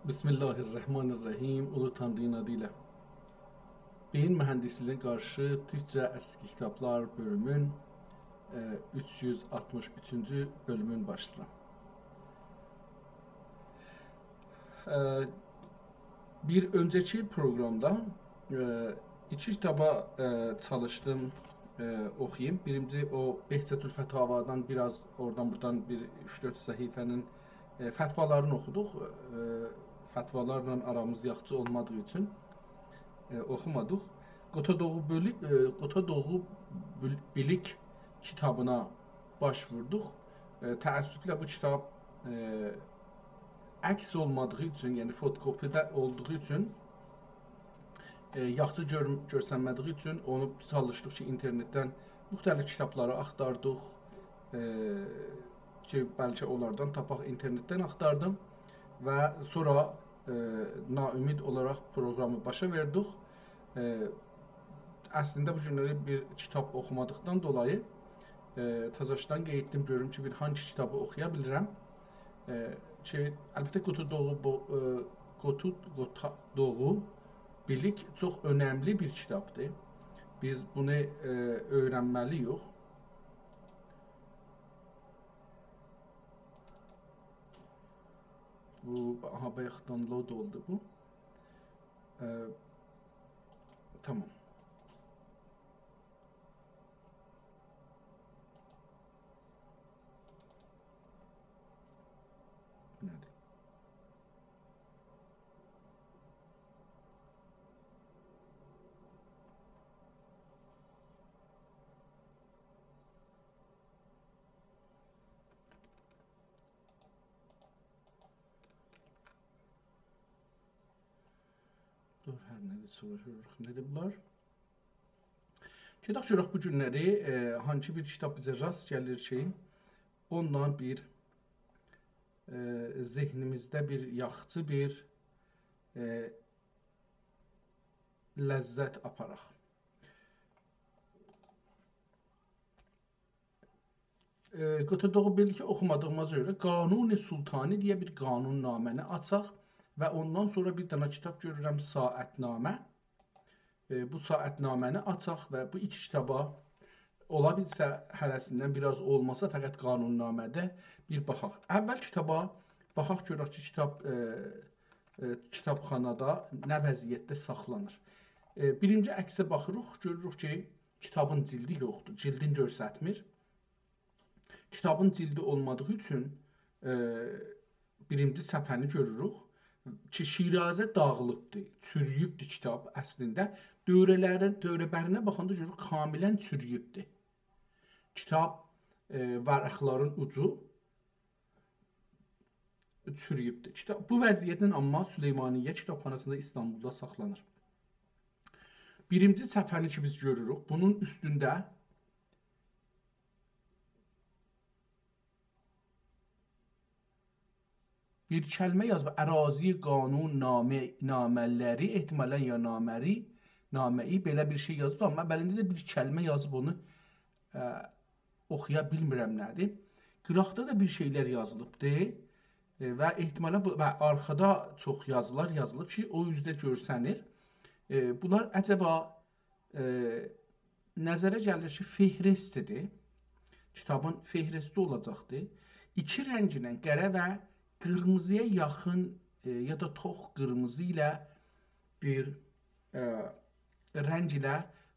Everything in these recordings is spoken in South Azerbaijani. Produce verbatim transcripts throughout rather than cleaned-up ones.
بسم الله الرحمن الرحیم. اولو تانری‌نین آدی ایله. بئیین موهندیسلیگینه قارشی تورکجه اسکی کیتابلار بؤلومون، ائ، اوچ یوز آلتمیش اوچونجو بؤلومون باشلاییرام. ائ، بیر اؤنجه‌کی پروقرامدا، ائ، ایکی کیتابا، ائ، چالیشدیم، ائ، اوخویوم. بیرینجی او بهجت‌الفتاوادان بیر آز اورادان بورادان بیر اوچ-دؤرد صفحه‌نین، ائ، فتوالارینی اوخودوق. ائ، فتوالارلا آرامیز یاخشی اولمادیغی اوچون، ائ، اوخومادیق. قوتادوغو بؤلوک، ائ، قوتادوغو بول-، بیلیک کیتابینا باش ووردوق. ائ، تأسفله بو کیتاب، ائ، عکس اولمادیغی اوچون، یعنی فوتوکوپی‌ده اولدوغو اوچون، ائ، یاخشی گؤر-، گؤرسنمه‌دیگی اوچون اونو چالیشدیق کی، اینترنتدن موختلیف کیتابلاری آختاردیق، ائ، کی، بلکه اونلاردان تاپاق، اینترنتدن آختاردیم و سونرا، ائ، ناامید اولاراق پروقرامی باشا وئردیک. ائ، اصلینده بو گونلری بیر کیتاب اوخومادیقدان دولایی، ائ، تازاشدان قئییتدیم، گؤروم کی، بیر هانسی کیتابی اوخویا بیلیرم. ائ، کی، البته، قوتادوغو بو، ائ، قوتو-، قوتادوغو بیلیک چوخ اؤنملی بیر کیتابدیر. بیز بونو، ائ، اؤیرنمه‌لی‌ییک. بو، آها، بایاقدان لود اولدو بو. ائ، تامام. بو نه‌دیر؟ دور، هر نه‌دیر، سوروشوروق، نه‌دیر بونلار؟ گئدک گؤرک بو گونلری، ائ، هانسی بیر کیتاب بیزه راست گلیر کی، اوندان بیر، ائ، ذهنیمیزده بیر یاخشی بیر، ائ، لذت آپاراق. ائ، قوتادوغو بیلیک اوخومادیغیمیزا گؤره قانون سلطانی دئیه بیر قانون‌نامه‌نی آچاق و اوندان سونرا بیر دنه کیتاب گؤرورم، ساعت‌نامه. ائ، بو ساعت‌نامه‌نی آچاق و بو ایکی کیتابا اولا بیلسه هره‌سیندن بیر آز، اولماسا فقط قانون‌نامه‌ده بیر باخاق. اول کیتابا باخاق، گؤرک کی، کیتاب، ائ، ائ، کیتابخانادا نه وضعیتده ساخلانیر. ائ، بیرینجی عکسه باخیریق، گؤروروک کی، کیتابین جیلدی یوخدور، جیلدین گؤرستمیر. کیتابین جیلدی اولمادیغی اوچون، ائ، بیرینجی صفحه‌نی گؤروروک کی، شیرازه داغیلیبدیر، چورویوبدور کیتاب اصلینده. دؤوره‌لرین، دؤوره‌برینه باخاندا گؤروروک کاملاً چورویوبدور. کیتاب، ائ، ورقلرین اوجو چورویوبدور. کیتاب، بو وضعیتله آمما سلیمانیه کیتابخاناسیندا ایستانبولدا ساخلانیر. بیرینجی صفحه‌نی کی بیز گؤروروک، بونون اوستونده بیر کلمه یازیب، اراضی قانون نامه، نامه‌لری، احتمالاً یا نامه‌ری، نامه‌ای، بئله بیر شئی یازیب، آمما بلکه ده بیر کلمه یازیب اونو، ائ، اوخویا بیلمیرم نه‌دیر. قیراقدا دا بیر شئیلر یازیلیبدی، ائ، و احتمالاً بو، و آرخادا چوخ یازیلار یازیلیب کی، او اوزده گؤرسنیر. ائ، بونلار عجبا، ائ، نظره گلیر کی، فهرستی‌دیر. کیتابین فهرستی اولاجاقدیر. ایکی رنگینن، قره و قیرمیزی‌یا یاخین، ائ، یا دا توخ قیرمیزی ایله بیر، ائ، رنگ ایله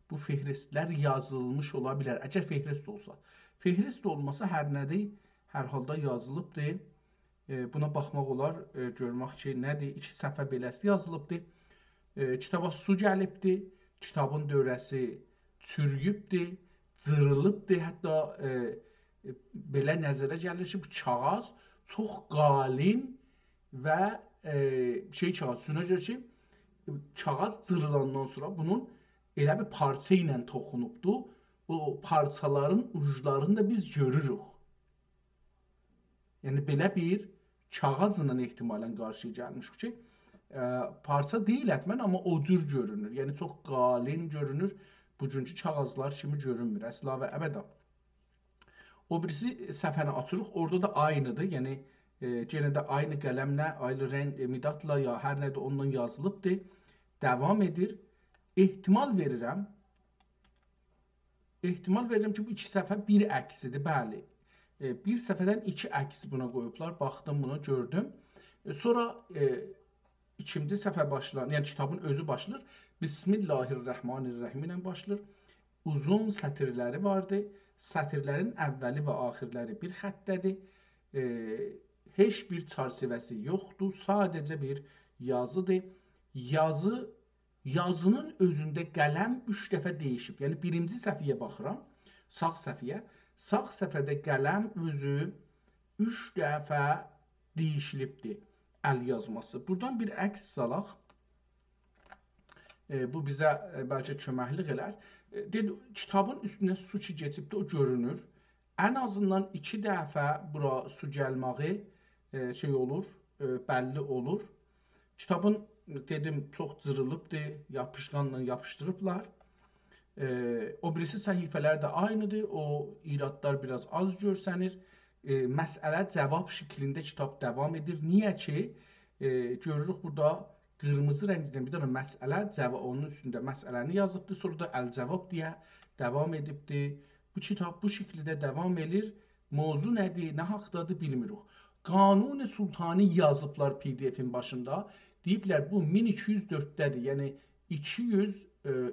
بو فهرستلر یازیلمیش اولا بیلر، اگر فهرست اولسا. فهرست اولماسا هر نه‌دیر، هر حالدا یازیلیبدیر. ائ، بونا باخماق اولار، ائ، گؤرمک کی، نه‌دیر؟ ایکی صفحه بئله‌سی یازیلیبدیر. ائ، کیتابا سو گلیبدیر، کیتابین دؤوره‌سی چورویوبدور، جیریلیبدیر. حتی، ائ، ائ، بئله نظره گلیر کی، بو کاغیذ چوخ قالین و، ائ، شئی کاغیذ، اوستونه گؤره کی، کاغیذ جیریلاندان سونرا بونون ائله بیر پارچا ایله توخونوبدو. او پارچالارین اوجلارینی دا بیز گؤروروک. یعنی، بئله بیر کاغیذلا احتمالاً قارشییا گلمیشیک کی، ائ، پارچا دئییل حتماً، آمما او جور گؤرونور. یعنی، چوخ قالین گؤرونور. بوگونکو کاغیذلار کیمی گؤرونمور. اصلا و ابدا. او بیریسی صفحه‌نی آچیریق. اورادا دا عینی‌دیر. یعنی، ائ، یئنه ده عینی قلمله، عینی رنگ، ائ، مدادلا یا هر نه‌دیر اونونلا یازیلیبدیر. داوام ائدیر. احتمال وئریرم. احتمال وئریرم کی، بو ایکی صفحه بیر عکسیدیر، بلی. ائ، بیر صفحه‌دن ایکی عکس بونا قویوبلار، باخدیم بونا، گؤردوم. ائ، سونرا، ائ، ایکینجی صفحه باشلار، یعنی کیتابین اؤزو باشلاییر. بسم الله الرحمن الرحیم ایله باشلاییر. اوزون سطیرلری واردی. سطیرلرین اولی و آخیرلری بیر خطده‌دیر. ائ، هئچ بیر چرچیوه‌سی یوخدور، ساده‌جه بیر یازیدیر. یازی، یازینین اؤزونده قلم اوچ دفعه دییشیب. یعنی بیرینجی صفحه‌یه باخیرام، ساغ صفحه‌یه. ساغ صفحه‌ده قلم اؤزو اوچ دفعه دییشیلیبدیر ال یازماسی. بورادان بیر عکس سالاق. ائ، بو بیزه، ائ، بلکه کؤمکلیک ائلر. ائ، دئدی، کیتابین اوستونده سو کی کئچیبدی، او گؤرونور. ان آزیندان ایکی دفعه بورا سو گلمه‌یی، ائ، شئی اولور، ائ، بللی اولور. کیتابین، دئدیم، چوخ جیریلیبدی، یاپیشقانلا یاپیشدیریبلار. ائ، او بیریسی صفحه‌لر ده عینیدیر، او ایرادلار بیر آز آز گؤرسنیر. ائ، مسئله جواب شکلینده کیتاب داوام ائدیر. نییه کی، ائ، گؤروروک بورادا قیرمیزی رنگله بیر دنه مسئله، جواب، اونون اوستونده مسئله‌نی یازیبدی، سونرا دا الجواب دئیه داوام ائدیبدی. بو کیتاب بو شکیلده داوام ائله‌ییر. موضوع نه‌دیر، نه حاقدادیر، بیلمیریک. قانون سلطانی یازیبلار پی دی افین باشیندا. دئییبلر، بو مین ایکی یوز دؤردده‌دیر، یعنی ایکی یوز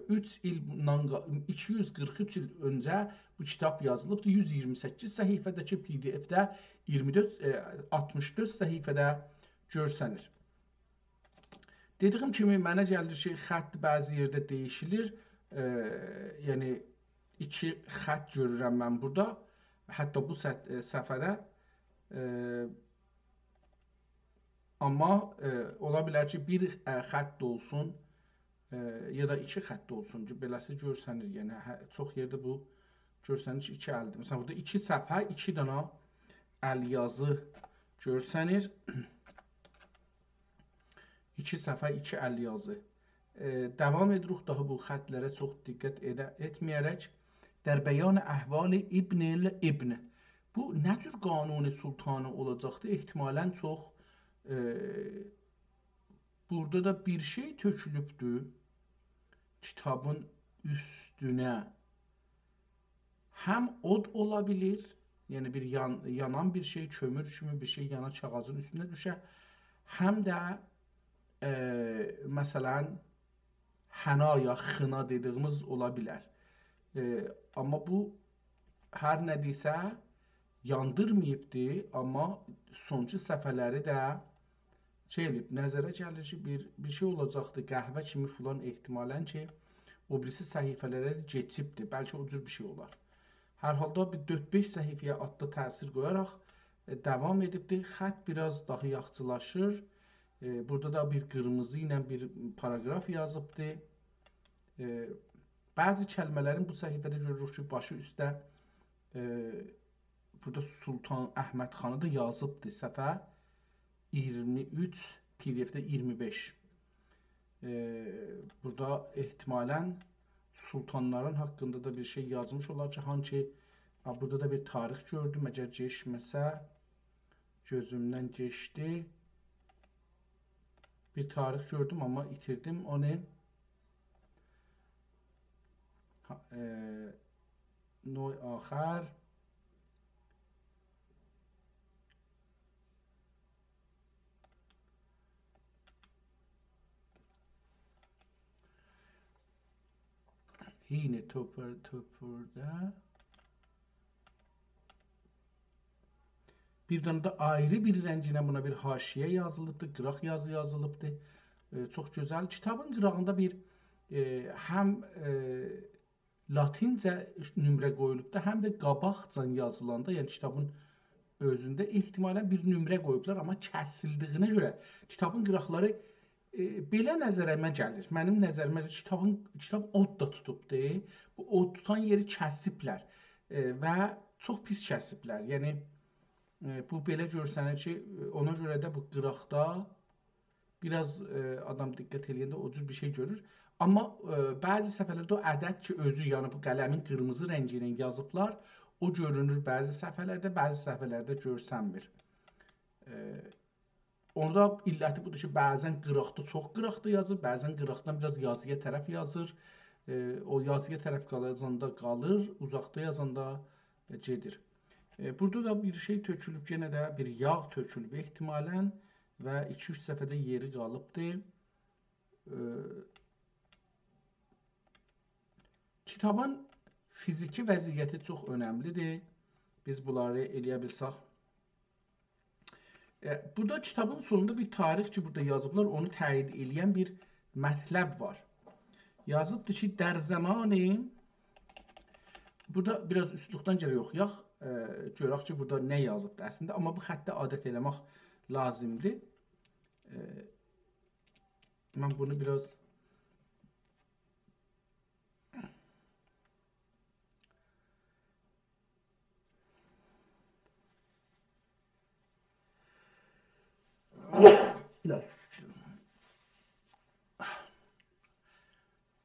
اوچ ایل بوندان قا-، ایکی یوز قیرخ اوچ ایل اؤنجه بو کیتاب یازیلیبدیر. یوز ایگیرمی سککیز صفحه‌ده کی، پی دی افده ایگیرمی دؤرد، ائ، آلتمیش دؤرد صفحه‌ده گؤرسنیر. دئدیگیم کیمی، منه گلیر کی، خط بعضی یئرده دییشیلیر. ائ، یعنی، ایکی خط گؤرورم من بورادا. حتی بو سط-، ائ، صفحه‌ده. ائ، آمما، ائ، اولا بیلر کی، بیر، ائ، خط ده اولسون، ائ، یا دا ایکی خط ده اولسون کی، بئله‌سی گؤرسنیر. یعنی، هه، چوخ یئرده بو گؤرسنیر کی، ایکی الدیر. مثلا، بورادا ایکی صفحه، ایکی دانا ال یازی گؤرسنیر. ایکی صفحه، ایکی ال یازی. ائ، داوام ائدیریک، داها بو خطلره چوخ دقت ائده-، ائتمه‌یه‌رک. در بیان احوال ابن الابن. بو نه جور قانون سلطانی اولاجاقدی؟ احتمالا چوخ، ائ، بورادا دا بیر شئی تؤکولوبدور کیتابین اوستونه. هم اود اولا بیلیر، یعنی بیر یان-، یانان بیر شئی، کؤمور کیمی بیر شئی یانا کاغاذین اوستونه دوشه، هم ده، ائ، مثلا، حنا یا خینا دئدیگیمیز اولا بیلر. ائ، آمما بو هر نه دئییرسه یاندیرماییبدی، آمما سونکی صفحه‌لری ده شئی ائله‌ییب، نظره گلیر کی، بیر، بیر شئی اولاجاقدی، قهوه کیمی فلان احتمالا کی، او بیریسی صفحه‌لره کئچیبدی. بلکه او جور بیر شئی اولار. هر حالدا بیر دؤرد-بئش صفحه‌یه آلتدا تأثیر قویاراق، ائ، داوام ائدیبدی. خط بیر آز داها یاخشیلاشیر. ائ، بورادا دا بیر قیرمیزی ایله بیر پاراگراف یازیبدی. ائ، بعضی کلمه‌لرین بو صفحه‌ده گؤروروک کی، باشی اوسته، ائ، بورادا سلطان احمد خانی دا یازیبدی. صفحه ایگیرمی اوچ، پی دی افده ایگیرمی بئش. ائ، بورادا احتمالا سلطانلارین حاقیندا دا بیر شئی یازمیش اولار کی، هانسی، آ، بورادا دا بیر تاریخ گؤردوم، اگر کئچمه‌سه، گؤزومدن کئچدی. بیر تاریخ گؤردوم، آمما ایتیردیم اونو. ها، ائ، نوع آخر. حین توپر-، توپرده. بیر دنه ده آیری بیر رنگینن بونا بیر حاشیه یازیلیبدی، قیراق یازی یازیلیبدی. ائ، چوخ گؤزل. کیتابین قیراغیندا بیر، ائ، هم، ائ، لاتینجه نمره قویولوبدو، هم ده قاباقجان یازیلاندا، یعنی کیتابین اؤزونده احتمالا بیر نمره قویوبلار، آمما کسیلدیگینه گؤره کیتابین قیراقلاری، ائ، بئله نظریمه گلیر. منیم نظریمه گلیر، کیتابین، کیتاب اود دا توتوبدو. بو اود توتان یئری کسیبلر، ائ، و چوخ پیس کسیبلر. یعنی، ائ، بو بئله گؤرسنیر کی، ائ، اونا گؤره ده بو قیراقدا بیر آز، ائ، آدام دقت ائله‌ینده او جور بیر شئی گؤرور. آمما، ائ، بعضی صفحه‌لرده او عدد کی، اؤزو، یعنی بو قلمین قیرمیزی رنگی ایله یازیبلار، او گؤرونور بعضی صفحه‌لرده، بعضی صفحه‌لرده گؤرسنمیر. ائ، اورادا علتی بودور کی، بعضا قیراقدا، چوخ قیراقدا یازیر، بعضا قیراقدان بیر آز یازییا طرف یازیر. ائ، او یازییا طرف قالاندا قالیر، اوزاقدا یازاندا، ائ، گئدیر. ائ، بورادا دا بیر شئی تؤکولوب، یئنه ده بیر یاغ تؤکولوب احتمالا و ایکی-اوچ صفحه‌ده یئری قالیبدی. ائ، کیتابین فیزیکی وضعیتی چوخ اؤنملیدیر. بیز بونلاری ائلیه بیلسک. ائ، بورادا کیتابین سونوندا بیر تاریخ کی، بورادا یازیبلار، اونو تأیید ائله‌ین بیر مطلب وار. یازیبدیر کی، در زمان، بورادا بیر آز اوستلوکدن گرک اوخویاق، ائ، گؤرک کی، بورادا نه یازیبدیر اصلینده، آمما بو خطه عادت ائله‌مک لازیمدیر. ائ، من بونو بیر آز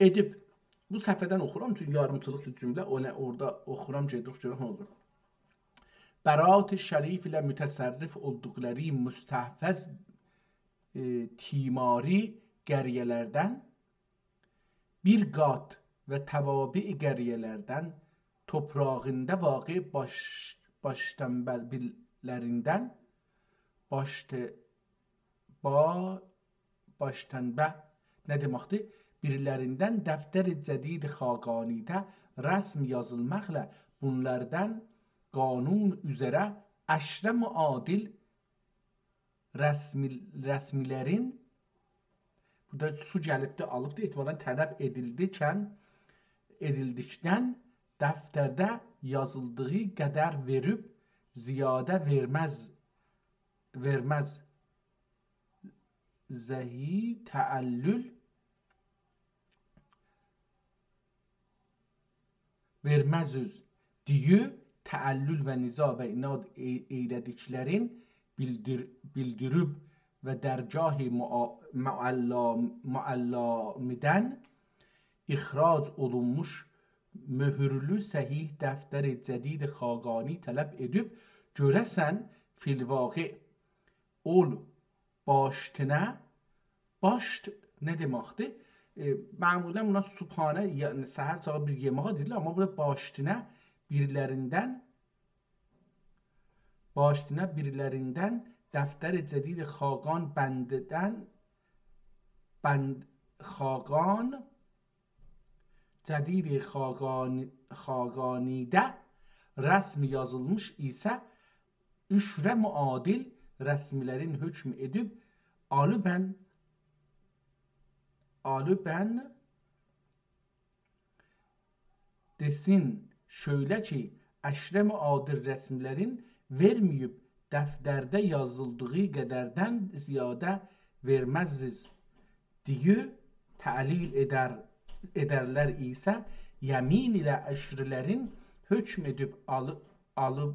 ائدیب، بو صفحه‌دن اوخورام، چونکی یاریمچیلیقدیر جمله، او نه، اورادا اوخورام، گئدیریک، گؤرک نه اولور. برات شریف ایله متصرف اولدوقلاری مستحفظ، ائ، تیماری قریه‌لردن، بیر قات و توابع قریه‌لردن، توپراغیندا واقع باش، باش‌تنبل‌لریندن، باش‌ت، با، باش‌تنبه نه دئمکدیر؟ بیرلریندن دفتر جدید خاقانی‌ده رسم یازیلماقلا بونلاردان قانون اوزره عشره معادل رسمی، رسمی‌لرین، بورادا سو گلیبدی، آلیبدی، احتمالا طلب ائدیلدیکن، ائدیلدیکدن دفترده یازیلدیغی قدر وئریب زیاده وئرمز، وئرمز زهی تعلل وئرمز اوز دئیه تعلل و نزاع و عناد ائ، ائیله‌دیکلرین بیلدیر، بیلدیریب و درگاه معا، معلا، معلمی‌دن اخراج اولونموش مؤهورلو صحیح دفتر جدید خاقانی طلب ائدیب، گؤره‌سن فی الواقع اول باشتینه، باشت نه دئمکدیر؟ ائ، معمولا بونا صبحانه، یعنی سحر چاغی بیر یئماغا دئییرلر، آمما بورادا باشتینه بیرلریندن، باشتینه بیرلریندن دفتر جدید خاقان بندیدن، بند، خاقان جدید خاقانی، خاقانی‌ده رسم یازیلمیش ایسه عشره معادل رسمی‌لرین حکم ائدیب آلیبن، آلیبن دئسین، شؤیله کی، عشره معادل رسمی‌لرین وئرمه‌ییب دفترده یازیلدیغی قدردن زیاده وئرمزسیز دئیه تعلیل ائدر، ائدرلر ایسه، یمین ایله عشره‌لرین حکم ائدیب آلی، آلیب،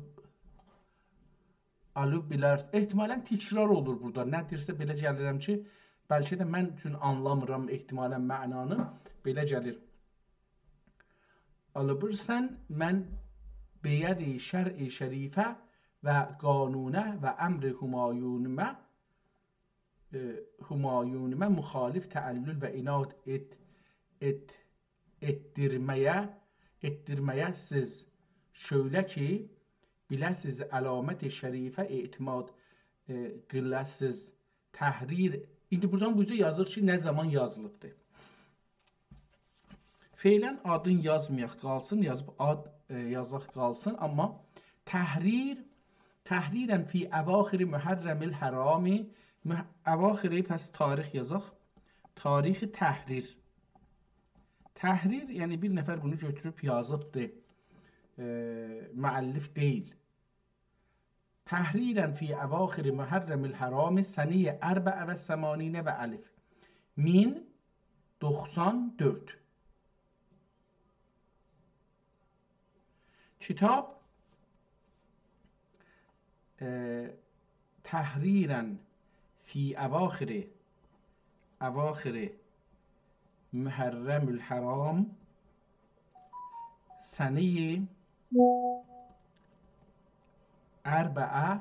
آلیب بیلر. احتمالا تکرار اولور بورادا. نه دئییرسه بئله گلیرم کی، بلکه ده من اوچون آنلامیرام احتمالا معنانی. بئله گلیر. آلیبیرسان، من به ید شرع شریفه و قانونه و امر همایونیمه، ائ، همایونیمه مخالف تعلل و عناد ائت، ائت، ائتدیرمه‌یه، ائتدیرمه‌یه‌سیز. شؤیله کی، بیله‌سیز علامت شریفه اعتماد، ائ، قیله‌سیز. تحریر، ایندی بورادان بو اوزه یازیر کی، نه زامان یازیلیبدیر. فعلا آدین یازمایاق، قالسین، یازیب آد، ائ، یازاق قالسین، آمما تحریر، تحریراً فی اواخر محرم الحرام، مح، اواخر، پس تاریخ یازاق. تاریخ تحریر. تحریر، یعنی بیر نفر بونو گؤتوروب یازیبدی. ائ، مؤلف دئییل. تحریراً فی اواخر محرم الحرام سنهٔ اربع و ثمانین و الف. مین دوخسان دؤرد. کیتاب، ائ، تحریراً فی اواخر، اواخر محرم الحرام سنهٔ اربع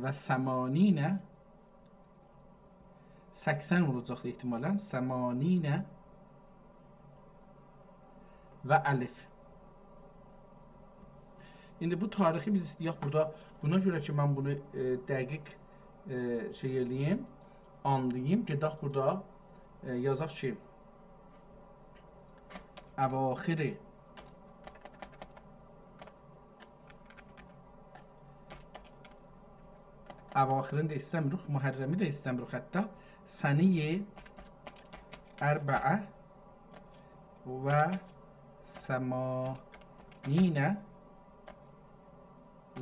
و ثمانین، سکسن اولاجاقدی احتمالاً، ثمانین و الف. ایندی بو تاریخی بیز ایسته‌یک بورادا، بونا گؤره کی، من بونو، ائ، دقیق، ائ، شئی ائله‌ییم، آنلاییم، گئدک بورادا، ائ، یازاق کی، اواخر اواخرینی ده ایسته‌میریک، محرمی ده ایسته‌میریک حتی. سنهٔ اربع و ثمانین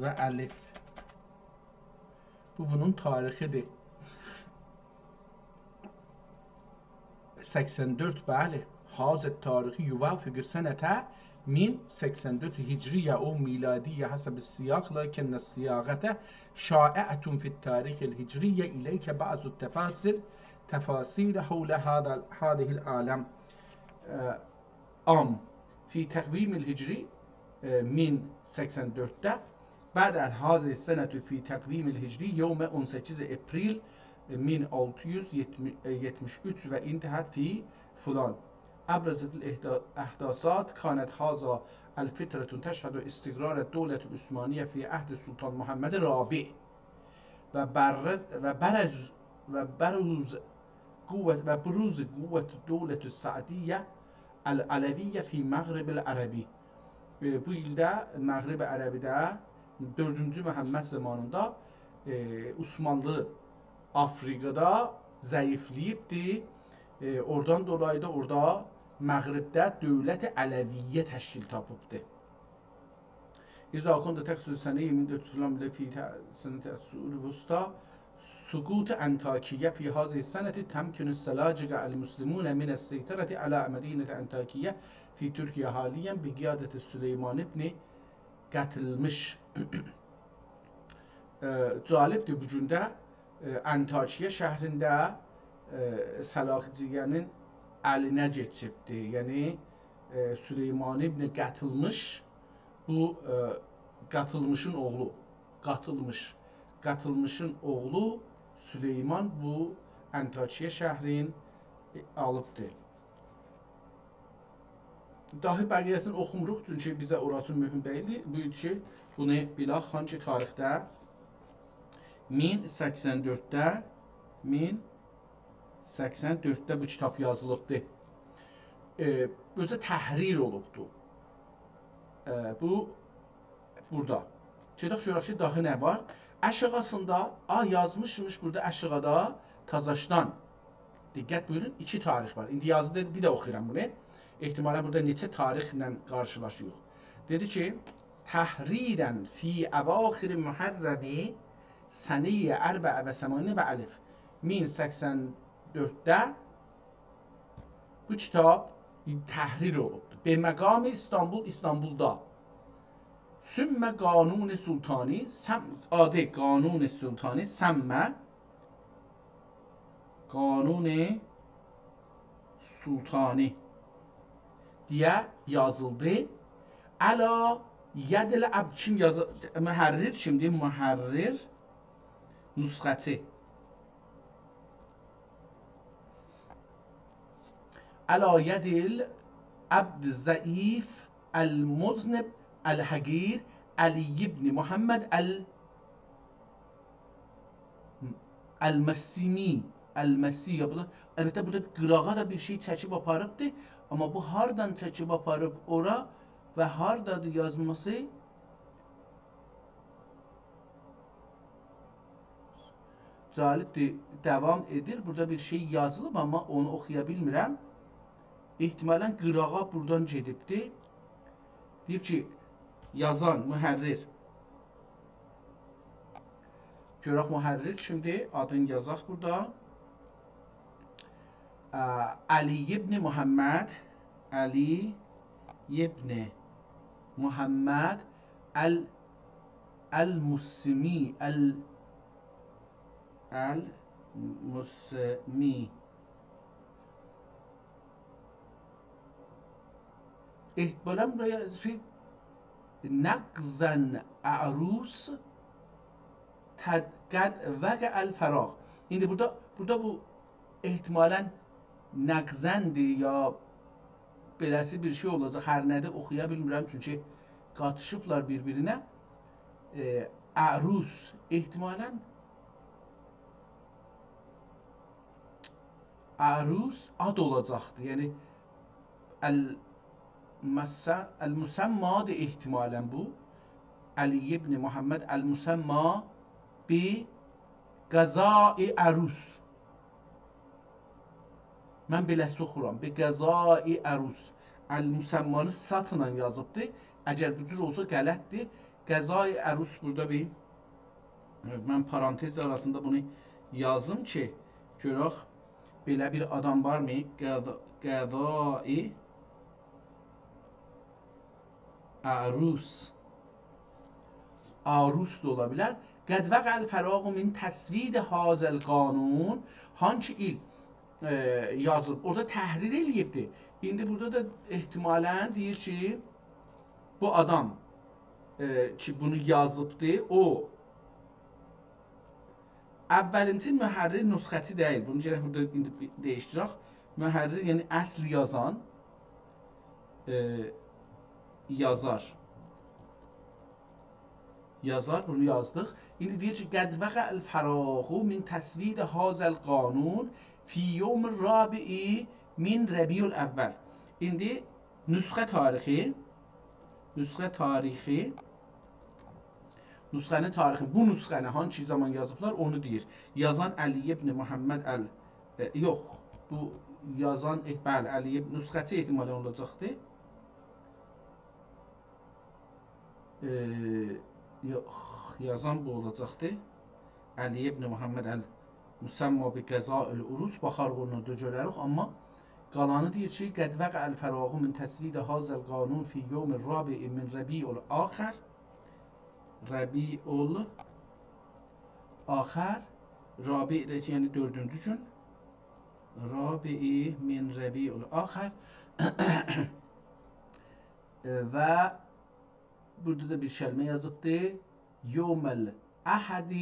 و الف. بو بونون تاریخی‌دیر. سکسن دؤرد، بلی. هذا التاریخ یوافق سنة من سکسن دؤرد هجریة او میلادیة حسب السیاق، لکن الصیاغة شائعة فی التاریخ الهجری، الیک بعض التفاصیل، تفاصیل حول هذا، هذه العام. اه، عام فی تقویم الهجری، اه، من سکسن دؤردده، بعد هذه السنة فی تقویم الهجری یوم اون سککیز آپریل، اه، من آلتی یوز یئتمیش، اه، یئتمیش اوچ و انتهت فی فلان. ابرزت الاحدا-، احداثات کانت هذا الفترة تشهد استقرار الدولة العثمانیة فی عهد سلطان محمد رابع. و برز-، و برز-، و بروز قوة، و بروز قوة دولة السعدیة العلویة فی مغرب العربی. ائ، بو ایلده مغرب عربی‌ده دؤردونجو محمد زامانیندا، ائ، عثمانلی آفریقادا ضعیفله‌ییبدی. ائ، اورادان دولایی دا اورادا مغربده دولت علویه تشکیل تاپیبدی. اذا كنت تقصد سنة من دؤرد یوز فلان بله فی ت-، سنة العصور الوسطی، سقوط انطاکیه فی هذه السنة تمکن السلاجقة المسلمون من السیطرة علی مدینة انطاکیه فی ترکیه حالیا بقیادة سلیمان ابن قتیلمیش. اه، جالبدیر، بو گون ده، اه، انطاکیه شهرینده، اه، سلاجقه‌نین الینه کئچیبدی. یعنی، اه، سلیمان ابن قتیلمیش، بو، اه، قتیلمیشین اوغلو، قتیلمیش، قتیلمیشین اوغلو سلیمان بو انطاکیه شهرین، اه، آلیبدی. داهی بقیه‌سینی اوخوموروق، چونکی بیزه اوراسی مهم دئییل. بو کی، بونو بیلک، هانسی تاریخده؟ من سکسن دؤردده، من سکسن دؤردده بو کیتاب یازیلیبدی. ائ، اؤزو تحریر اولوبدو. ائ، بو بورادا. گئدک گؤرک کی، داها نه وار؟ آشاغیسیندا، آ، یازمیشمیش بورادا آشاغیدا تازاشدان. دقت بویورون، ایکی تاریخ وار. ایندی یازیدا بیر ده اوخویورام بونو. احتمالاً بورادا نئچه تاریخله قارشیلاشیریق. دئدی کی، تحریراً فی اواخر محرم سنة اربع و ثمانین و الف. من سکسن دؤردده بو کیتاب تحریر اولوبدور. به مقام استانبول، استانبولدا. ثم قانون سلطانی، سم-، آدی قانون سلطانی، سمّه قانون سلطانی دئیه یازیلدی. علی ید العبد، کیم یازی-، محرر کیمدیر؟ محرر نسخه‌چی. علی ید العبد الضعیف المذنب الحقیر علی ابن محمد ال-، المسّمی، المسّمی، یا بورادا، البته، بورادا قیراغا دا بیر شئی چکیب آپاریبدی، آمما بو هاردان چکیب آپاریب اورا و هاردادیر یازماسی؟ جالبدیر، داوام ائدیر. بورادا بیر شئی یازیلیب، آمما اونو اوخویا بیلمیرم. احتمالاً قیراغا بورادان گئدیبدی. دئییب کی، یازان، محرر. گؤرک محرر کیمدیر؟ آدینی یازاق بورادا. اه، علی ابن محمد، علی ابن محمد ال-، المسّمی، ال-، المسّمی. احتمالاً بورایا فی نقضاً عروس تد-، قد وقع الفراق. ایندی بورادا، بورادا بو احتمالاً نقضاًدیر یا بئله‌سی بیر شئی اولاجاق. هر نه‌دیر، اوخویا بیلمیرم، چونکی قاتیشیبلار بیر-بیرینه. ائ، عروس احتمالاً عروس آد اولاجاقدی. یعنی، المس-، المسمی دی احتمالاً بو. علی ابن محمد المسمی بقضاء عروس. من بئله‌سی اوخورام. بقضاء عروس. المسمانی صادلا یازیبدی. اگر بو جور اولسا غلطدیر. قضاء عروس بورادا بیر، من پارانتز آراسیندا بونو یازیم کی، گؤرک بئله بیر آدام وارمی؟ قضا-، قضاء عروس. عروس دا اولا بیلر. قد وقع الفراق من تسوید هذا القانون. هانسی ایل، ائ، یازیلیب؟ اورادا تحریر ائله‌ییبدی. ایندی بورادا دا احتمالاً دئییر کی، بو آدام، ائ، کی، بونو یازیبدی، او اولینجی محرر، نسخه‌چی دئییل. بونو گرک بورادا ایندی بیر دییشدیرک. محرر، یعنی اصل یازان، ائ، یازار. یازار، بونو یازدیق. ایندی دئییر کی، قد وقع الفراق من تسوید هذا القانون فی یوم الرابع من ربیع الاول. ایندی نسخه تاریخی، نسخه تاریخی، نسخه‌نین تاریخی، بو نسخه‌نی هانسی زامان یازیبلار، اونو دئییر. یازان علی ابن محمد ال-، ائ، یوخ، بو یازان، ائ، بلی، علی ابن، نسخه‌چی احتمالاً اولاجاقدی. ائ، یوخ، یازان بو اولاجاقدی. علی ابن محمد المسمی بقضاء العروس، باخاریق، اونو دا گؤرریک، آمما قالانی دئییر کی، قد وقع الفراق من تسوید هذا القانون فی یوم الرابع من ربیع الاخر. ربیع الاخر، رابع ده، یعنی دؤردونجو گون. رابع من ربیع الاخر. ائ، و بورادا دا بیر کلمه یازیبدی. یوم الاحد.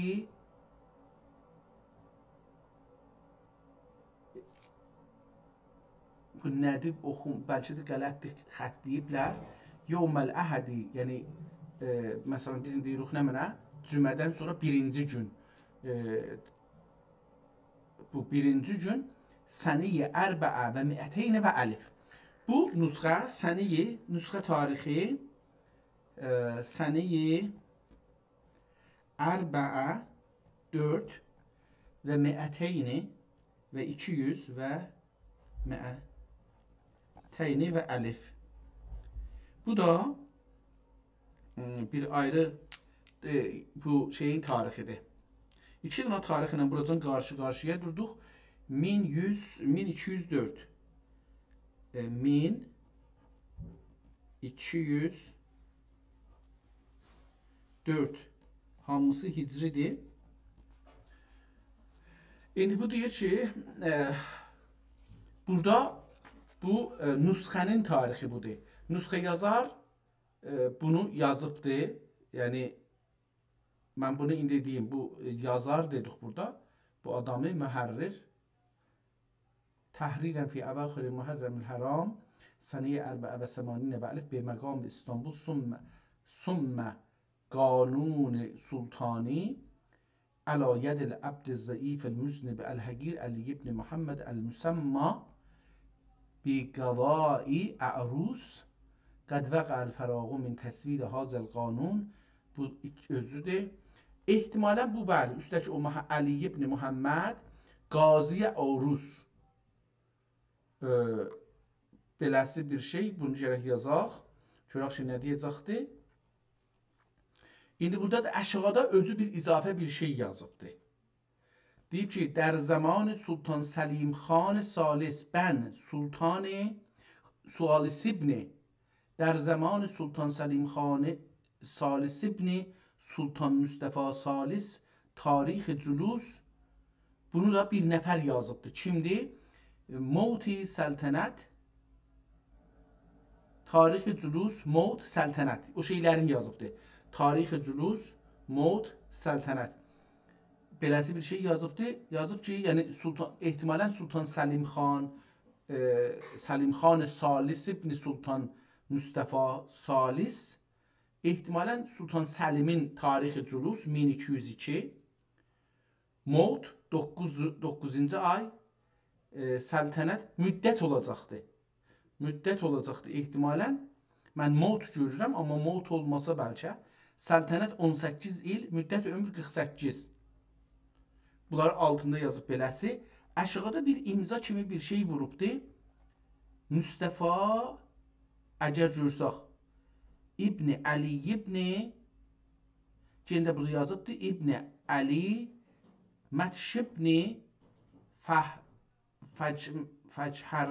بو نه‌دیر؟ اوخون، بلکه ده غلطدیر، خطله‌ییبلر. یوم الاحد، یعنی، ائ، مثلاً، بیز ایندی دئییریک نمنه؟ جمعه‌دن سونرا بیرینجی گون. ائ، بو بیرینجی گون سنه‌ی اربع و مئتین و الف. بو نسخه، سنه‌ی، نسخه تاریخی، ائ، سنه‌ی اربع، دؤرد و مئتین و ایکی یوز و مئتین و الف. بو دا، م، بیر آیری، ائ، بو شئیین تاریخیدیر. ایکی دنه تاریخ ایله بوراجان قارشی-قارشییا دوردوق. مین یوز، مین ایکی یوز دؤرد. ائ، مین ایکی یوز دؤرد. هامیسی هجری‌دیر. ایندی بو دئییر کی، ائ، بورادا بو، ائ، نسخه‌نین تاریخی بودور. نسخه یازار، ائ، بونو یازیبدی. یعنی، من بونو ایندی دئییم، بو، ائ، یازار دئدیک بورادا. بو آدامی محرر. تحریراً فی اواخر محرم الحرام سنه‌ی اربع و ثمانین و الف به مقام استانبول، ثم، ثم قانون سلطانی علی ید العبد الضعیف المذنب الحقیر علی ابن محمد المسمی بقضاء عروس، قد وقع الفراق من تسوید هذا القانون. بو ایک-، اؤزودور. احتمالاً بو، بلی، اوسته‌کی او مح-، علی ابن محمد قاضی عروس، ائ، بئله‌سی بیر شئی، بونو گرک یازاق. گؤرک کی، نه دئیه‌جکدی. ایندی بورادا دا آشاغیدا اؤزو بیر اضافه بیر شئی یازیبدی. دئییب کی، در زمان سلطان سلیم خان ثالث بن سلطان ثالث ابن، در زمان سلطان سلیم خان ثالث ابن سلطان مصطفی ثالث تاریخ جلوس، بونو دا بیر نفر یازیبدی. کیمدیر؟ موت سلطنت، تاریخ جلوس، موت سلطنت. او شئیلرین یازیبدی. تاریخ جلوس، موت سلطنت. بئله‌سی بیر شئی یازیبدی. یازیب کی، یعنی سلطان، احتمالاً سلطان سلیم خان، ائ، سلیم خان ثالث ابن سلطان مصطفی ثالث، احتمالاً سلطان سلیمین تاریخ جلوس مین ایکی یوز ایکی، موت، دوققوز، دوققوزونجو آی، ائ، سلطنت مدت اولاجاقدی. مدت اولاجاقدی احتمالاً. من موت گؤرورم، آمما موت اولماسا بلکه. سلطنت اون سککیز ایل، مدت عمر قیرخ سککیز. بونلار آلتیندا یازیب بئله‌سی. آشاغیدا بیر امضا کیمی بیر شئی ووروبدو. مصطفی، اگر گؤرسک، ابن علی ابن، یئنه ده بورادا یازیبدی، ابن علی مطش ابن فح-، فج-، فجهر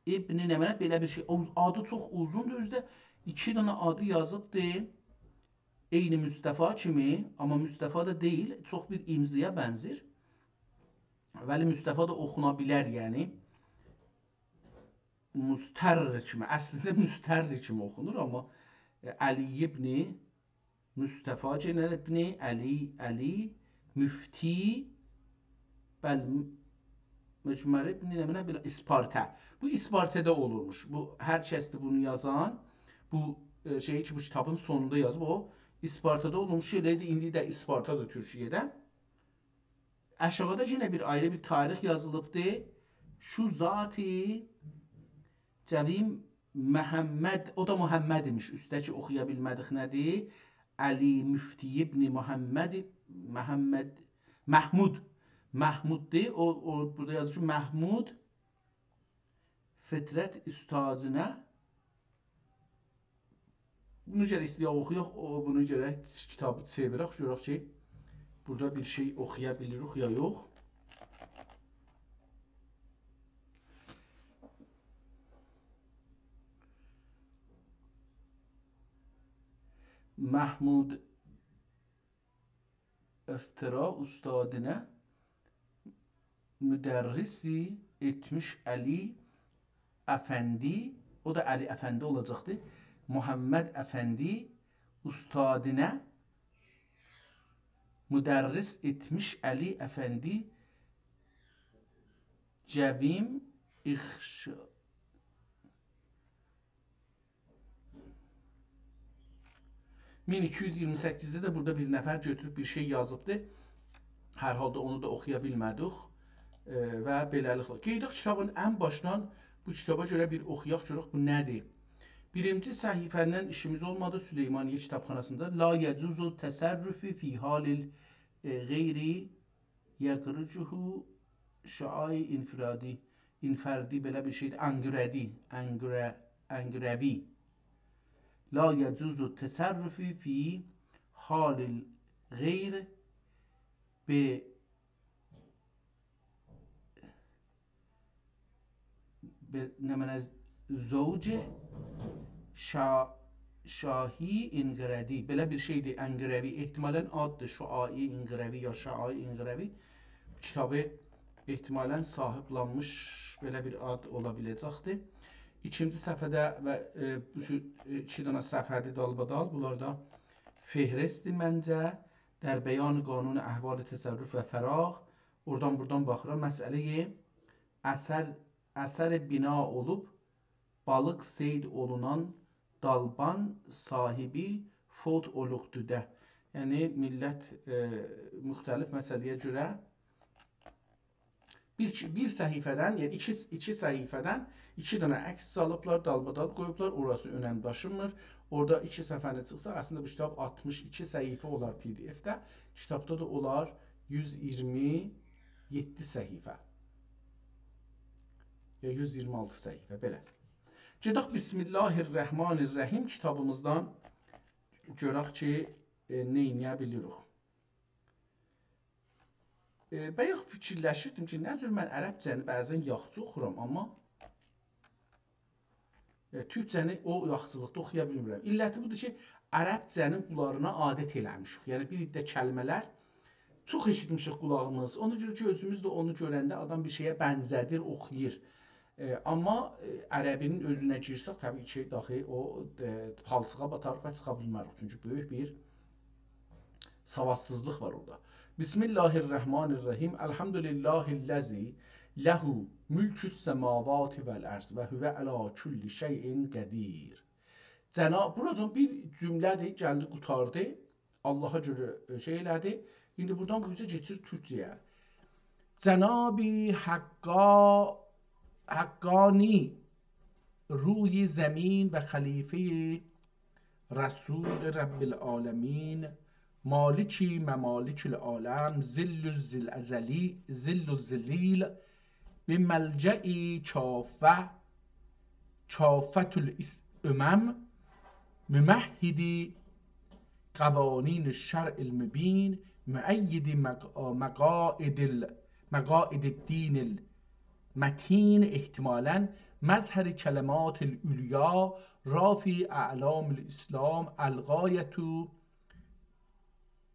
ابن نمنه، بئله بیر شئی. او، آدی چوخ اوزوندور، اؤزو ده ایکی دنه آدی یازیبدی. عینی مصطفی کیمی، آمما مصطفی دا دئییل، چوخ بیر امضایا بنزیر. ولی مصطفی دا اوخونا بیلر، یعنی. مستر کیمی، اصلینده مستر کیمی اوخونور، آمما، ائ، علی ابن مصطفی، یئنه ابن علی، علی مفتی، بل، مجمر ابن، نمنه، بئله اسپارتا. بو اسپارتادا اولورموش. بو هر کسدیر بونو یازان، بو، ائ، شئیی کی، بو کیتابین سونوندا یازیب، او اسپارتادا اولورموش. ائله ایندی ده اسپارتادیر تورکیه‌ده. آشاغیدا یئنه بیر آیری بیر تاریخ یازیلیبدی. شو ذاتی جویم محمد، او دا محمد ایمیش، اوسته‌کی اوخویا بیلمه‌دیک نه‌دیر؟ علی مفتی ابن محمد، محمد، محمود. محموددور. او، او بورادا یازیر کی، محمود فطرت اوستادینا. بونو گرک ایسته‌یک اوخویاق، او، بونو گرک کیتابی چئویرک، گؤرک کی، بورادا بیر شئی اوخویا بیلیریک یا یوخ. محمود افترا اوستادینا مدرسی ائتمیش علی افندی، او دا علی افندی اولاجاقدی. محمد افندی اوستادینا مدرس ائتمیش علی افندی جویم اخش-، مین ایکی یوز ایگیرمی سککیزده ده بورادا بیر نفر گؤتوروب بیر شئی یازیبدی. هر حالدا اونو دا اوخویا بیلمه‌دیک. ائ، و بئله‌لیکله. گئدک کیتابین ان باشدان بو کیتابا گؤره بیر اوخویاق، گؤرک بو نه‌دیر؟ بیرینجی صفحه‌دن ایشیمیز اولمادی سلیمانیه کیتابخاناسیندا. لا یجوز التصرف فی حال الغیر یخرجه شعاع انفرادی، انفردی، بئله بیر شئیدیر، انگردی، انگره-، انگروی. لا یجوز التصرف فی حال الغیر به، به، نمنه، زوج شا-، شاهی انگردی. بئله بیر شئیدیر، انگروی. احتمالاً آددیر، شعاعی انگروی یا شعاعی انگروی. بو کیتابی احتمالاً صاحیبلانمیش بئله بیر آد اولا بیله‌جکدیر. ایکینجی صفحه‌ده و، ائ، بو جور، ائ، ایکی دنه صفحه‌دیر دالبادال. بونلار دا فهرستی منجه، در بیان قانون احوال تصرف و فراغ. اورادان بورادان باخیرام. مسئله‌ی اثر، اثر بنا اولوب، بالیق صید اولونان دالبان صاحیبی فوت اولوبدو دا. یعنی، میللت، ائ، مختلف مسئله‌یه گؤره بیر، بیر صفحه‌دن، یعنی ایکی، ایکی صفحه‌دن ایکی دنه عکس سالیبلار، دالبادال قویوبلار، اوراسی اؤنم داشیمیر. اورادا ایکی صفحه‌نی چیخسا، اصلینده بو کیتاب آلتمیش ایکی صفحه اولار پی دی اف‌ده. کیتابدا دا اولار یوز ایگیرمی یئددی صفحه. یا یوز ایگیرمی آلتی صفحه، بئله. گئدک بسم الله الرحمن الرحیم کیتابیمیزدان گؤرک کی، ائ، نئینیه بیلیریک. ائ، بایاق فیکیرلشیردیم کی، نه جور من عربجه‌نی بعضاً یاخشی اوخورام، آمما، ائ، تورکجه‌نی او یاخشیلیقدا اوخویا بیلمیرم. علتی بودور کی، عربجه‌نین بونلارینا عادت ائله‌میشیک. یعنی، بیر عده کلمه‌لر چوخ ائشیتمیشیک قولاغیمیز. اونا گؤره کی، اؤزوموز ده اونو گؤرنده آدام بیر شئیه بنزه‌دیر، اوخویور. ائ، آمما، ائ، عربی‌نین اؤزونه گیرسک، طبیعی کی، داخی او، ائ، پالچیغا باتاریق و چیخا بیلمه‌ریک. چونکی بؤیوک بیر سوادسیزلیق وار اورادا. بسم الله الرحمن الرحیم. الحمد لله الذی له ملک السماوات والارض و هو علی کل شیء قدیر. جناب، بوراجان بیر جمله‌دیر، گلدی، قوتاردی. آللاها گؤره، ائ، شئی ائله‌دی. ایندی بورادان بو اوزه کئچیر تورکجه‌یه. جناب حقا-، حقانی روی زمین و خلیفهٔ رسول رب العالمین، مالک ممالک العالم، ظل الظل ازلی، ظل الظلیل، بملجأ کافة، کافة الامم، ممهد قوانین الشرع المبین، مؤید مق-، مقاعد ال-، مقاعد الدین المتین، احتمالاً مظهر کلمات العلیا، رافع اعلام الاسلام، الغایة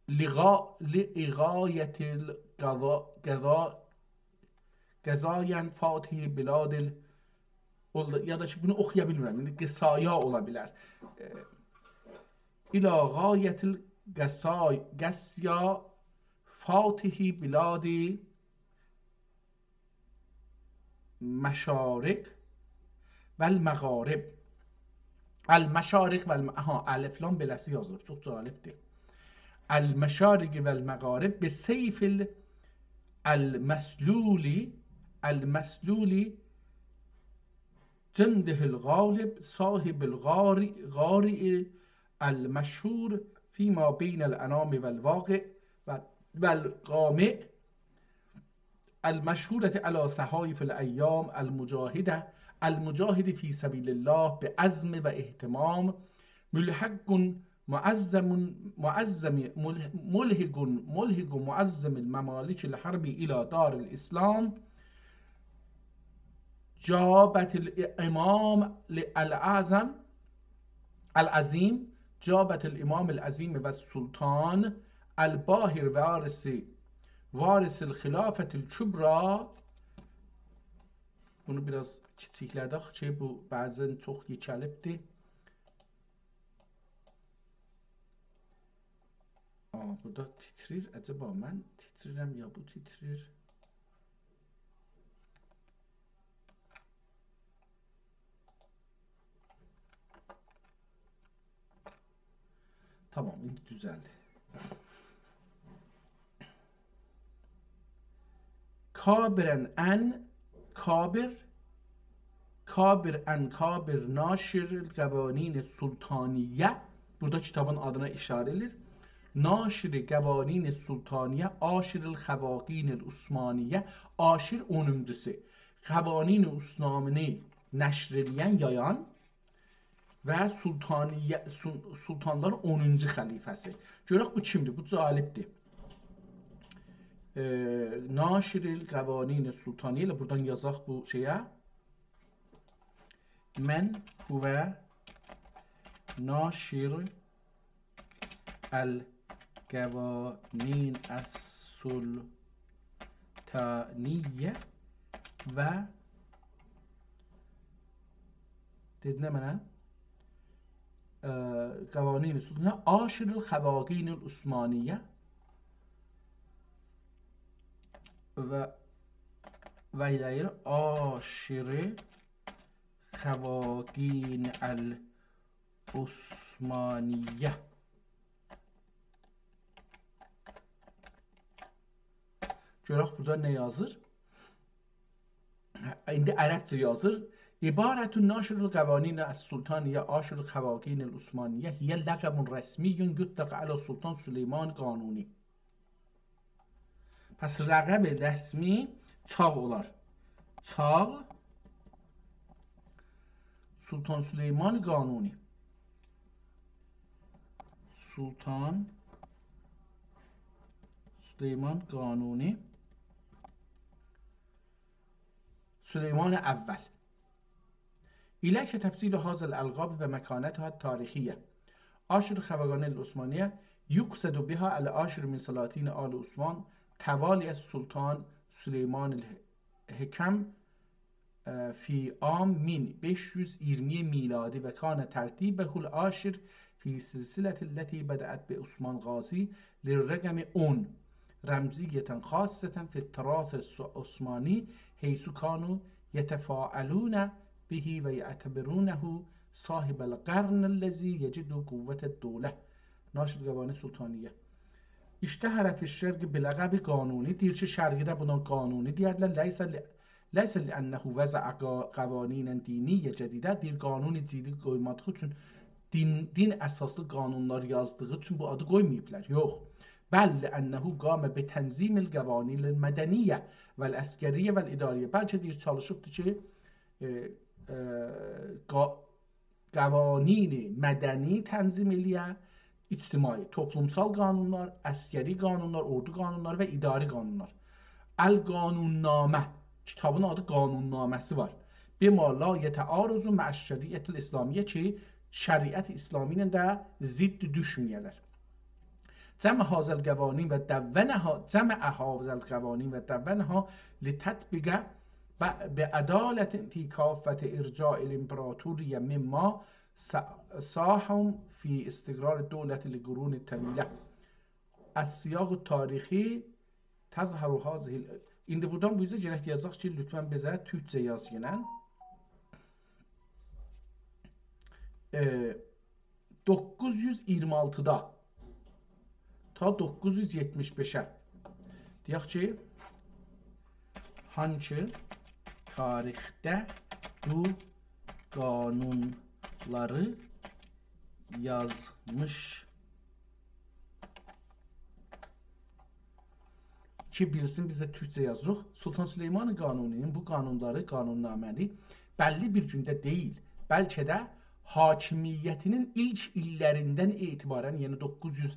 لغا-، لغایة القضا-، قضا-، قضایاً فاتح بلاد ال-، اولدو، یا دا کی، بونو اوخویا بیلمیرم. ایندی قصایا اولا بیلر. ائ، الی غایة القصا-، قصایا فاتح بلاد مشارق و المغارب. المشارق و الم-، ها، الف لام بئله‌سی یازیلیب. چوخ جالبدیر. المشارق و المغارب بسیف ال-، المسلول، المسلول جنده الغالب صاحب الغار-، غارع المشهور فیما بین الانام و الواقع و، و القامع المشهورة علی صحائف الایام المجاهدة، المجاهد فی سبیل الله بعزم و اهتمام، ملحق معظم، معظم، مل-، ملحق، ملحق معظم الممالک الحرب الی دار الاسلام، جابت الامام الاعظم، العظیم، جابت الامام العظیم و السلطان الباهر وارث، وارث الخلافة الکبری. بونو بیر آز کیچیکله‌دک کی، بو بعضاً چوخ یئکه‌لیبدیر. آ، بورادا تیتریر. عجبا من تیتریرم یا بو تیتریر؟ تامام، ایندی دوزلدی. کابراً عن کابر، کابر عن کابر ناشر القوانین السلطانیة. بورادا کیتابین آدینا ایشاره ائدیر. ناشر قوانین السلطانیة، عاشر الخواقین العثمانیة. عاشر اونونجوسو. قوانین عثمانی‌نی نشر ائله‌ین، یایان و سلطانیه، سل-، سلطانلارین اونونجو خلیفه‌سی. گؤرک بو کیمدیر؟ بو جالبدیر. ائ، ناشر القوانین السلطانیة، ائله بورادان یازاق بو شئیه. من هو ناشر القوانین السلطانیة و دئدی نمنه؟ اه، قوانین السلطانیة، عاشر الخواقین العثمانیة و، و دئییر عاشر خواقین العثمانیة. گؤرک بورادا نه یازیر. ایندی عربجه یازیر. عبارة ناشر القوانین السلطانیة عاشر الخواقین العثمانیة هی لقب رسمی یطلق علی سلطان سلیمان قانونی. پس لقب رسمی چاغ اولار. چاغ سلطان سلیمان قانونی. سلطان سلیمان قانونی. سلیمان اول. الیک تفصیل هذه الالقاب و مکانتها التاریخیة. عاشر الخواقین العثمانیة یقصد بها العاشر من سلاطین آل عثمان توالي السلطان سلیمان الحکم، اه، فی عام من بئش یوز اییرمی میلادی و کان ترتیبه العاشر فی سلسلة التي بدأت بعثمان غازی للرقم اون. رمزية خاصة في التراث العثماني، حيث كانوا يتفاءلون به ويعتبرونه صاحب القرن الذي يجد قوة الدولة. ناشر قوانین سلطانیه. اشتهر في الشرق بلقب قانونی، دئییر کی، شرقده بونا قانونی دئیردیلر. ليس ل-، ليس لأنه وضع قا-، قوانين دينية جديدة، دئییر، قانون جدید قویمادیغی اوچون، دین، دین اساسلی قانونلار یازدیغی اوچون بو آدی قویماییبلار. یوخ. بل لأنه قام بتنظيم القوانين المدنية والعسكرية والإدارية. بلکه دئییر، چالیشیبدی کی، ائ، ائ، قا-، قوانین مدنی تنظیم ائله‌یه، اجتماعی، توپلومسال قانونلار، عسکری قانونلار، اوردو قانونلاری و اداری قانونلار. القانون‌نامه، کیتابین آدی قانون‌نامه‌سی وار. بما لا يتعارض مع الشريعة الإسلامية، کی، شریعت اسلامی ایله ده ضد دوشمه‌یه‌لر. جمع هذا القوانین و دونها، جمع هذا القوانین و دونها لتطبیق ب-، بعدالة في كافة أرجاء الإمپراتورية مما س-، ساهم في استقرار الدولة لقرون طويلة. السياق التاريخي تظهر هذه ال-، ایندی بورادان بو اوزه گرک یازاق کی، لطفاً بیزه تورکجه یازگینن. ائ، دوققوز یوز اییرمی آلتیدا تا دوققوز یوز یئتمیش بئشه. دئیک کی، هانکی تاریخده بو قانونلاری یازمیش کی، بیلسین، بیز ده تورکجه یازیریق. سلطان سلیمان قانونی‌نین بو قانونلاری، قانون‌نامه‌نی بللی بیر گونده دئییل، بلکه ده حاکمیتی‌نین ایلک ایللریندن اعتباراً، یعنی دوققوز یوز،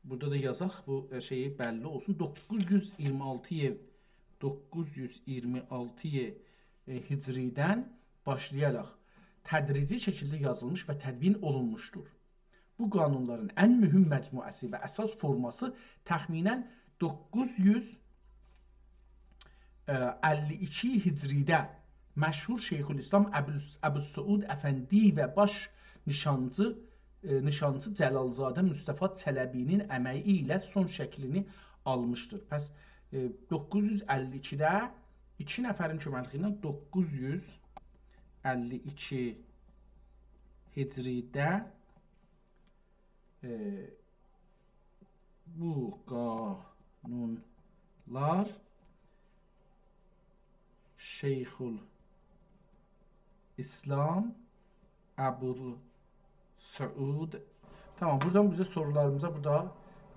بورادا دا یازاق، بو، ائ، شئیی بللی اولسون، دوققوز یوز اییرمی آلتی، دوققوز یوز اییرمی آلتی، ائ، هجری‌دن باشلایاراق تدریجی شکیلده یازیلمیش و تدوین اولونموشدور. بو قانونلارین ان مهم مجموعه‌سی و اساس فورماسی تخمیناً دوققوز یوز اللی ایکی هجری‌ده مشهور شیخ‌الاسلام ابو-، ابوسعود افندی و باش نیشانچی، ائ، نیشانچی جلالزاده مصطفی چلبی‌نین امه‌یی ایله سون شکلینی آلمیشدیر. پس، ائ، دوققوز یوز اللی ایکیده ایکی نفرین کؤمکلیگی ایله دوققوز یوز اللی ایکی هجری‌ده، ائ، بو قانونلار شیخ‌الاسلام ابوسعود. تامام، بورادان بیزه سورولاریمیزا بورادا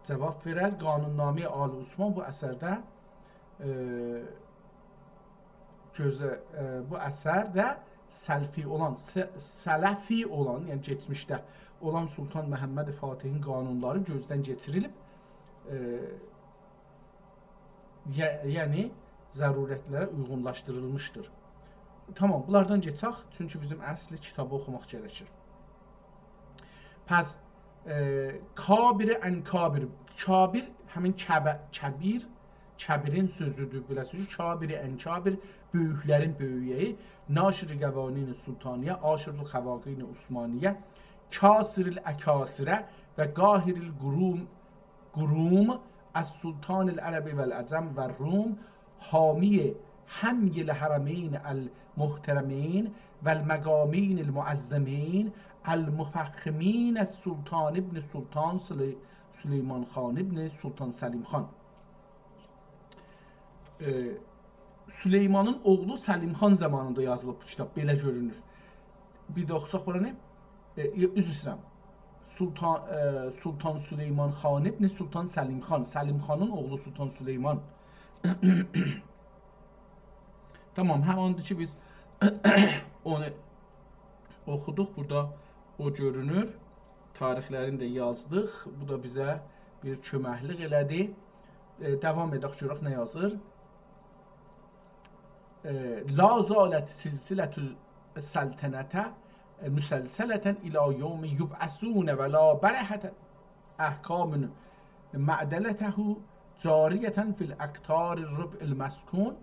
جاواب وئرر. قانون‌نامه‌ی آل عثمان بو اثرده، ائ، گؤزه-، ائ، بو اثرده سلفی اولان، س-، سلفی اولان، یعنی کئچمیشده اولان سلطان محمد فاتحین قانونلاری گؤزدن کئچیریلیب، ائ، ی-، یعنی ضرورتلره اویغونلاشدیریلمیشدیر. تامام، بونلاردان کئچک، چونکی بیزیم اصلی کیتابی اوخوماق گرکیر. پس، ائ، کابر عن کابر. کابر همین کبه-، کبیر، کبیرین سؤزودور، بئله سؤز. کابر عن کابر، بؤیوکلرین بؤیویی. ناشر قوانین سلطانیه، عاشر القوانین عثمانیه، کاسر الاکاسره و قاهر القروم، قروم، السلطان العرب والعجم والروم، حامی حمی الحرمین المحترمین والمقامین المعظمین المفخمین السلطان ابن سلطان سلی-، سلیمان خان ابن سلطان سلیم خان. ائ، سلیمانین اوغلو سلیم خان زامانیندا یازیلیب بو کیتاب، بئله گؤرونور. بیر ده اوخوساق بورانی، ائ، عذر ایسته‌ییرم. سلطان، ائ، سلطان سلیمان خان ابن سلطان سلیم خان، سلیم خانین اوغلو سلطان سلیمان. تامام، هماندیر کی، بیز اونو اوخودوق. بورادا او گؤرونور. تاریخلرینی ده یازدیق. بو دا بیزه بیر کؤمکلیک ائله‌دی. ائ، داوام ائدک، گؤرک نه یازیر. ائ، لا زالت سلسلة السلطنة مسلسلة إلی یوم یبعثون و لا برحت احکام معدلته جاریة فی الاقطار الربع المسکون.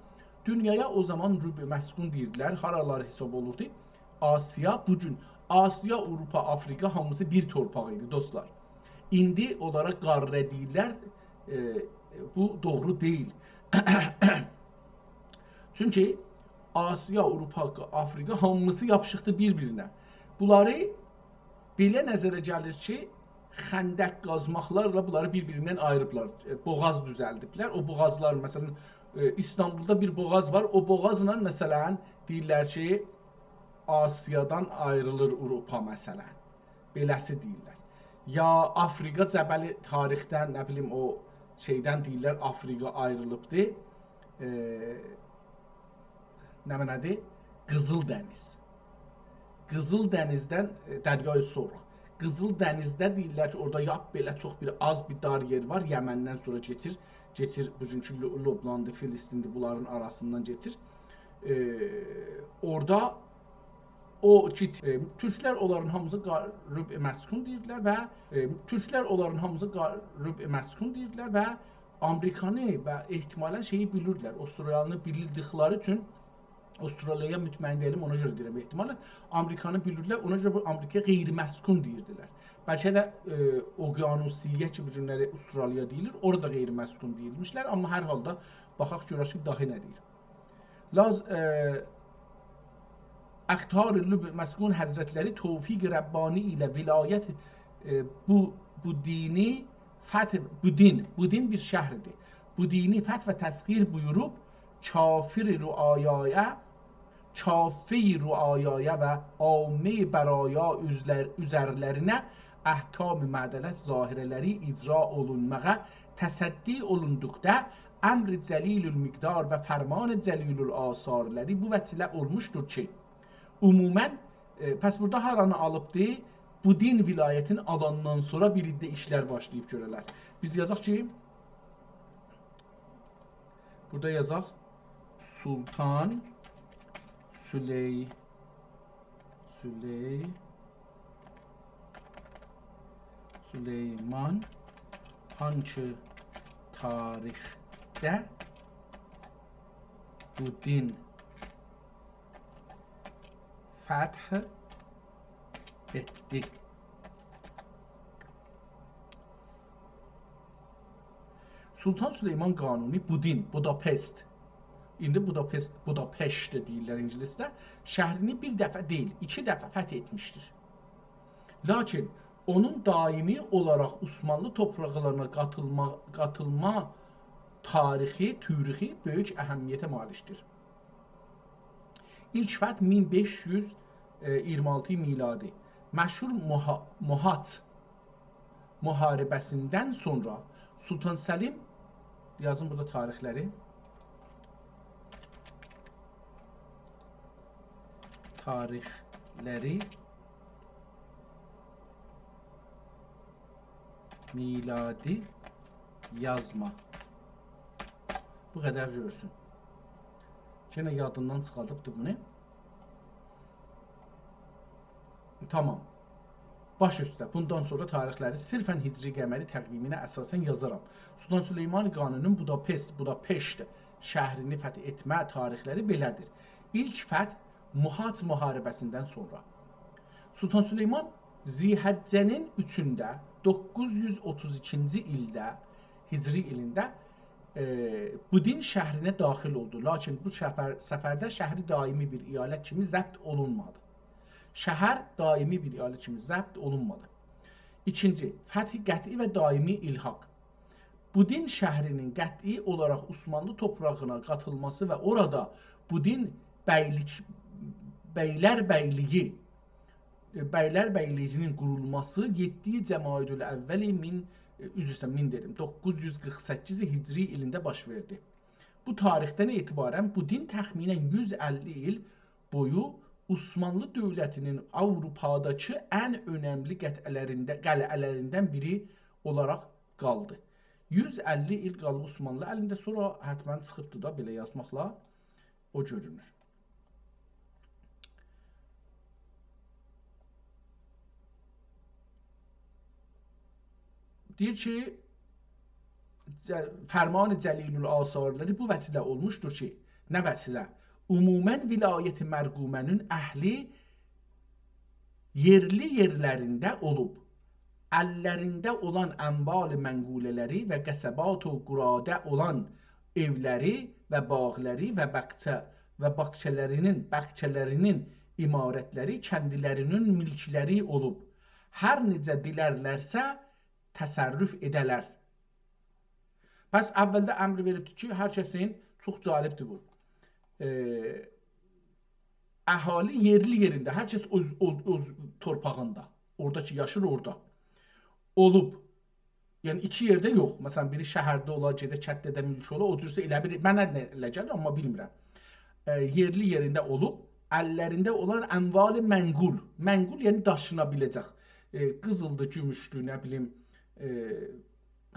دونیایا او زامان ربع مسکون دئییردیلر، هارالار حساب اولوردو. آسیا، بو گون آسیا، آوروپا، آفریقا هامیسی بیر تورپاق ایدی، دوستلار. ایندی اونلارا قاره دئییرلر، ائ، بو دوغرو دئییل. چونکی آسیا، آوروپا، آفریقا هامیسی یاپیشیقدی بیر-بیرینه. بونلاری بئله نظره گلیر کی، خندق قازماقلارلا بونلاری بیر-بیریندن آییریبلار. ائ، بوغاز دوزلدیبلر. او بوغازلار، مثلا، ائ، ایستانبولدا بیر بوغاز وار. او بوغازلا، مثلا، دئییرلر کی، آسیادان آیریلیر آوروپا، مثلا. بئله‌سی دئییرلر. یا آفریقا جبلی تاریخدن، نه بیلیم، او شئیدن دئییرلر، آفریقا آیریلیبدی. ائ، نمنه‌دیر؟ قیزیل دنیز. قیزیل دنیزدن، ائ، دریای سرخ. قیزیل دنیزده دئییرلر کی، اورادا لاپ بئله چوخ بیر آز بیر دار یئر وار. یمندن سونرا کئچیر، کئچیر بوگونکو لو-، لبناندی، فلسطیندی، بونلارین آراسیندان کئچیر. ائ، اورادا او کی، ائ، تورکلر اونلارین هامیسی قا-، ربع مسکون دئییردیلر و، ائ، تورکلر اونلارین هامیسی قا-، ربع مسکون دئییردیلر و آمریکانی و احتمالا شئیی بیلیردیلر، استرالیانی بیلدیکلری اوچون، استرالیایا مطمئن دئییلم، اونا گؤره دئییرم احتمالا، آمریکانی بیلیردیلر، اونا گؤره بو آمریکایا غیر مسکون دئییردیلر. بلکه ده، ائ، اقیانوسیه کی، بو گونلری استرالیا دئییلیر، اورادا غیر مسکون دئییلمیشلر، آمما هر حالدا باخاق گؤرک کی، داهی نه دئییر. لاز، ائ، اختار لب مسکون حضرتلری توفیق ربانی ایله ولایت، ائ، بو، بودینی فتح، بودین، بودین بیر شهردیر. بودینی فتح و تسخیر بویوروب، کافر رعایایا، کافه رعایایا و عامه برایا اوزلر-، اوزرلرینه احکام معدلت ظاهره‌لری اجرا اولونماغا تصدی اولوندوقدا، امر جلیل المقدار و فرمان جلیل الآثارلری بو وسیله اولموشدور کی، عموما، ائ، پس بورادا هارانی آلیبدی؟ بودین ولایتین آلاندان سونرا بیر عده ایشلر باشلاییب گؤره‌لر. بیز یازاق کی، بورادا یازاق سلطان سلی-، سلی-، سلیمان هانکی تاریخده بودین فتح ائتدی. سلطان سلیمان قانونی بودین، بوداپست، ایندی بوداپست، بوداپشت دئییرلر اینگیلیسده، شهرینی بیر دفعه دئییل، ایکی دفعه فتح ائتمیشدیر. لاکین اونون دائمی اولاراق عثمانلی توپراقلارینا قاتیلما، قاتیلما تاریخی، تاریخی بؤیوک اهمیته مالیکدیر. ایلک فتح مین بئش یوز اییرمی آلتی میلادی. مشهور موها-، موهاج محاربه‌سیندن سونرا سلطان سلیم، یازین بورادا تاریخلری. تاریخلری میلادی یازما. بو قدر گؤرسون. یئنه یادیندان چیخاردیبدی بونو. تامام. باش اوسته. بوندان سونرا تاریخلری صرفا هجری قمری تقویمینه اساسا یازارام. سلطان سلیمان قانونون بوداپست، بوداپشت شهرینی فتح ائتمه تاریخلری بئله‌دیر. ایلک فتح موهاج محاربه‌سیندن سونرا. سلطان سلیمان ذی‌حجه‌نین اوچونده، دوققوز یوز اوتوز ایکینجی ایلده، هجری ایلینده، ائ، بودین شهرینه داخل اولدو. لاکین بو سفر، سفرده شهری دائمی بیر ایالت کیمی ضبط اولونمادی. شهر دائمی بیر ایالت کیمی ضبط اولونمادی. ایکینجی، فتح قطعی و دائمی الحاق. بودین شهرینین قطعی اولاراق عثمانلی توپراغینا قاتیلماسی و اورادا بودین بیلیک، بیلر بیلیگی، ائ، بیلر بیلیگینین قورولماسی یئددی جمادی الاول مین، ائ، عذر ایسته‌ییرم، مین دئدیم، دوققوز یوز قیرخ سککیز هجری ایلینده باش وئردی. بو تاریخدن اعتبارا بودین تخمیناً یوز اللی ایل بویو عثمانلی دؤولتینین آوروپاداکی ان اؤنملی قطعه‌لرینده-، قلعه‌لریندن بیری اولاراق قالدی. یوز اللی ایل قالیب عثمانلی الینده، سونرا حتماً چیخیبدی دا، بئله یازماقلا او گؤرونور. دئییر کی، ج-، فرمان جلیل الآثارلاری بو وسیله اولموشدور کی، نه وسیله؟ عموماً ولایت مرقومه‌نین اهلی یئرلی یئرلرینده اولوب. اللرینده اولان اموال منقوله‌لری و قصبات و قراده اولان ائولری و باغلاری و باغچا و باغچه‌لرینین، باغچه‌لرینین عمارتلری کندیلرینین مولکلری اولوب، هر نئجه دیلرلرسه تصرف ائده‌لر. پس اولده امر وئریبدیر کی، هر کسین، چوخ جالبدیر بو. ائ، اهالی یئرلی یئرینده، هر کس اؤز، اؤز، اؤز تورپاغیندا، اورادا کی یاشیر، اورادا اولوب. یعنی ایکی یئرده یوخ. مثلا، بیری شهرده اولا، گئده کتده ده مولک اولا، او جورسه ائله بیل، منه نه ائله گلیر، آمما بیلمیرم. ائ، یئرلی یئرینده اولوب، اللرینده اولان اموال منقول. منقول، یعنی داشینا بیله‌جک. ائ، قیزیلدی، گوموشدو، نه بیلیم، ائ،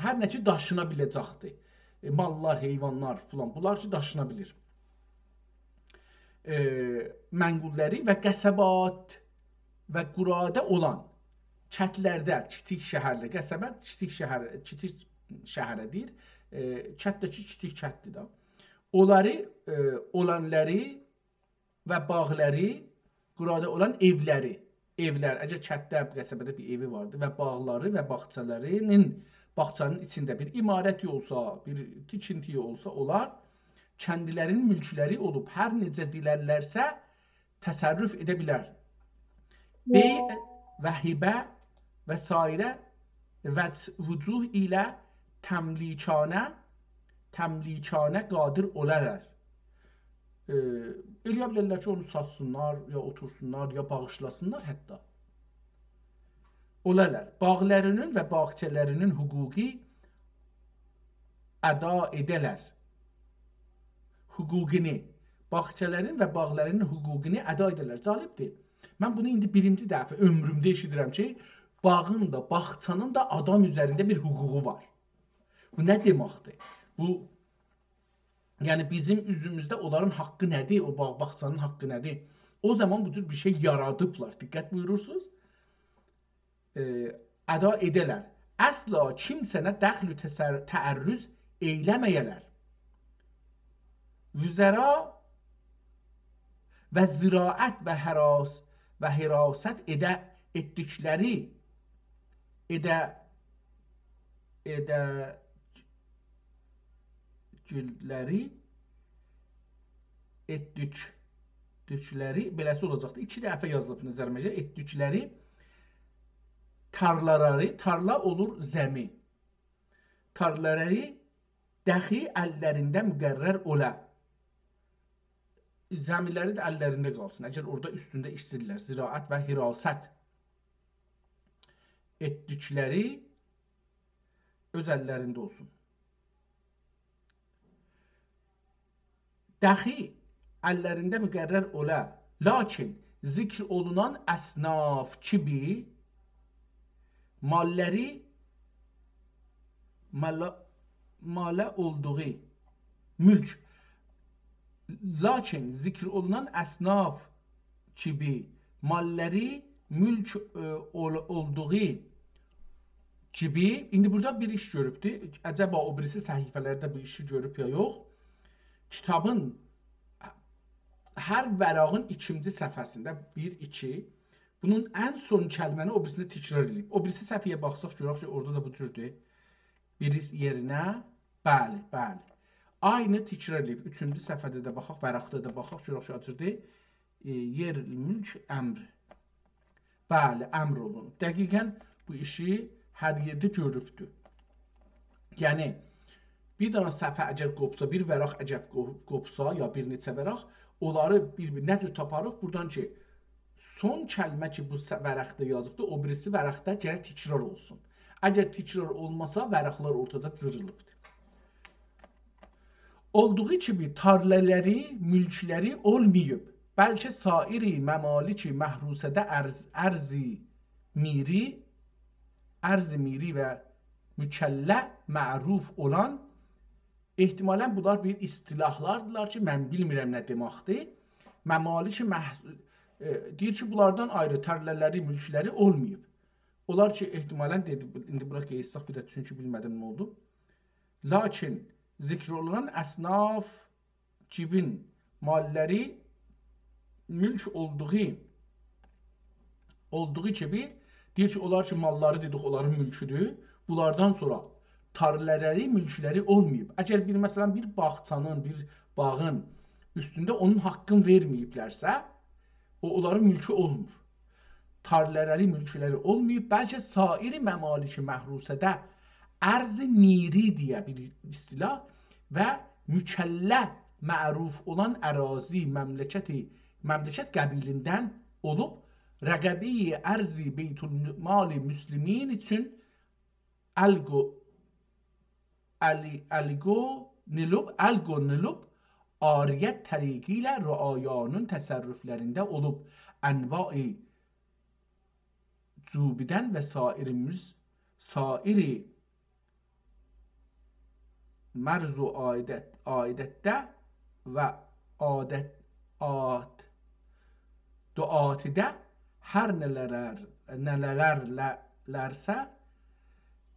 هر نه کی داشینا بیله‌جکدیر. ائ، ماللار، حیوانلار فلان، بونلار کی داشینا بیلیر. ائ، منقوللری و قصبات و قراده اولان کتلرده، کیچیک شهرلر، قصبه کیچیک شهر، کیچیک شهره دئییر. ائ، کت ده کی، کیچیک کتدیر ده. اونلاری، ائ، اولانلاری و باغلاری، قراده اولان ائولری، ائولر، اگر کتده، قصبه‌ده بیر ائوی واردی و باغلاری و باغچالارینین، باغچانین ایچینده بیر عمارتی اولسا، بیر تیکینتی اولسا، اولار کندیلرین مولکلری اولوب، هر نئجه دیلرلرسه تصرف ائده بیلر. بیع و هبه و سایره وجه، وجوه ایله تملیکانه، تملیکانه قادر اولارلار. ائ، ائلیه بیلرلر کی، اونو ساتسینلار، یا اوتورسونلار، یا باغیشلاسینلار حتی. اولارلار. باغلارینین و باغچه‌لرینین حقوقی ادا ائده‌لر. حقوقونو، باغچه‌لرین و باغلارینین حقوقونو ادا ائده‌لر. جالبدیر. من بونو ایندی بیرینجی دفعه عؤمرومده ائشیدیرم کی، باغین دا، باغچانین دا آدام اوزرینده بیر حقوقو وار. بو نه دئمکدیر؟ بو، یعنی بیزیم اوزوموزده اونلارین حاققی نه‌دیر؟ او باغ، باغچانین حاققی نه‌دیر؟ او زامان بو جور بیر شئی یارادیبلار. دقت بویورورسونوز؟ ائ، ادا ائده‌لر. اصلا کیمسه‌نه دخل و تسر-، تعرض ائیله‌مه‌یه‌لر. وزرا و زراعت و حراس-، و حراست ائده-، ائتدیکلری، ائده-، ائده-، گوللری، ائتدیک-، دوکلری، بئله‌سی اولاجاقدی. ایکی دفعه یازیلیب نظریمه گؤره. ائتدیکلری تارلالاری، تارلا اولور زمی. تارلالاری دخی اللرینده مقرر اولا. زمیلری ده اللرینده قالسین. اگر اورادا اوستونده ایشله‌ییرلر، زراعت و حراست ائتدیکلری اؤز اللرینده اولسون. دخی اللرینده مقرر اولا. لاکین ذکر اولونان اصناف کیمی ماللاری مالا-، ماله اولدوغو مولک. لاکین ذکر اولونان اصناف کیمی ماللاری مولک، ائ، اول-، اولدوغو کیمی، ایندی بورادا بیر ایش گؤروبدو. عجبا او بیریسی صفحه‌لرده بو ایشی گؤروب یا یوخ؟ کیتابین هر ورقین ایکینجی صفحه‌سینده، بیر، ایکی، بونون ان سون کلمه‌نی او بیریسینده تکرار ائدیب. او بیریسی صفحه‌یه باخساق، گؤرک کی، اورادا دا بو جوردور. بیری یئرینه، بلی، بلی. عینی تکرار ائدیب. اوچونجو صفحه‌ده ده باخاق، ورقده ده باخاق، گؤرک کی، آچیردی. ائ، یئر مولک امر. بلی، امر اولونوب. دقیقا بو ایشی هر یئرده گؤروبدور. یعنی، بیر دنه صفحه اگر قوپسا، بیر ورق اگر قو-، قوپسا، یا بیر نئچه ورق، اونلاری بیر، بیر، نه جور تاپاریق؟ بورادان کی، سون کلمه کی، بو س-، ورقده یازیبدیر، او بیریسی ورقده گرک تکرار اولسون. اگر تکرار اولماسا، ورقلر اورتادا جیریلیبدیر. اولدوغو کیمی تارلالاری، مولکلری اولماییب، بلکه سایر ممالک محروسه‌ده ارض، ارض میری، ارض میری و مکلّه معروف اولان، احتمالا بونلار بیر اصطلاحلاردیلار کی، من بیلمیرم نه دئمکدیر. ممالک مح-، ائ، دئییر کی، بونلاردان آیری تارلالاری، مولکلری اولماییب. اونلار کی، احتمالا دئدی، ایندی بورا قئییتسک بیر ده، چونکی بیلمه‌دیم نه اولدو. لاکین ذکر اولونان اصناف کیمین ماللاری مولک اولدوغو، اولدوغو کیمی دئییر کی، اونلار کی، ماللاری دئدیک، اونلارین مولکودور. بونلاردان سونرا تارله‌لری، مولکلری اولماییب. اگر بیر، مثلا، بیر باغچانین، بیر باغین اوستونده اونون حاققینی وئرمه‌ییبلرسه، او، اونلارین مولکو اولمور. تارله‌لری، مولکلری اولماییب، بلکه سایر ممالک محروسه‌ده ارض نیری دئیه بیر اصطلاح و مکلا معروف اولان اراضی مملکتی، مملکت قبیلیندن اولوب، رقبه‌ی ارض بیت‌المال مسلمین اوچون القو-، الی-، القونولوب، القونولوب، عاریت طریقی ایله رعایانین تصرفلرینده اولوب، انواع جوبیدن و سایر مز-، سایر مرز و عایدت، عایدتده و عادت، عاد، دعاتیده هر نه‌لر، نه‌لر، له-، لرسه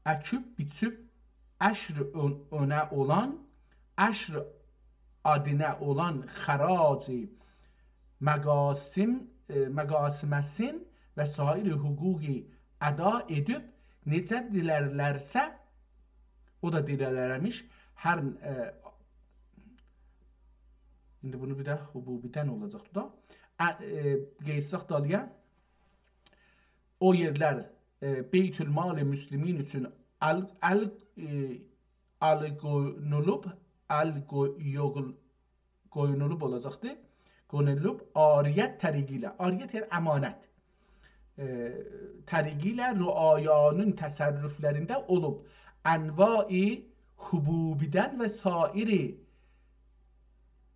اکیب بیچیب عشر اؤن-، اؤنه اولان، عشر آدینه اولان خراج مقاسم، ائ، مقاسمه‌سین و سایر حقوقی ادا ائدیب، نئجه دیلرلرسه، او دا دیلرمیش، هر، ائ، ایندی بونو بیر ده حبوبیدن اولاجاقدی دا. ا، ائ، قئییتسک دالییا. او یئرلر، ائ، بیت‌المال مسلمین اوچون ال، ال، ائ، القونولوب، القو-، یوغول-، قویونولوب اولاجاقدی. قونولوب، عاریت طریقی ایله. عاریت، یعنی امانت. ائ، طریقی ایله رعایانین تصرفلرینده اولوب. انواع حبوبیدن و سایر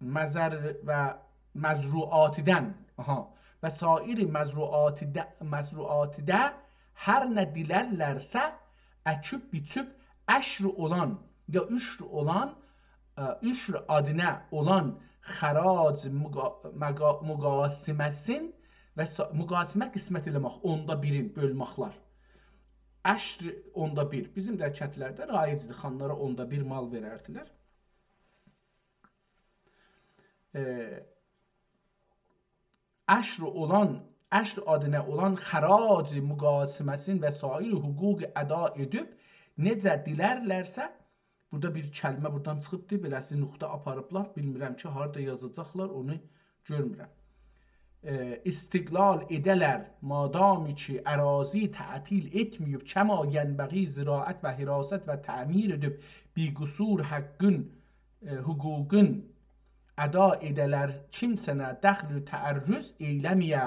مزر و مزروعاتیدن، آها، و سایر مزروعاتیده، مزروعاتیده هر نه دیلرلرسه، اکیب بیچیب عشر اولان، یا عشر اولان، ائ، عشر آدینه اولان خراج مقا-، مقا-، مقاسمه‌سین و سا-، مقاسمه قسمت ائله‌مک، اوندا بیرین بؤلمکلر. عشر اوندا بیر. بیزیم ده کندلرده رایجدیر، خانلارا اوندا بیر مال وئرردیلر. ائ، عشر اولان، عشر آدینه اولان خراج مقاسمه‌سین و سایر حقوق ادا ائدیب، نئجه دیلرلرسه، بورادا بیر کلمه بورادان چیخیبدی، بئله‌سی نقطه آپاریبلار، بیلمیرم کی، هاردا یازاجاقلار، اونو گؤرمورم. ائ، استقلال ائده‌لر، مادامی کی، اراضی تعطیل ائتمه‌ییب، کما ینبغی زراعت و حراست و تعمیر ائدیب، بی‌قصور حقین، ائ، حقوقون ادا ائده‌لر، کیمسنه دخل و تعرض ائیله‌مه‌یه،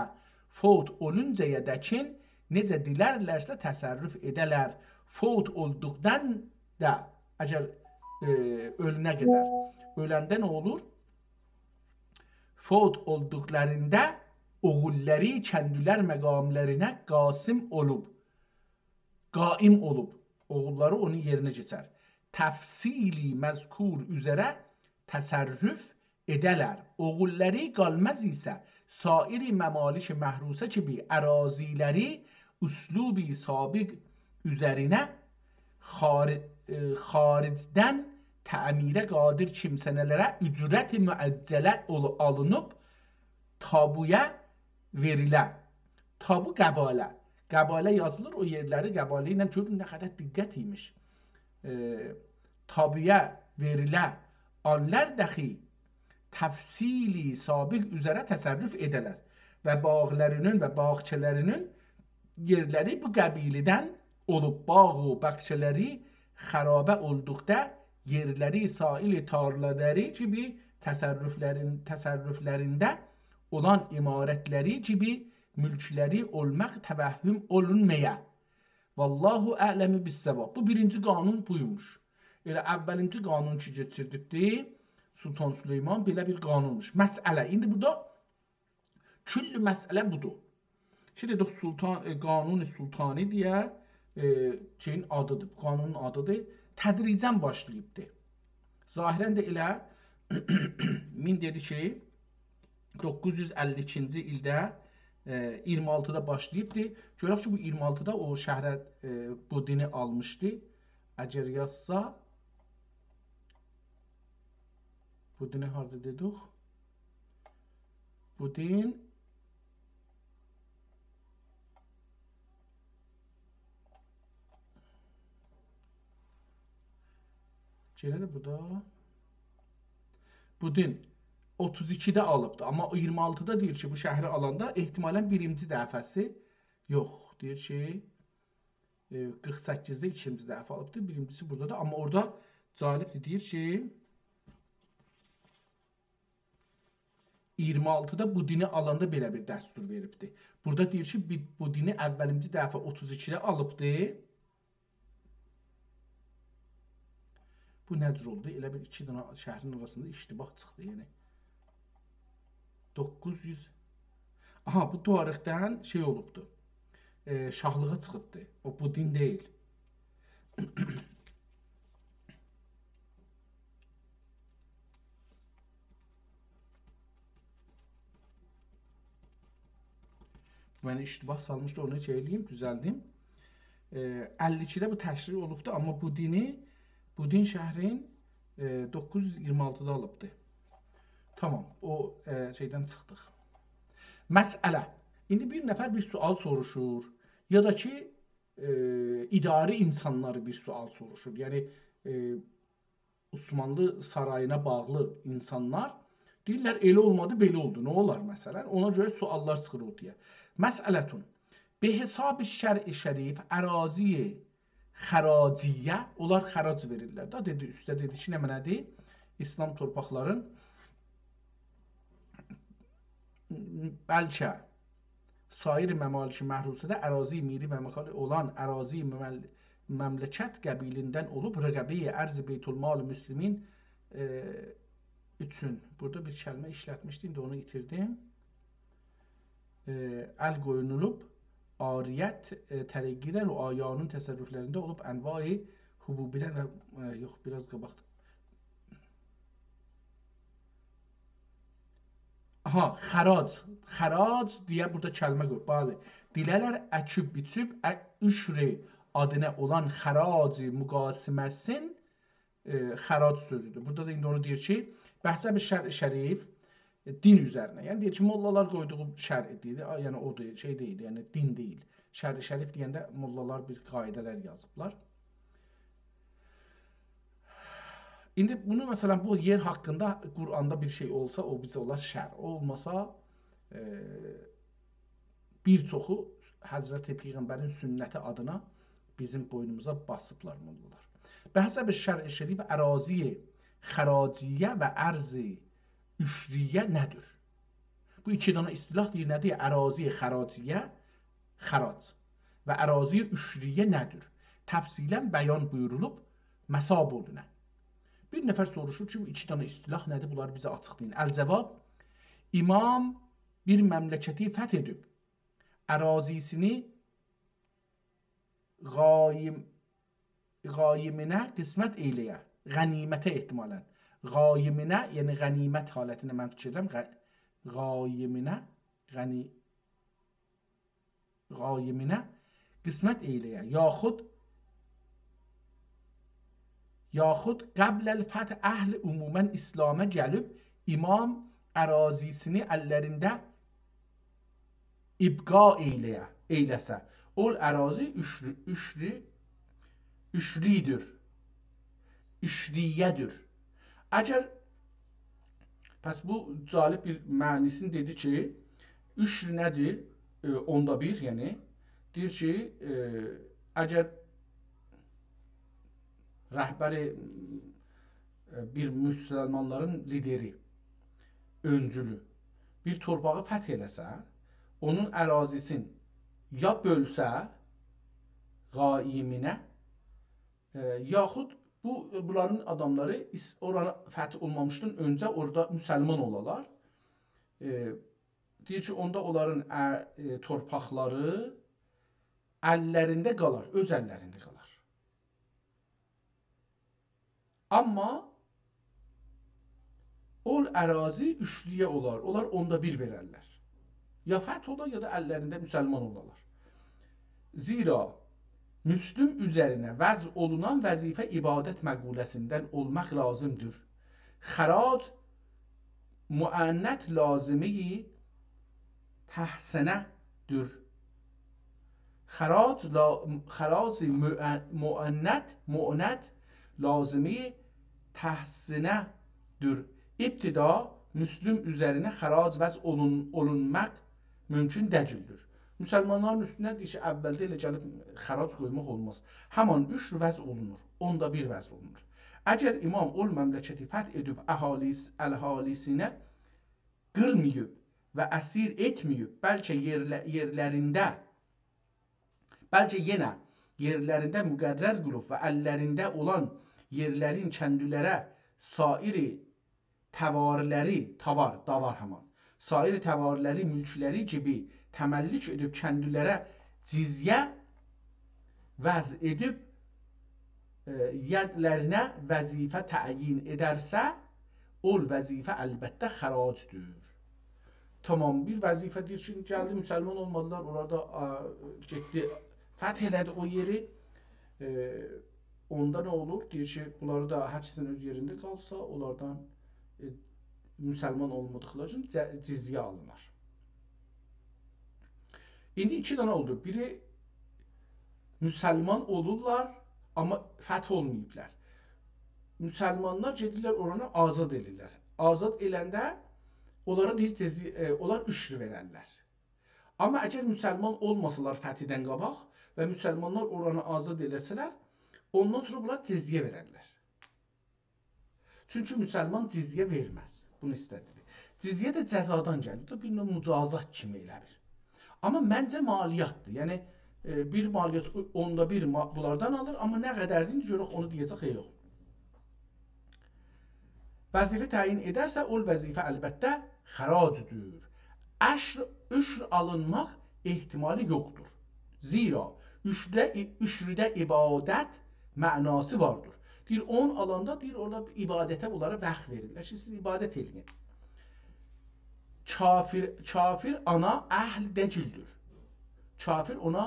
فوت اولونجایا دکین، نئجه دیلرلرسه تصرف ائده‌لر. فوت اولدوقدان دا، اگر، ائ، اؤلونه قدر، اؤلنده نه اولور؟ فوت اولدوقلاریندا اوغوللاری کندلر مقاملارینه قاسم اولوب، قائم اولوب، اوغوللاری اونون یئرینه کئچر. تفصیل مذکور اوزره تصرف ائده‌لر. اوغوللاری قالماز ایسه، سایر ممالک محروسه کیمی اراضیلری اسلوب سابق اوزرینه خار-، ائ، خارجدن تعمیره قادر کیمسه‌لره اجرت معجله اول-، آلینیب تابویا وئریله. تابو قباله. قباله یازیلیر، او یئرلری قباله ایله گؤرون نه قدر دقت ایمیش. ائ، تابویا وئریله، آنلار داخی تفصیل سابق اوزره تصرف ائده‌لر و باغلارینین و باغچه‌لرینین یئرلری بو قبیله‌دن اولوب، باغ و باغچه‌لری خرابه اولدوقدا یئرلری سایر تارلالاری کیمی تصرفلرین-، تصرفلرینده اولان عمارتلری کیمی مولکلری اولماق توهم اولونمایا. والله اعلم بالصواب. بو بیرینجی قانون بویموش. ائله اولینجی قانون کی کئچیردیبدی سلطان سلیمان، بئله بیر قانونموش. مسئله، ایندی بو دا کل مسئله بودور. کی دئدیک، سلطان، ائ، قانون سلطانی دئیه، ائ، شئیین آدیدیر، قانونون آدیدیر. تدریجاً باشلاییبدی. ظاهراً ده ائله مین دئدی کی، دوققوز یوز اللی ایکینجی ایلده، ائ، اییرمی آلتیدا باشلاییبدی. گؤرک کی، بو اییرمی آلتیدا او شهره، ائ، بو دینی آلمیشدی. اگر یازسا، بو دینی هاردا دئدیک؟ بو دین، یئنه ده بورادا بودین اوتوز ایکیده آلیبدی، آمما اییرمی آلتیدا دئییر کی، بو شهری آلاندا احتمالاً بیرینجی دفعه‌سی یوخ. دئییر کی، ائ، قیرخ سککیزده ایکینجی دفعه آلیبدی، بیرینجیسی بورادا دا. آمما اورادا جالبدیر، دئییر کی، اییرمی آلتیدا بودینی آلاندا بئله بیر دستور وئریبدی. بورادا دئییر کی، بی-، بودینی اولینجی دفعه اوتوز ایکیده آلیبدی. بو نه جور اولدو؟ ائله بیر ایکی دنه شهرین آراسیندا اشتباه چیخدی، یعنی. دوققوز یوز. آها، بو تاریخدن شئی اولوبدو. ائ، شاهلیغا چیخیبدی. او بودین دئییل. من اشتباه سالمیشدی، اونو شئی ائله‌ییم، دوزلدیم. ائ، اللی ایکیده بو تشریح اولوبدو، آمما بودینی، بودین شهرین، ائ، دوققوز یوز اییرمی آلتیدا آلیبدی. تامام، او، ائ، شئیدن چیخدیق. مسئله. ایندی بیر نفر بیر سؤال سوروشور، یا دا کی، ائ، اداری اینسانلاری بیر سؤال سوروشور. یعنی، ائ، عثمانلی سارایینا باغلی اینسانلار دئییرلر، ائله اولمادی، بئله اولدو. نه اولار مثلاً؟ اونا گؤره سؤاللار چیخیر اورتایا. مسئلةٌ، به حساب شرع شریف اراضی خراجیه، اونلار خراج وئریرلر دا، دئدی، اوسته دئدی کی، نمنه‌دیر؟ اسلام تورپاقلارین بلکه سایر ممالک محروسه‌ده اراضی میری و مکانی اولان اراضی ممل-، مملکت قبیلیندن اولوب، رقبه‌ی ارض بیت‌المال مسلمین، ائ، اوچون. بورادا بیر کلمه ایشلتمیشدی، ایندی اونو ایتیردیم. ائ، ال قویونولوب، عاریت، ائ، ترقی ائدر، رعایانین تصرفلرینده اولوب، انواع حبوبیدن و، ائ، یوخ، بیر آز قاباق. آها، خراج. خراج دئیه بورادا کلمه قویوب. بلی. دیله‌لر اکیب بیچیب، ا-، عشر آدینا اولان خراج مقاسمه‌سین، ائ، خراج سؤزودور. بورادا دا ایندی اونو دئییر کی، بحث به شرع شریف، ائ، دین اوزرینه. یعنی دئییر کی، موللالار قویدوغو شرع دئییل، آ، یعنی اودور، شئی دئییل، یعنی دین دئییل. شرع شریف دئینده موللالار بیر قاعده‌لر یازیبلار. ایندی بونو، مثلاً، بو یئر حاقیندا قرآندا بیر شئی اولسا، او بیزه اولار شرع. او اولماسا، ائ، بیر چوخو حضرت پیغمبرین سنتی آدینا بیزیم بوینوموزا باسیبلار موللالار. به حسب شرع شریف اراضی خراجیه و ارض عشریه نه‌دیر؟ بو ایکی دنه اصطلاح دئییر، نه‌دیر؟ اراضی خراجیه، خراج، و اراضی عشریه نه‌دیر؟ تفصیلاً بیان بویورولوب، مسا بوینونه. بیر نفر سوروشور کی، بو ایکی دنه اصطلاح نه‌دیر؟ بونلاری بیزه آچیقلایین. الجواب، امام بیر مملکتی فتح ائدیب، اراضی‌سینی غایم-، غایمینه قسمت ائیله‌یه. غنیمته احتمالاً. غایمینه، یعنی غنیمت حالتینه من فیکیر ائدیرم. غ-، غایمینه، غنی-، غایمینه قسمت ائیله‌یه. یاخود، یاخود قبل الفتح اهل عموماً اسلاما گلیب، امام اراضی‌سینی اللرینده ابقا ائیله‌یه، ائیله‌سه. اول اراضی عشر-، عشری-، عشری‌دیر. عشریه‌دیر. اگر، پس بو جالب بیر معنی‌سینی دئدی کی، عشر نه‌دیر؟ ائ، اوندا بیر، یعنی. دئییر کی، ائ، اگر رهبر، ائ، بیر مسلمانلارین لیدری، اؤنجولو بیر تورپاغی فتح ائله‌سه، اونون اراضی‌سین یا بؤلسه، غایمینه، ائ، یاخود بو، بونلارین آداملاری ایس-، اورانی فتح اولمامیشدان اؤنجه اورادا مسلمان اولالار. ائ، دئییر کی، اوندا اونلارین ا-، ائ، تورپاقلاری اللرینده قالار، اؤز اللرینده قالار. آمما اول اراضی عشریه اولار، اونلار اوندا بیر وئررلر. یا فتح اولار، یا دا اللرینده مسلمان اولالار. زیرا مسلم اوزرینه وضع اولونان وظیفه عبادت مقوله‌سیندن اولماق لازیمدیر. خراج معنت لازمه‌ی تحسنه‌دیر. خراج لا-، خراج مع-، معنت، معنت لازمه‌ی تحصینه‌دیر. ابتدا مسلم اوزرینه خراج وضع اولون-، اولونماق مومکون دئییلدیر. مسلمانلارین اوستونه دئییر کی، اولده ائله گلیب خراج قویماق اولماز. همان عشر وضع اولونور، اوندا بیر وضع اولونور. اگر امام اول مملکتی فتح ائدیب اهالیس-، اهالیسینه قیرماییب و اسیر ائتمه‌ییب، بلکه یئرله-، یئرلرینده، بلکه یئنه یئرلرینده مقرر قیلیب و اللرینده اولان یئرلرین کندلره سایر تاوارلری، تاوار، داوار همان، سایر تاوارلری، ملکلری کیمی تملک ائدیب کندلره جزیه وضع ائدیب، ائ، یدلرینه وظیفه تعیین ائدرسه، اول وظیفه البته خراجدیر. تامام، بیر وظیفه دئییر کی، گلدی، مسلمان اولمادیلار، اونلار دا، آ، گئتدی، فتح ائله‌دی او یئری. ائ، اوندا نه اولور؟ دئییر کی، بونلاری دا هر کسین اؤز یئرینده قالسا، اونلاردان، ائ، مسلمان اولمادیقلاری اوچون جه-، جزیه آلینار. ایندی ایکی دنه اولدو. بیری مسلمان اولورلار، آمما فتح اولماییبلار. مسلمانلار گئدیرلر اورانی آزاد ائله‌ییرلر. آزاد ائلنده اونلارا دئییر جزیه، ائ، اونلار عشر وئررلر. آمما اگر مسلمان اولماسالار فتحدن قاباق و مسلمانلار اورانی آزاد ائله‌سه‌لر، اوندان سونرا بونلار جزیه وئررلر. چونکی مسلمان جزیه وئرمز. بونو ایسته‌دی. جزیه ده جزادان گلیر. بو بیر نوع مجازات کیمی ائله بیل. آمما منجه مالیاتدیر. یعنی، ائ، بیر مالیات، اوندا بیر ما-، بونلاردان آلیر، آمما نه قدردیر، ایندی گؤرک اونو دئیه‌جک یا یوخ. وظیفه تعیین ائدرسه، اول وظیفه البته خراجدیر. عشر، عشر آلینماق احتمالی یوخدور. زیرا عشرده، عشرده عبادت معناسی واردیر. دئییر، اون آلاندا، دئییر، اورادا عبادته بونلارا وقف وئریرلر کی، سیز عبادت ائله‌یین. کافر، کافر اونا اهل دئییلدیر. کافر اونا،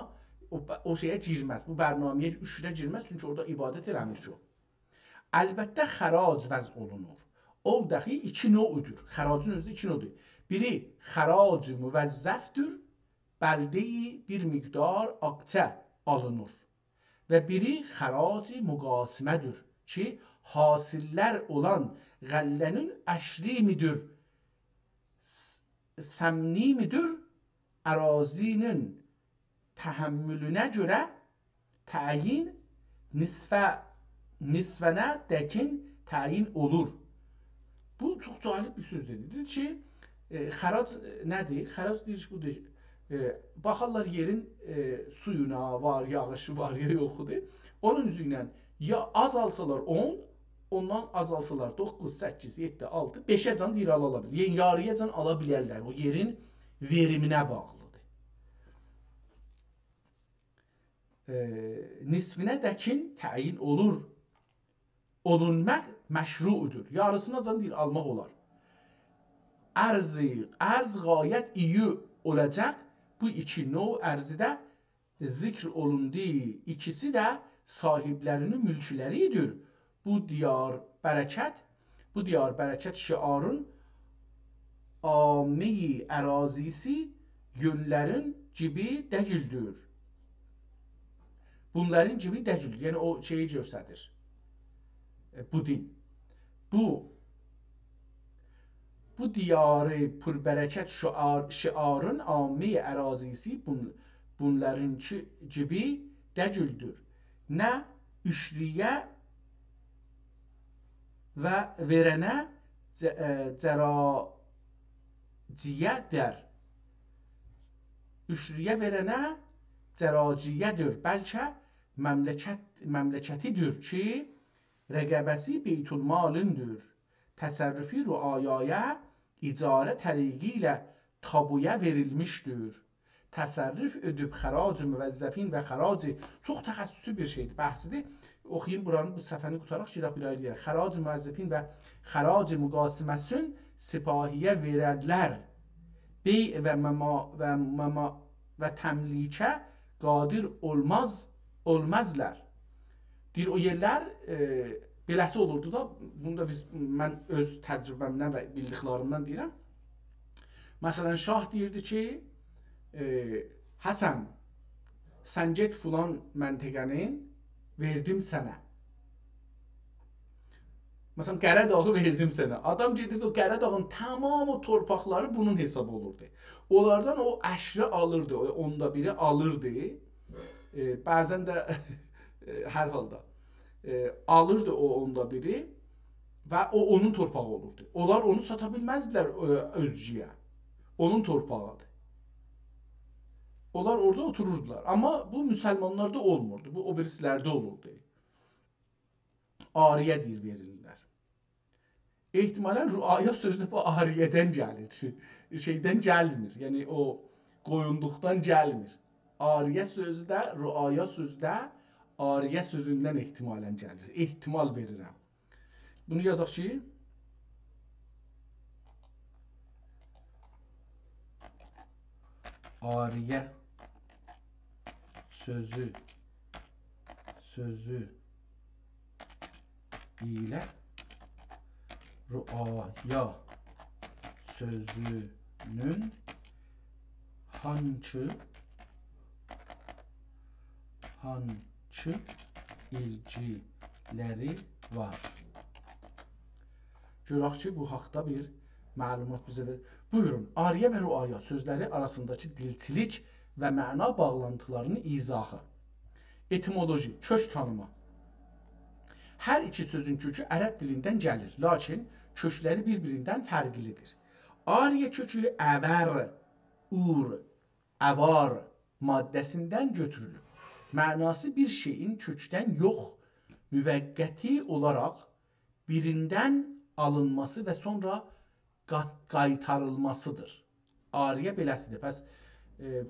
او، او شئیه گیرمز، بو برنامه‌یه، عشره گیرمز، چونکی اورادا عبادت ائله‌میر کی او. البته خراج وضع اولونور. او داخی ایکی نوعدور. خراجین اؤزو ده ایکی نوعدور. بیری خراج موظفدیر، بلده‌ای بیر مقدار آقچه آلینیر. و بیری خراج مقاسمه‌دیر کی، حاصللر اولان غله‌نین عشری میدیر، س-، سمنی میدیر، اراضی‌نین تحملونه گؤره تعیین، نصفه، نصفه‌نه دکین تعیین اولور. بو چوخ جالب بیر سؤز دئدی. دئدی کی، ائ، خراج، ائ، نه‌دیر؟ خراج دئییر کی، بودور. ائ، باخارلار یئرین، ائ، سویونا، وار، یاغیشی وار یا یوخودور. اونون اوزو ایله یا آز آلسالار اون، اوندان آز آلسالار دوققوز، سککیز، یئددی، آلتی، بئشه‌جن دئییر، آلا، آلا بیلیر. یعنی یارییاجان آلا بیلرلر. او یئرین وئریمینه باغلیدیر. ائ، نصفینه دکین تعیین اولور. اولونماق مشروعدور. یاریسیناجان دئییر، آلماق اولار. ارضی، ارض غایت ایی اولاجاق. بو ایکی نوع ارضی ده ذکر اولوندو. ایکیسی ده صاحبلرینین ملکلریدیر. بو دیار برکت، بو دیار برکت شعارین عامه‌ی اراضی‌سی یؤنلرین گیبی دئییلدیر. بونلارین گیبی دئییلدیر. یعنی او شئیی گؤستریر. ائ، بو دین. بو بو دیاری پربرکت شعار، شعارین عامه‌ی اراضی‌سی بون-، بونلارینکی گیبی دئییلدیر. نه عشریه و وئرنه ج-، ائ، جراجیه دئر. عشریه وئرنه جراجیه‌دیر. بلکه مملکت، مملکتیدیر کی، رقبه‌سی بیت‌المالیندیر. تصرفی رعایایا اجاره طریقی ایله تابویا وئریلمیشدیر. تصرف ائدیب خراج موظفین و خراج، چوخ تخصصی بیر شئیدیر، بحثیدیر. اوخویوم بورانی، بو صفحه‌نی قوتاراق گئدک بیر آیری یئره. خراج موظفین و خراج مقاسمه‌سین سپاهیه وئررلر. بیع و مما-، و مما-، و تملیکه قادر اولماز، اولمازلار. دئییر، او یئرلر، ائ، بئله‌سی اولوردو دا، بونو دا بیز، من اؤز تجربه‌مدن و بیلدیکلریمدن دئییرم. مثلا، شاه دئییردی کی، ائ، حسن، سن گئت فلان منطقه‌نین، وئردیم سنه. مثلا، قاراداغی وئردیم سنه. آدام گئدیردی، او قاراداغین تمام او تورپاقلاری بونون حسابی اولوردو. اونلاردان او عشره آلیردی، او اوندا بیری آلیردی. ائ، بعضا ده، ائ، هر حالدا، ائ، آلیردی او اوندا بیری و او اونون تورپاغی اولوردو. اونلار اونو ساتا بیلمزدیلر، ائ، اؤزگه‌یه. اونون تورپاغیدیر. اونلار اورادا اوتوروردولار. آمما بو مسلمانلاردا اولموردو. بو او بیریسیلرده اولوردو. عاریه دئییر وئریرلر. احتمالا رعایا سؤزو ده بو عاریه‌دن گلیر. شئی-، شئیدن گلمیر. یعنی او قویونلوقدان گلمیر. عاریه سؤزو ده رعایا سؤزو ده عاریه سؤزوندن احتمالا گلیر. احتمال وئریرم. بونو یازاق کی، عاریه سؤزو، سؤزو ایله رعایا سؤزونون هانکی، هانکی ایلگیلری وار؟ گؤرک کی، بو حاقدا بیر معلومات بیزه وئریر. بویورون، عاریه و رعایا سؤزلری آراسینداکی دیلچیلیک و معنا باغلانتیلارینین ایضاحی. ائتیمولوژی، کؤک تانیما. هر ایکی سؤزون کؤکو عرب دیلیندن گلیر، لاکین کؤکلری بیر-بیریندن فرقلیدیر. عاریه کؤکو عور، عور، عوار ماده‌سیندن گؤتورولوب. معناسی بیر شئیین کؤکدن یوخ، موقتی اولاراق بیریندن آلینماسی و سونرا قا-، قایتاریلماسیدیر. عاریه بئله‌سیدیر. پس، ائ،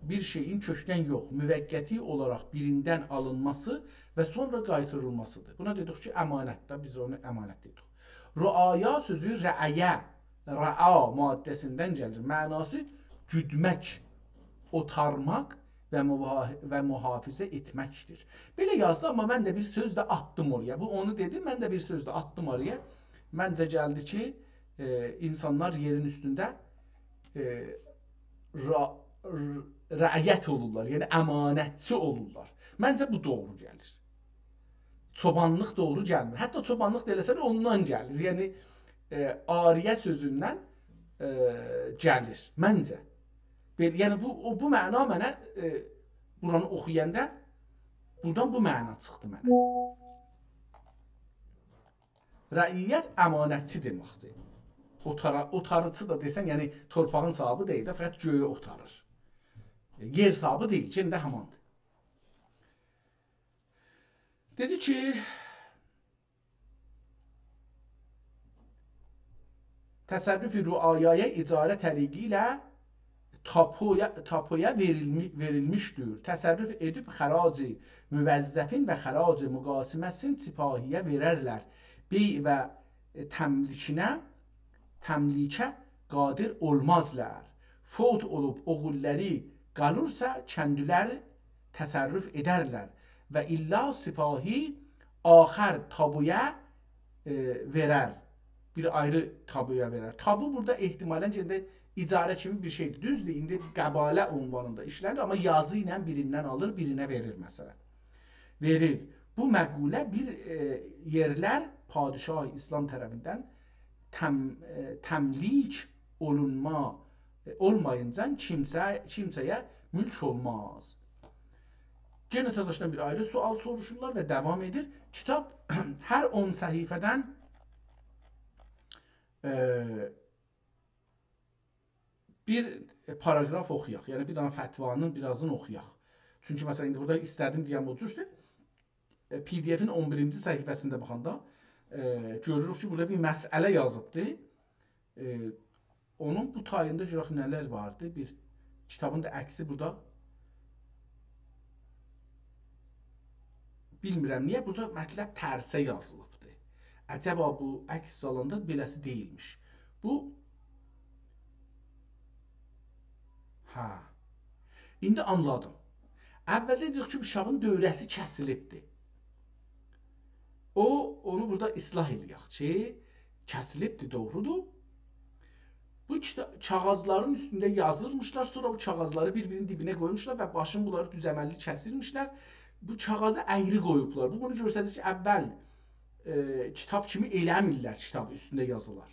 بیر شئیین کؤکدن یوخ، موقتی اولاراق بیریندن آلینماسی و سونرا قایتاریلماسیدیر. بونا دئدیک کی، امانت ده، بیز اونو امانت دئدیک. رعایا سؤزو رعیه، رعا ماده‌سیندن گلیر. معناسی گودمک، اوتارماق و موا-، و محافظه ائتمکدیر. بئله یازدی، آمما من ده بیر سؤز ده آتدیم اورایا. بو اونو دئدی، من ده بیر سؤز ده آتدیم اورایا. منجه گلدی کی، ائ، اینسانلار یئرین اوستونده، ائ، را-، ر-، رعیت اولورلار، یعنی امانتچی اولورلار. منجه بو دوغرو گلیر. چوبانلیق دوغرو گلمیر. حتی چوبانلیق دا ائله‌سن، اوندان گلیر. یعنی، ائ، عاریه سؤزوندن، ائ، گلیر، منجه. بئل-، یعنی، بو، او، بو معنا منه، ائ، بورانی اوخویاندا بورادان بو معنا چیخدی منه. رعیت امانتچی دئمکدیر. اوتارا-، اوتاریجی دا دئسن، یعنی تورپاغین صاحیبی دئییل ده، فقط گؤیو اوتاریر. ائ، یئر صاحیبی دئییل، یئنه ده هماندیر. دئدی کی، تصرف رعایای اجاره طریقی ایله تاپویا، تاپویا وئریلمی-، وئریلمیشدیر. تصرف ائدیب خراج موظفین و خراج مقاسمه‌سین سپاهی‌یه وئررلر. بیع و تملیکینه، تملیکه قادر اولمازلار. فوت اولوب اوغوللاری قالیرسا، کندلیلر تصرف ائدرلر و الا سپاهی آخر تابویا، ائ، وئرر. بیر آیری تابویا وئرر. تابو بورادا احتمالا یئنه ده اجاره کیمی بیر شئیدیر. دوزدور، ایندی قباله عنوانیندا ایشلنیر، آمما یازی ایله بیریندن آلیر، بیرینه وئریر، مثلا. وئریر. بو مقوله بیر، ائ، یئرلر پادشاه اسلام طرفیندن تم-، ائ، تملیک اولونما، ائ، اولمایینجا کیمسه-، کیمسه‌یه مولک اولماز. یئنه تزه‌دن بیر آیری سؤال سوروشورلار و داوام ائدیر. کیتاب هر اون صفحه‌دن، ائ، بیر پاراگراف اوخویاق. یعنی، بیر دنه فتوانین بیر آزینی اوخویاق. چونکی، مثلا، ایندی بورادا ایسته‌دیم دئیم او جوردور. ائ، پی دی افین اون بیرینجی صفحه‌سینده باخاندا، ائ، گؤروروک کی، بورادا بیر مسئله یازیبدی. ائ، اونون بو تاییندا گؤرک نه‌لر واردی. بیر کیتابین دا عکسی بورادا. بیلمیرم، نییه بورادا مطلب ترسه یازیلیبدی؟ عجبا بو عکس سالاندا بئله‌سی دئییلمیش. بو، هه. ایندی آنلادیم. اولده دئدیک کی، بو کیتابین دؤوره‌سی کسیلیبدی. او، اونو بورادا اصلاح ائله‌یک کی، کسیلیبدی، دوغرودور. بو کیتا-، کاغاذلارین اوستونده یازیرمیشلار، سونرا بو کاغاذلاری بیر-بیرینین دیبینه قویموشلار و باشین بونلاری دوز عمللی کسیرمیشلر. بو کاغاذی اَیری قویوبلار. بو بونو گؤستریر کی، اول ائ، کیتاب کیمی ائله‌میرلر کیتابی اوستونده یازیلار.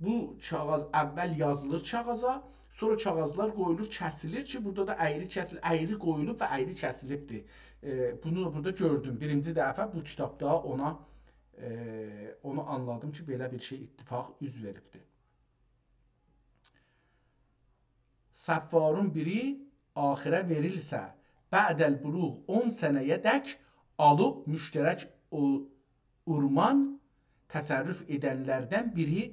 بو کاغیذ اول یازیلیر کاغیذا، سونرا کاغیذلار قویولور، کسیلیر کی، بورادا دا اَیری کسیل-، اَیری قویولوب و اَیری کسیلیبدیر. ائ، بونو دا بورادا گؤردوم. بیرینجی دفعه بو کیتابدا اونا، ائ، اونو آنلادیم کی، بئله بیر شئی، اتفاق اوز وئریبدیر. صفارون بیری آخره وئریلسه، بعد البلوغ اون سنه‌یه‌دک آلیب مشترک او-، اورمان تصرف ائدنلردن بیری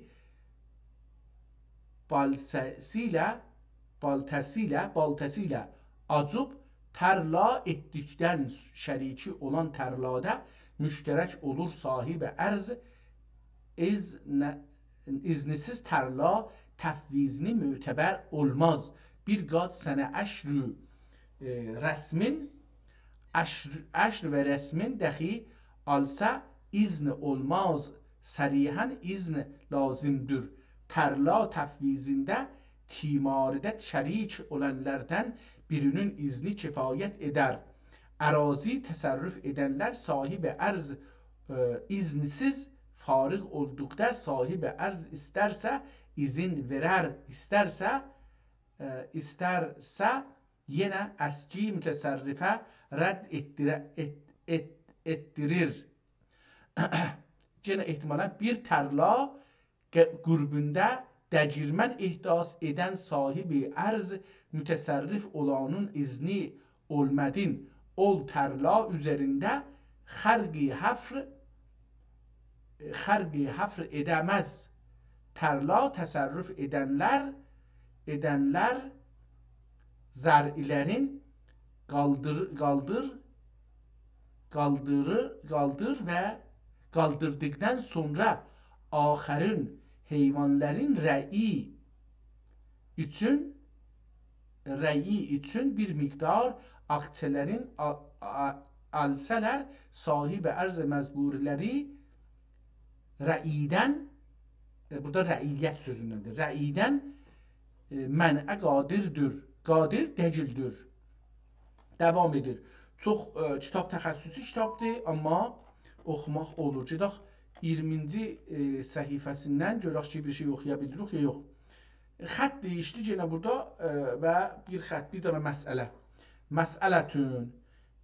بالته‌سیله، بالته‌سیله، بالته‌سیله آجیب طرلا ائتدیکدن شریکی اولان طرلادا مشترک اولور صاحب ارض اذن-، اذنی‌سیز طرلا تفویضینی معتبر اولماز. بیر قات سنه عشر، ائ، رسمین، عشر، عشر و رسمین دخی آلسا اذن اولماز، صریحاً اذن لازمدور. طرلا تفویضینده تیمارده شریک اولانلاردان بیرینین اذنی کفایت ائدر. اراضی تصرف ائدنلر صاحب ارض، ائ، اذنی‌سیز فارغ اولدوقدا صاحب ارض ایسترسه اذن وئرر، ایسترسه، ائ، ایسترسه یئنه اسکی متصرفه رد ائتدیره-، ائت-، ائت-، ائتدیریر. یئنه احتمالاً بیر طرلا قه-، قوربوندا دگیرمن احداث ائدن صاحب ارض متصرف اولانین اذنی اولمادین اول طرلا اوزرینده خرقی حفر، خرقی حفر ائده‌مز. طرلا تصرف ائدنلر، ائدنلر زرعلرین قالدیر، قالدیر، قالدیری-، قالدیر و قالدیردیقدان سونرا آخرین حیوانلارین رعی اوچون، رعی اوچون بیر مقدار آکچه‌لرین آ-، آ-، آلسالار، صاحب ارض مزبورلری رعیدن، ائ، بورادا رعیت سؤزوندندیر، رعیدن، ائ، منعه قادردیر، قادر دئییلدیر. داوام ائدیر. چوخ، ائ، کیتاب تخصصی کیتابدیر، آمما اوخوماق اولور. گئدک اییرمینجی، ائ، صفحه‌سیندن گؤرک کی، بیر شئی اوخویا بیلیریک یا یوخ. خط دییشدی یئنه بورادا، ائ، و بیر خط، بیر دنه مسئله. مسئلةٌ.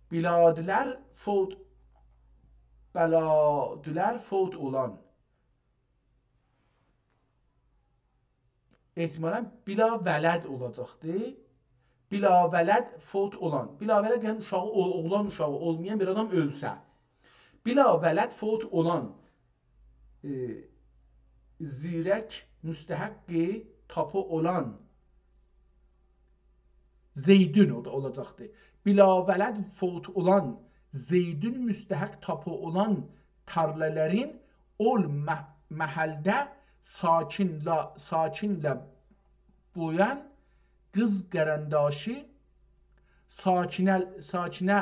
بلادلر فوت، بلادلر فوت اولان. احتمالاً بلا ولد اولاجاقدی. بلا ولد فوت اولان. بلا ولد، یعنی اوشاغی، او-، اوغلان اوشاغی اولمایان بیر آدام اؤلسه. بلا ولد فوت اولان، ائ، زیرک مستحق تاپو اولان زیدون، او دا اولاجاقدی. بلا ولد فوت اولان زیدون مستحق تاپو اولان تارلالارین اول مه-، محلده ساکینله، ساکینله بویان قیز قارانداشی، ساکینه، ساکینه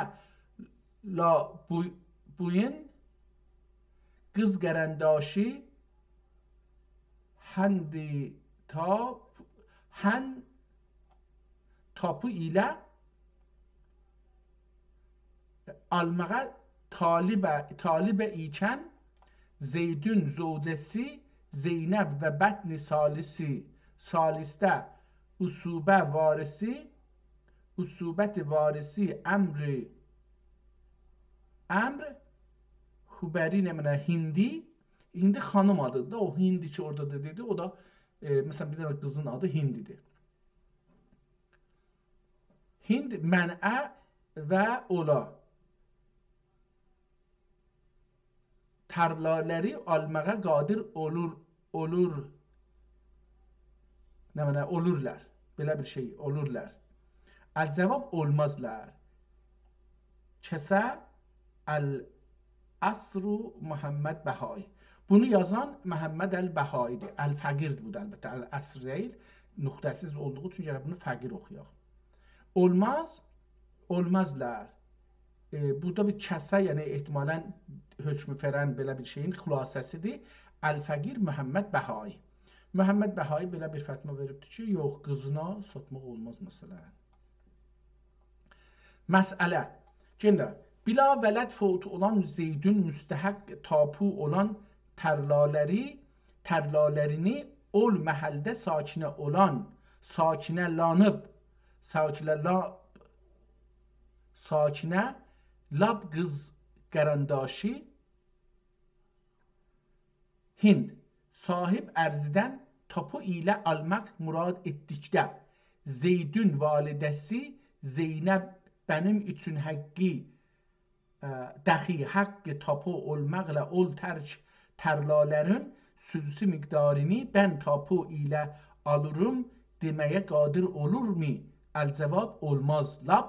لا بو-، بویون قیز قارانداشی هندی تاپ-، هن تاپو ایله آلماغا طالبه، طالبه ایکن زیدون زوجه‌سی زینب و بطن ثالثی، ثالثده عصوبه وارثی، عصوبت وارثی عمرو، عمرو حبری، نمنه، هندی، هندی خانیم آدیدیر دا، او هندی کی، اورادا دا دئدی، او دا، ائ، مثلاً، بیر دنه قیزین آدی هندی‌دیر. هند منعه و اولا تارلالاری آلماغا قادر اولور، اولور، نمنه، اولورلار. بئله بیر شئی اولورلار. الجواب، اولمازلار. کسه العصر محمد بهایی. بونو یازان محمد البهایی‌دیر. الفقیردیر بو دا، البته، العصر دئییل. نقطه‌سیز اولدوغو اوچون گرک بونو فقیر اوخویاق. اولماز، اولمازلار. ائ، بورادا بیر کسه، یعنی احتمالاً حکم فرن، بئله بیر شئیین خلاصه‌سی‌دیر. الفقیر محمد بهایی. محمد بهایی بئله بیر فتوا وئریبدیر کی، یوخ، قیزینا ساتماق اولماز، مثلاً. مسئله. یئنه ده، بلا ولد فوت اولان زیدون مستحق تاپو اولان ترلالری، ترلالرینی اول محلده ساکنه اولان، ساکنه لانیب، ساکنه لاب، ساکنه لاب قیز قارانداشی هند صاحب ارضدن تاپو ایله آلماق مراد ائتدیکده، زیدون والده‌سی زینب بنیم اوچون حقی، ائ، دخی حق تاپو اولماقلا اول ترک ترلالرین ثلثی مقدارینی بن تاپو ایله آلیریم دئمه‌یه قادر اولورمو؟ الجواب: اولماز لاب.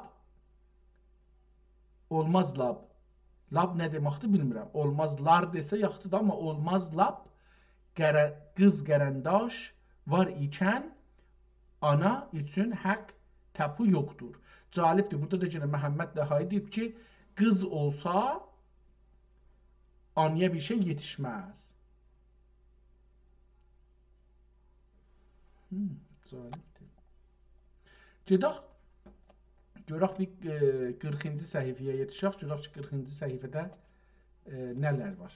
اولماز لاب. لاب نه دئمکدیر، بیلمیرم. اولمازلار دئسه یاخشیدیر، آمما اولماز لاب. قره-، قیز قارانداش وار ایکن آنا اوچون حق تاپو یوخدور. جالبدیر. بورادا دا یئنه محمد نهایی دئییب کی، قیز اولسا آنایا بیر شئی یئتیشمز. هوم، جالبدیر. گئدک، گؤرک بیر، ائ، قیرخینجی صفحه‌یه یئتیشک، گؤرک کی، قیرخینجی صفحه‌ده، ائ، نه‌لر وار.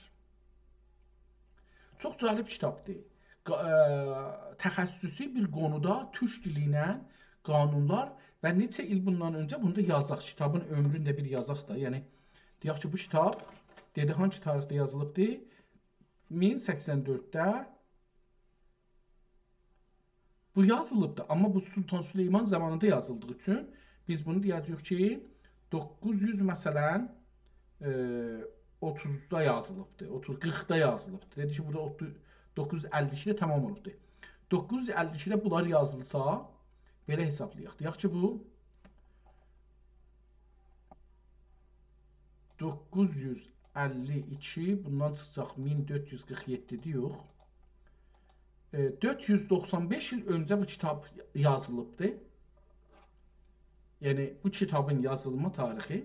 چوخ جالب کیتابدیر. قا-، ائ، تخصصی بیر قونودا تورک دیلی ایله قانونلار و نئچه ایل بوندان اؤنجه، بونو دا یازاق، کیتابین عؤمرونو ده بیر یازاق دا. یعنی، دئیک کی، بو کیتاب، دئدی، هانسی تاریخده یازیلیبدی؟ مین سکسن دؤردده بو یازیلیبدی، آمما بو سلطان سلیمان زامانیندا یازیلدیغی اوچون بیز بونو دئیه‌جه‌ییک کی، دوققوز یوز، مثلا، ائ، اوتوزدا یازیلیبدی، اوتوز، قیرخدا یازیلیبدی. دئدی کی، بورادا اوتوز، دوققوز یوز اللی ایکیده تمام اولوبدو. دوققوز یوز اللی ایکیده بونلار یازیلسا، بئله حسابلایاق. دئیک کی، بو دوققوز یوز اللی ایکی، بوندان چیخاجاق مین دؤرد یوز قیرخ یئددی، یوخ. ائ، دؤرد یوز دوخسان بئش ایل اؤنجه بو کیتاب یازیلیبدی. یعنی، بو کیتابین یازیلما تاریخی،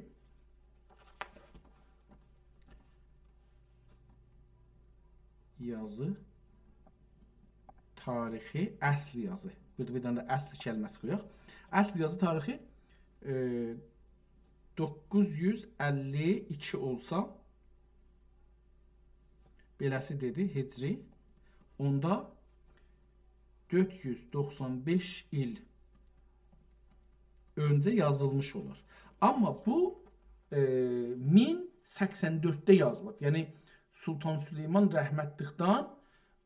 یازی تاریخی، اصل یازی. بورادا بیر دنه ده اصل کلمه‌سی قویاق. اصل یازی تاریخی، ائ، دوققوز یوز اللی ایکی اولسا، بئله‌سی دئدی، هجری، اوندا دؤرد یوز دوخسان بئش ایل اؤنجه یازیلمیش اولار. آمما بو، ائ، مین سکسن دؤردده یازیلیب. یعنی، سلطان سلیمان رحمتلیکدن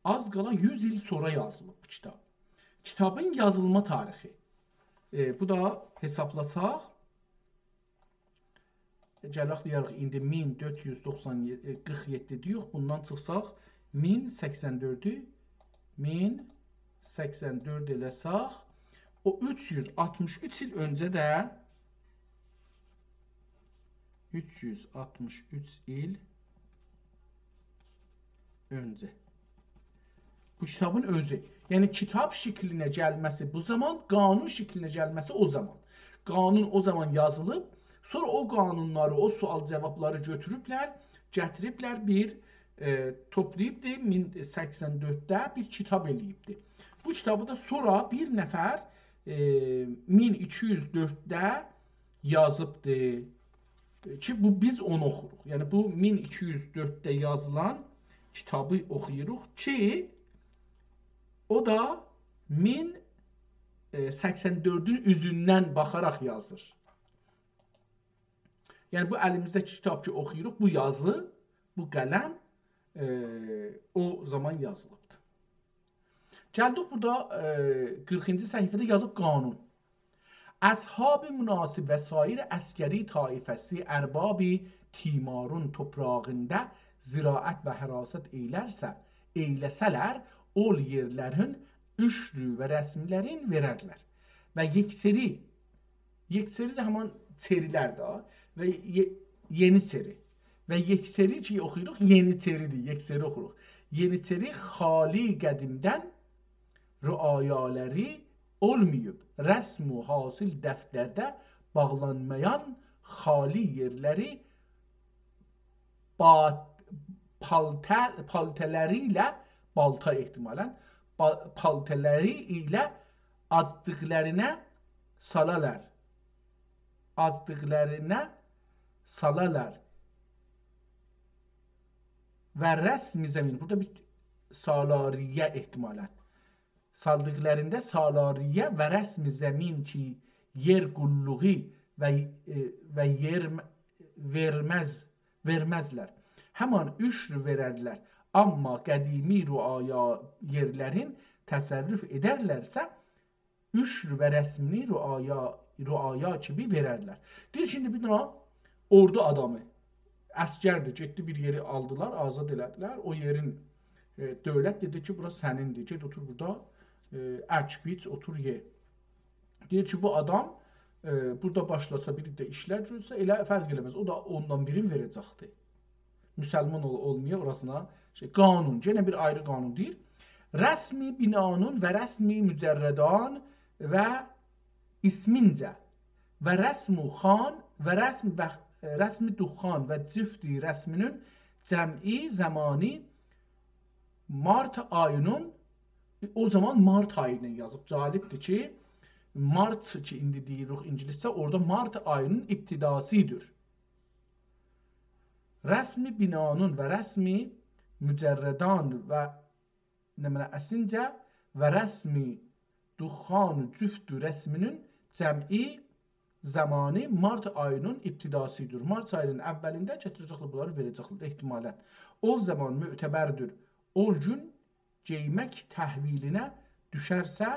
آز قالا یوز ایل سونرا یازیلیب بو کیتاب. کیتابین یازیلما تاریخی. ائ، بو دا حسابلاساق، گلک دئیک، ایندی مین دؤرد یوز دوخسان یئددی، ائ، قیرخ یئددی دئیک، بوندان چیخساق، مین سکسن دؤردو، مین سکسن دؤرد ائله‌سک، او اوچ یوز آلتمیش اوچ ایل اؤنجه ده، اوچ یوز آلتمیش اوچ ایل اؤنجه. بو کیتابین اؤزو. یعنی، کیتاب شکلینه گلمه‌سی بو زامان، قانون شکلینه گلمه‌سی او زامان. قانون او زامان یازیلیب، سونرا او قانونلاری، او سؤال جاوابلاری گؤتوروبلر، گتیریبلر بیر، ائ، توپلاییبدی، مین سکسن دؤردده بیر کیتاب ائله‌ییبدی. بو کیتابی دا سونرا بیر نفر، ائ، مین ایکی یوز دؤردده یازیبدی کی، بو، بیز اونو اوخوروق. یعنی، بو مین ایکی یوز دؤردده یازیلان کیتابی اوخویوروق کی، او دا مین سکسن دؤردون اوزوندن باخاراق یازیر. یعنی، بو الیمیزده‌کی کیتاب کی، اوخویوروق، بو یازی، بو قلم، ائ، او زامان یازیلیبدیر. گلدیک بورادا، ائ، قیرخینجی صفحه‌ده یازیب قانون. اصحاب مناسب و سایر عسکری طایفه‌سی ارباب تیمارون توپراغیندا زراعت و حراست ائیلرسه، ائیله‌سه‌لر، اول یئرلرین عشرو و رسملرین وئررلر. و یکسری یکسری ده همان چری‌لر ده و یئ-، یئنی‌چری. و یکسری کی اوخویوروق، یئنی‌چری‌دیر، یکسری اوخوروق. یئنی‌چری خالی قدیمدن رعایالاری اولماییب، رسم و حاصل دفترده باغلانمایان خالی یئرلری با-، پالتر-، پالته‌لری ایله، بالتا احتمالاً، با-، پالته‌لری ایله آزدیقلارینا سالالار. آزدیقلارینا سالالار و رسم زمین، بورادا بیر سالاریه احتمالاً. سالدیقلاریندا سالاریه و رسم زمین کی، یئر قوللوغو و، ائ، و یئر وئرمز، وئرمزلر. همان عشر وئررلر. آمما قدیمی رعایا یئرلرین تصرف ائدرلرسه، عشر و رسمینی رعایا، رعایا کیمی وئررلر. دئییر کی، ایندی بیر دنه اوردو آدامی، عسگردیر، گئتدی بیر یئری آلدیلار، آزاد ائله‌دیلر. او یئرین، ائ، دؤولت دئدی کی، بورا سنیندیر، گئت اوتور بورادا، ائ، اک، بیچ، اوتور یئ. دئییر کی، بو آدام، ائ، بورادا باشلاسا، بیر ده ایشلر گؤرسه، ائله فرق ائله‌مز. او دا اوندان بیرین وئره‌جکدیر. مسلمان اول-، اولمایا اوراسینا شئی، قانون، یئنه بیر آیری قانون دئییر. رسم بنانون و رسم مجردان و اسمینجه و رسم خان و رسم و، رسم دخان و جفت رسمینین جمعی زمانی مارت آیینین، او زامان مارت آیی ایله یازیب. جالبدیر کی، مارت کی، ایندی دئییریک اینگیلیسجه، اورادا مارت آیینین ابتداسیدیر. رسم بنانون و رسم مجردان و نمنه اسینجه و رسم دخان جفت رسمینین جمعی زمانی مارت آیینین ابتداسیدیر. مارت آیینین اولینده گتیره‌جکلر، بونلاری وئره‌جکلر احتمالاً. او زامان معتبردیر. او گون گئیمک تحویلینه دوشرسه،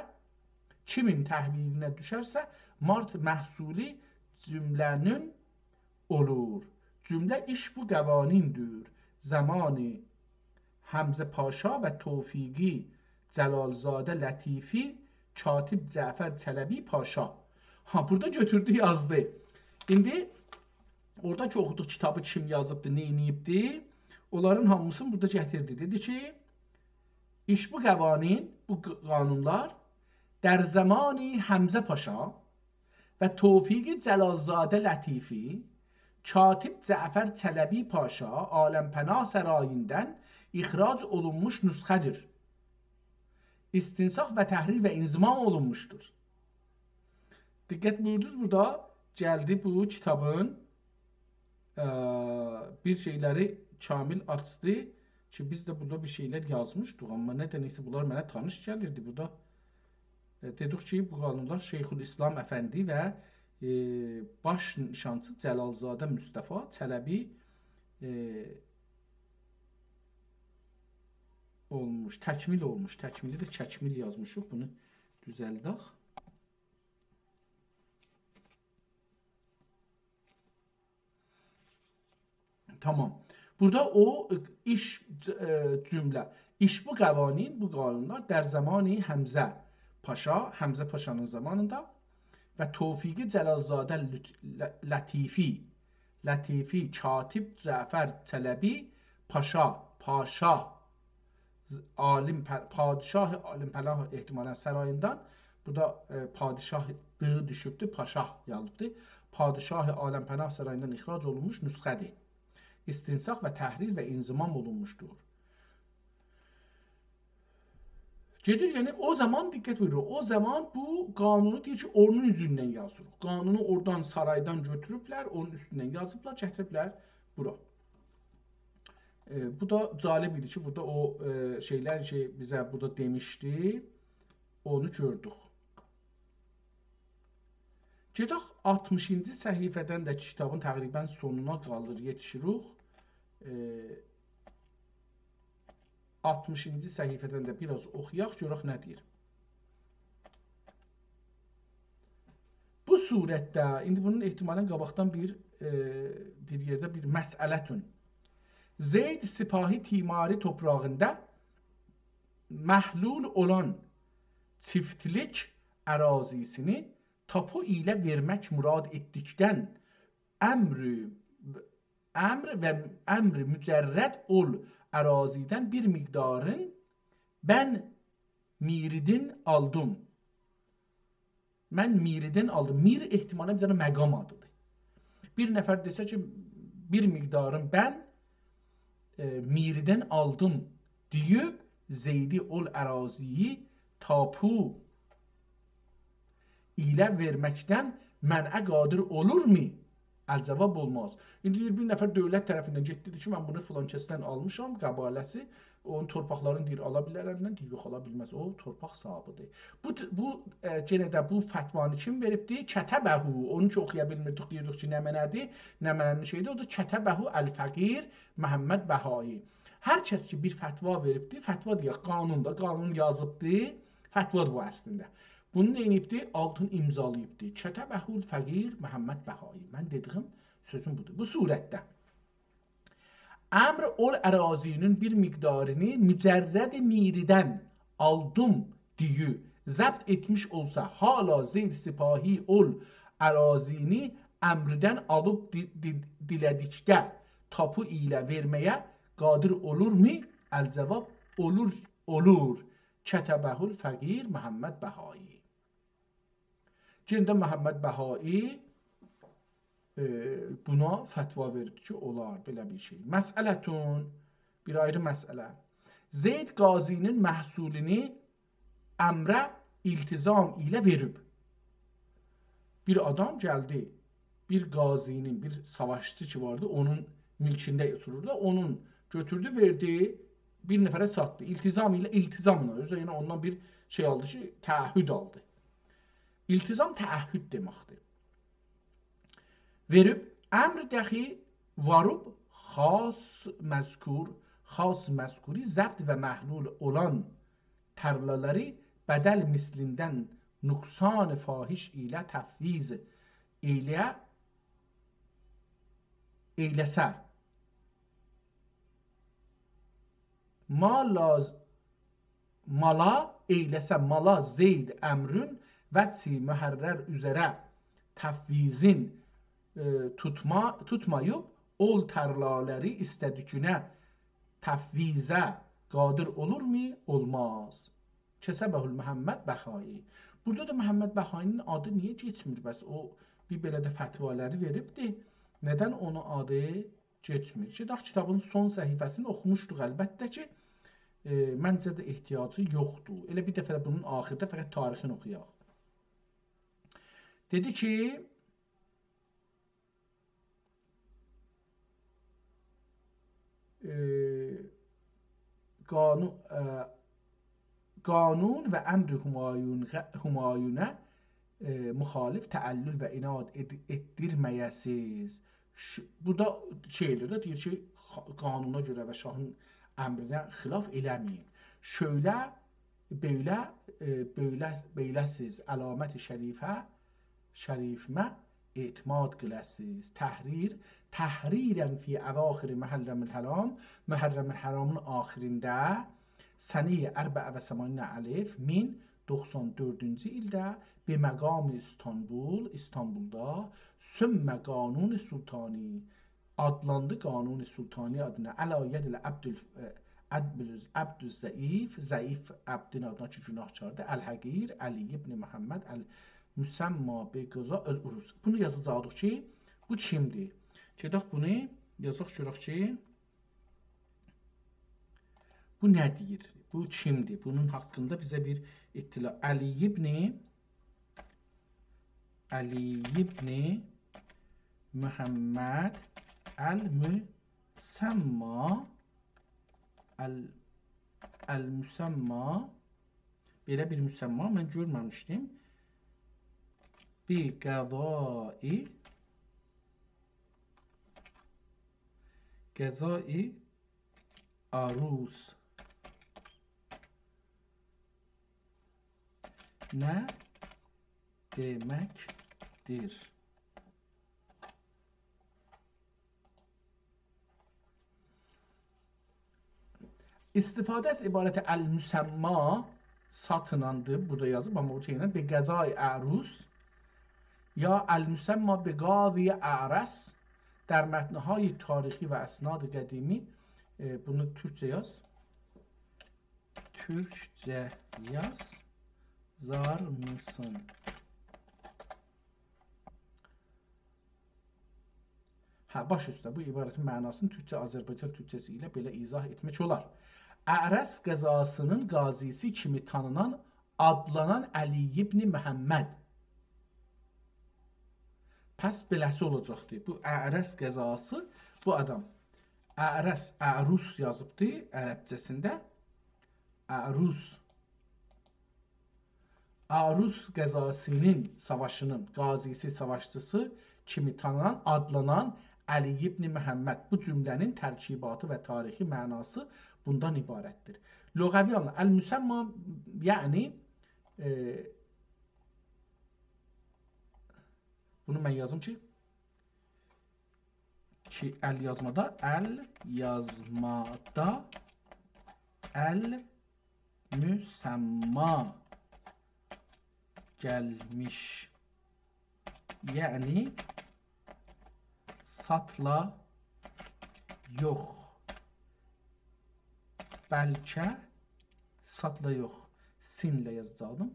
کیمین تحویلینه دوشرسه، مارت محصولی جمله‌نین اولور. جمله ایش بو قوانیندیر. زمانی حمزه پاشا و توفیقی جلالزاده لطیفی، کاتب جعفر چلبی پاشا. ها، بورادا گؤتوردو، یازدی. ایندی اورادا کی اوخودوق کیتابی کیم یازیبدی، نئینییبدی، اونلارین هامیسینی بورادا گتیردی. دئدی کی، ایش بو قوانین، بو ق-، قانونلار در زمان حمزه پاشا و توفیق جلالزاده لطیفی، کاتب جعفر چلبی پاشا عالم‌پناه سراییندان اخراج اولونموش نسخه‌دیر. استنساخ و تحریر و انضمام اولونموشدور. دقت بویوردونوز، بورادا گلدی بو کیتابین، ا، بیر شئیلری کامل آچدی کی، بیز ده بورادا بیر شئیلر یازمیشدیق، آمما نه‌دنسه بونلار منه تانیش گلیردی. بورادا، ائ، دئدیک کی، بو قانونلار شیخ‌الاسلام افندی و، ائ، باش نشانچی جلالزاده مصطفی چلبی، ائ، اولموش، تکمیل اولموش. تکمیلی ده چکمیل یازمیشیق. بونو دوزلدک. تامام. بورادا او، ائ، ایش، ائ، جمله. ایش بو قوانین، بو قانونلار در زمان حمزه پاشا، حمزه پاشانین زامانیندا و توفیق جلالزاده لط-، ل-، لطیفی، لطیفی، کاتب جعفر چلبی، پاشا، پاشا، ز-، عالم پ-، پادشاه عالم‌پناه احتمالاً سراییندان، بورادا، ائ، پادشاه «د» دوشوبدور، پاشا یازیبدیر. پادشاه عالم‌پناه سراییندان اخراج اولونموش نسخه‌دیر. استنساخ و تحریر و انضمام اولونموشدور. گئدیر، یعنی او زامان، دقت بویورون، او زامان بو قانونو دئییر کی، اونون اوزوندن یازیر. قانونو اورادان، سارایدان گؤتوروبلر، اونون اوستوندن یازیبلار، گتیریبلر بورا. ائ، بو دا جالب ایدی کی، بورادا او، ائ، شئیلر کی، بیزه بورادا دئمیشدی، اونو گؤردوک. گئدک آلتمیشینجی صفحه‌دن ده، کیتابین تقریباً سونونا قالیر، یئتیشیریک. ائ، آلتمیشینجی صفحه‌دن ده بیر آز اوخویاق، گؤرک نه دئییر. بو صورتده، ایندی بونون احتمالاً قاباقدان بیر، ائ، بیر یئرده بیر مسئله‌تون. زید سپاهی تیماری توپراغیندا محلول اولان چیفتلیک اراضی‌سینی تاپو ایله وئرمک مراد ائتدیکدن، امر، امر و امر مجرد اول اراضی‌دن بیر مقدارین بن میریدین آلدیم. من میریدین آلدیم. میر احتمالاً بیر دنه مقام آدیدیر. بیر نفر دئسه کی، بیر مقدارین بن، ائ، میریدین آلدیم دئییب، زیدی اول اراضی‌یی تاپو ایله وئرمکدن منعه قادر اولورمو؟ الجواب اولماز. ایندی دئییر، بیر نفر دؤولت طرفیندن گئتدی، دئدی کی، من بونو فلان کسدن آلمیشام، قباله‌سی، اونون تورپاقلارینی، دئییر، آلا بیلر الیندن؟ دئییر، یوخ، آلا بیلمز، او تورپاق صاحیبیدیر. بو، بو، ائ، یئنه ده بو فتوانی کیم وئریبدی؟ کتبه، اونو کی اوخویا بیلمیردیک، دئییردیک کی، نمنه‌دیر، نمنه‌نین شئییدیر، او دا کتبه الفقیر محمد بهایی. هر کس کی بیر فتوا وئریبدی، فتوا دئیک، قانون دا، قانون یازیبدی، فتوا دا بو اصلینده. بونو نئینییبدی؟ آلتین امضالاییبدی. کتبه الفقیر محمد بهایی. من دئدیگیم، سؤزوم بودور. بو صورتده امر اول اراضی‌نین بیر مقدارینی مجرد میریدن آلدیم دئیه ضبط ائتمیش اولسا، حالا زید سپاهی اول اراضی‌نی امردن آلیب دی-، دی-، دیله‌دیکده تاپو ایله وئرمه‌یه قادر اولورمو؟ الجواب: اولور، اولور. کتبه الفقیر محمد بهایی. یئنه ده محمد بهایی، ائ، بونا فتوا وئردی کی، اولار بئله بیر شئی. مسئلةٌ، بیر آیری مسئله. زید قاضی‌نین محصولینی امره التزام ایله وئریب. بیر آدام گلدی، بیر قاضی‌نین، بیر ساواشچی کی واردی، اونون ملکینده اوتوروردو، اونون گؤتوردو، وئردی، بیر نفره ساتدی. التزام ایله، التزاملا، اؤزو ده یعنی اوندان بیر شئی آلدی کی، تعهد آلدی. التزام تعهد دئمکدیر. وئریب، امر دخی واروب خاص مذکور، خاص مذکوری ضبط و محلول اولان ترلالاری بدل مثلیندن نقصان فاحش ایله تفویض ایله، ایله‌سه، ما لاز-، مالا، ایله‌سه مالا زید امرون وجهی محرر اوزره تفویضین، ائ، توتما-، توتماییب، اول ترلالاری ایسته‌دیگینه تفویضه قادر اولورمو؟ اولماز. کتبه محمد بهایی. بورادا دا محمد بهایی‌نین آدی نییه کئچمیر؟ بس او بیر بئله ده فتوالاری وئریبدی. ندن اونون آدی کئچمیر؟ گئدک کیتابین سون صفحه‌سینی اوخوموشدوق البته کی، ائ، منجه ده احتیاجی یوخدور. ائله بیر دفعه ده بونون آخیردا فقط تاریخینی اوخویاق. دئدی کی، ائ، قانون، ائ، قانون و امر همایون، همایونه، ائ، مخالف تعلل و عناد ائد-، ائتدیرمه‌یه‌سیز. شو-، بورادا شئی ائله‌ییر ده، دئییر کی، خا-، قانونا گؤره و شاهین امرینه خلاف ائله‌مه‌یین. شؤیله، بئله، ائ، بئله، بئله‌سیز علامت شریفه شریفیمه اعتماد قیله‌سیز. تحریر، تحریراً فی اواخر محرم الحرام، محرم الحرامین آخیرینده، سنه اربع و ثمانین الف، مین دوخسان دؤردونجو ایلده، به مقام استانبول، استانبولدا، سمّی قانون سلطانی، آدلاندی قانون سلطانی آدینا، علی ید العبد ال-، ائ، عبد ال-، عبد الضعیف، ضعیف عبدین آدینا کی گناهکاردیر، الحقیر، علی ابن محمد المسمّی بقضاء العروس. بونو یازاجاغیق کی، بو کیمدیر؟ گئدک بونو یازاق، گؤرک کی، بو نه دئییر؟ بو کیمدیر؟ بونون حاقیندا بیزه بیر اطلاع. علی ابن، علی ابن محمد المسمّی، ال-، المسمّی، بئله بیر مسمّی من گؤرمه‌میشدیم. بقضاء، قضاء عروس. نه دئمکدیر؟ استفاده از عبارت المسمّی ساتیناندی، بورادا یازیب، آمما او شئیله، بقضاء عروس یا المسمّی بقاضی اعرس در متن‌های تاریخی و اسناد قدیمی، ائ، بونو تورکجه یاز. تورکجه یازارمیسین؟ هه، باش اوسته، بو عبارتین معناسینی تورکجه، آذربایجان تورکجه‌سی ایله بئله ایضاح ائتمک اولار. اعرس قضاسی‌نین قاضی‌سی کیمی تانینان، آدلانان علی ابن محمد. پس بئله‌سی اولاجاقدی. بو اعرس غذاسی، بو آدام اعرس، اعروس یازیبدی عربجه‌سینده. اعروس. اعروس غذاسی‌نین ساواشی‌نین قاضی‌سی، ساواشچی‌سی کیمی تانینان، آدلانان علی ابن محمد. بو جمله‌نین ترکیباتی و تاریخی معناسی بوندان عبارتدیر. لغوی آنلا-، المسمی، یعنی، ائ، بونو من یازیم کی، کی، ال یازمادا، ال یازمادا، المسمی گلمیش. یعنی، ساتلا یوخ. بلکه ساتلا یوخ. سینله یازاجاقدیم.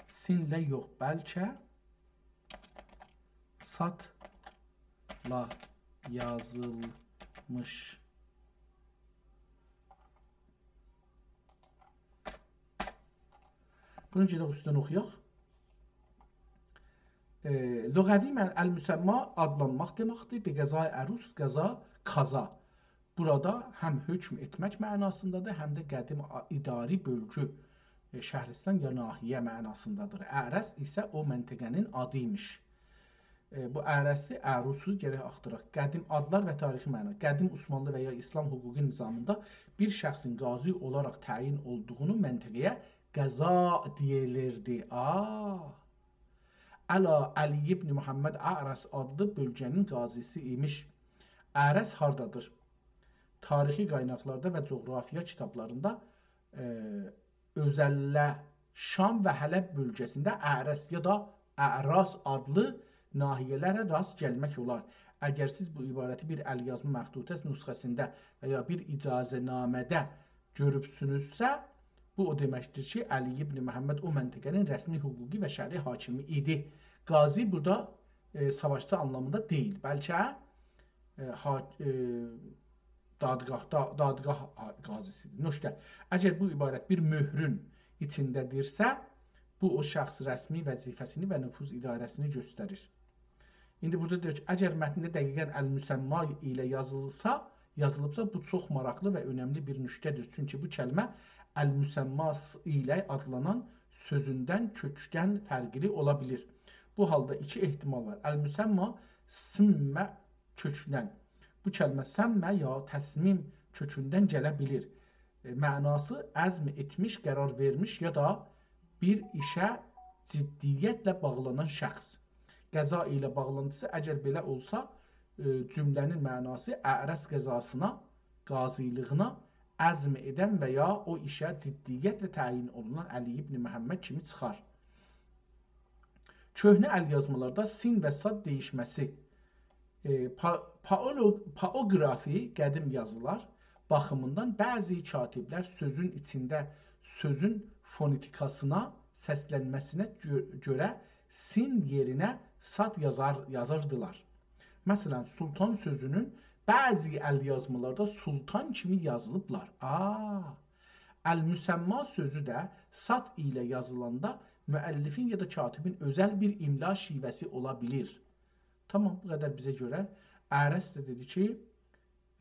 سینله یوخ، بلکه ساتلا یازیلمیش. بونو گئدک اوستدن اوخویاق. ائ، لغوی من-، المسمی آدلانماق دئمکدیر. به غذای عروس، غذا، کازا. بورادا هم حکم ائتمک معناسیندادیر، هم ده قدیم آ-، اداری بؤلگو، ائ، شهرستان یا ناحیه معناسیندادیر. اعرس ایسه او منطقه‌نین آدی ایمیش. ائ، بو اعرسی، اعروسو گرک آختاراق. قدیم آدلار و تاریخی معنا. قدیم عثمانلی و یا اسلام حقوقی نظامیندا بیر شخصین قاضی اولاراق تعیین اولدوغونو منطقه‌یه قضا دئییلیردی. آ. الا علی ابن محمد اعرس آدلی بؤلگه‌نین قاضی‌سی ایمیش. اعرس هاردادیر؟ تاریخی قایناقلاردا و جغرافیا کیتابلاریندا، ائ، اؤزلله شام و حلب بؤلگه‌سینده اعرس یا دا اعراس آدلی ناحیه‌لره راست گلمک اولار. اگر سیز بو عبارتی بیر ال‌یازما مخطوطه نسخه‌سینده و یا بیر اجازه‌نامه‌ده گؤروبسونوزسه، بو او دئمکدیر کی، علی ابن محمد او منطقه‌نین رسمی حقوقی و شرعی حاکمی ایدی. قاضی بورادا، ائ، ساواشچی آنلامیندا دئییل، بلکه، ائ، حا-، ائ، دادگاه، دا-، دادگاه قاضی‌سیدیر. نکته، اگر بو عبارت بیر مؤهرون ایچینده‌دیرسه، بو او شخص رسمی وظیفه‌سینی و نفوذ اداره‌سینی گؤستریر. ایندی بورادا دئییر کی، اگر متنده دقیقاً المسمی ایله یازیلسا، یازیلیبسا، بو چوخ ماراقلی و اؤنملی بیر نکته‌دیر. چونکی بو کلمه المسمی ایله آدلانان سؤزوندن کؤکدن فرقلی اولا بیلیر. بو حالدا ایکی احتمال وار. المسمی سمّه کؤکدن. بو کلمه سمّه یا تصمیم کؤکوندن گله بیلیر. ائ، معناسی عزم ائتمیش، قرار وئرمیش یا دا بیر ایشه جدیتله باغلانان شخص. غذا ایله باغلانتیسی، اگر بئله اولسا، ائ، جمله‌نین معناسی اعرس غذاسینا، قاضیلیغینا عزم ائدن و یا او ایشه جدیتله تعیین اولونان علی ابن محمد کیمی چیخار. کؤهنه ال‌یازمالاردا سین و صاد دَییشمه‌سی، ائ، پا-، پائولو-، پائوگرافی، قدیم یازیلار باخیمیندان بعضی کاتب‌لر سؤزون ایچینده سؤزون فونتیکاسینا، سسلنمه‌سینه گؤ-، گؤره سین یئرینه صاد یازار، یازاردیلار. مثلا، سلطان سؤزونون بعضی ال‌یازمالاردا سلطان کیمی یازیلیبلار. آ، المسمی سؤزو ده صاد ایله یازیلاندا مؤلفین یا دا کاتبین اؤزل بیر املا شیوه‌سی اولا بیلیر. تامام، بو قدر بیزه گؤره. اعرس ده دئدی کی،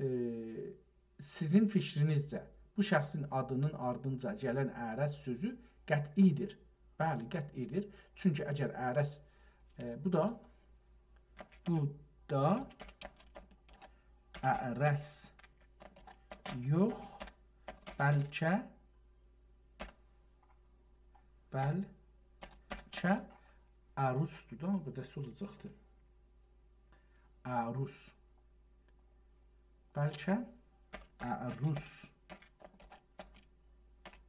ائ، سیزین فیکرینیزجه بو شخصین آدینین آردینجا گلن اعرس سؤزو قطعی‌دیر. بلی، قطعی‌دیر. چونکی اگر اعرس، ائ، بو دا، بو دا اعرس یوخ، بلکه، بلکه عروسدور دا، بو دا اولاجاقدی. عروس. بلکه اعروس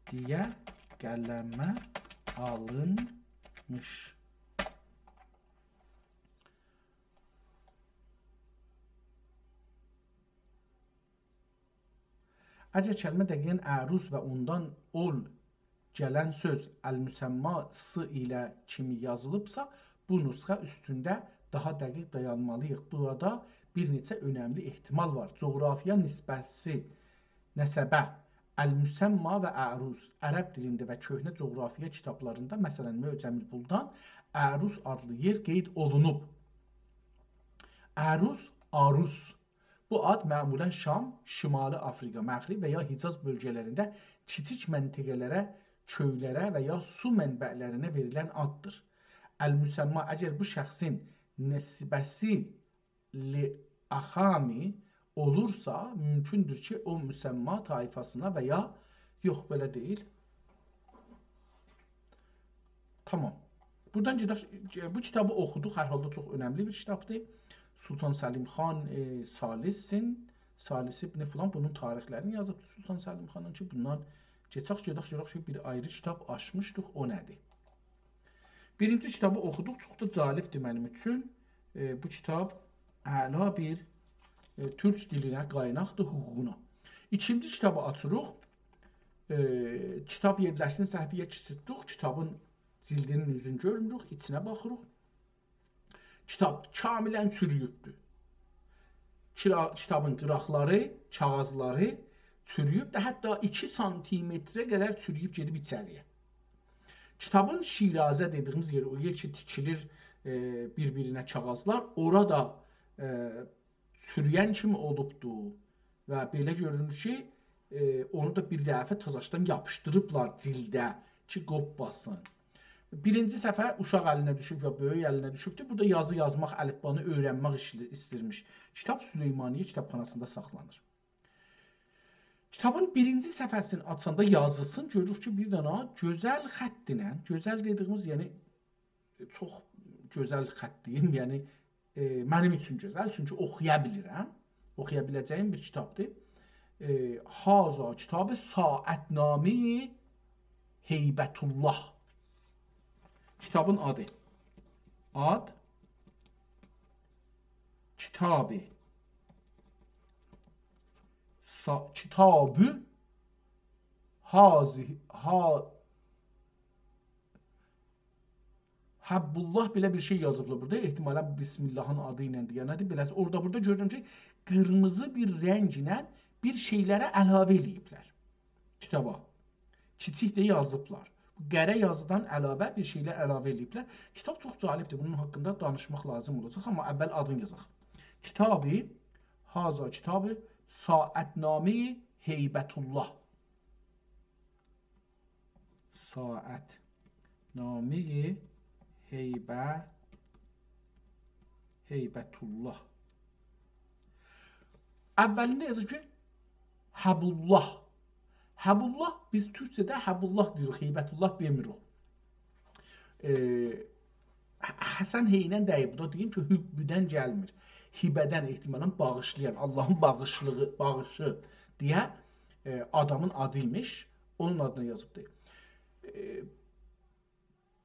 دئیه قلمه آلینمیش. اگر کلمه دقیقاً عروس و اوندان اول گلن سؤز المسمی س ایله کیمی یازیلیبسا، بو نسخه اوستونده داها دقیق دایانمالی‌ییق. بورادا بیر نئچه اؤنملی احتمال وار. جغرافیا نسبه‌سی، نسبه، المسمی و اعروس عرب دیلینده و کؤهنه جغرافیا کیتابلاریندا، مثلا، معجم البلدان، اعروس آدلی یئر قید اولونوب. عروس، آروس. بو آد معمولاً شام، شمالی آفریقا، مغرب و یا حجاز بؤلگه‌لرینده کیچیک منطقه‌لره، کؤیلره و یا سو منبع‌لرینه وئریلن آددیر. المسمی، اگر بو شخصین نسبه‌سی لأخامی اولورسا، مومکوندور کی، او مسمی طایفاسینا و یا، یوخ، بئله دئییل. تامام. بورادان گئدک، بو کیتابی اوخودوق. هر حالدا چوخ اؤنملی بیر کیتابدیر. سلطان سلیم خان، ائ، ثالثین، ثالث ابن فلان، بونون تاریخلرینی یازیبدیر سلطان سلیم خانین کی، بوندان کئچک، گئدک، گؤرک کی، بیر آیری کیتاب آچمیشدیق، او نه‌دیر؟ بیرینجی کیتابی اوخودوق، چوخ دا جالبدیر منیم اوچون. ائ، بو کیتاب اعلا بیر، ائ، تورک دیلینه، قایناقدیر، حقوقونا. ایکینجی کیتابی آچیریق. ائ، کیتاب یئرلشسین، صفحه‌یه کیچیلتدیک، کیتابین جلدینین اوزون گؤرموروک، ایچینه باخیریق. کیتاب کاملاً چورویوبدور. کیرا-، کیتابین قیراقلاری، کاغیذلاری چورویوب ده، حتی ایکی سانتیمتره قدر چورویوب گئدیب ایچری‌یه. کیتابین شیرازه دئدیییمیز یئر، او یئر کی، تیکیلیر، ائ، بیر-بیرینه کاغیذلار، اورا دا، ائ، چوروین کیمی اولوبدو و بئله گؤرونور کی، ائ، اونو دا بیر دفعه تازاشدان یاپیشدیریبلار جلده کی، قوپماسین. بیرینجی صفحه اوشاق الینه دوشوب یا بؤیوک الینه دوشوبدور. بورادا یازی یازماق، الفبانی اؤیرنمک ایشلی-، ایستیرمیش. کیتاب سلیمانیه کیتابخاناسیندا ساخلانیر. کیتابین بیرینجی صفحه‌سینی آچاندا یازیسین، گؤروروک کی، بیر دنه گؤزل خطله، گؤزل دئدیییمیز، یعنی، چوخ گؤزل خط دئییم، یعنی، ائ، منیم اوچون گؤزل، چونکی اوخویا بیلیرم. اوخویا بیله‌جه‌ییم بیر کیتابدیر. ائ، هذا کتاب ساعتنامهٔ هیبت‌الله. کیتابین آدی. آد، کیتابی. سا-، کتابی هازی-، ها-، حب‌الله، بئله بیر شئی یازیبلار بورادا. احتمالاً بسم‌اللهین آدی ایله دئیه نه‌دیر؟ بئله‌سی، اورادا بورادا گؤرورم کی، قیرمیزی بیر رنگله بیر شئیلره علاوه ائله‌ییبلر. کیتابا. کیچیک ده یازیبلار. بو قره یازیدان علاوه بیر شئیلر علاوه ائله‌ییبلر. کیتاب چوخ جالبدیر. بونون حاقیندا دانیشماق لازیم اولاجاق، آمما اول آدینی یازاق. کتابی، هذا کتاب ساعتنامهٔ هیبت‌الله. ساعتنامهٔ هیبه-، هیبت‌الله. اولینده یازیر کی، حب‌الله. حب‌الله، بیز تورکجه‌ده حب‌الله دئییریک، هیبت‌الله دئمیریک. ائ، ح-، حسن هی‌نن دئییب، بو دا دئییم کی، حبّدن گلمیر. هیبه‌دن، احتمالاً باغیشلایان، آللاهین باغیشلیغی، باغیشی دئیه، ائ، آدامین آدی ایمیش، اونون آدینا یازیبدیر. ائ،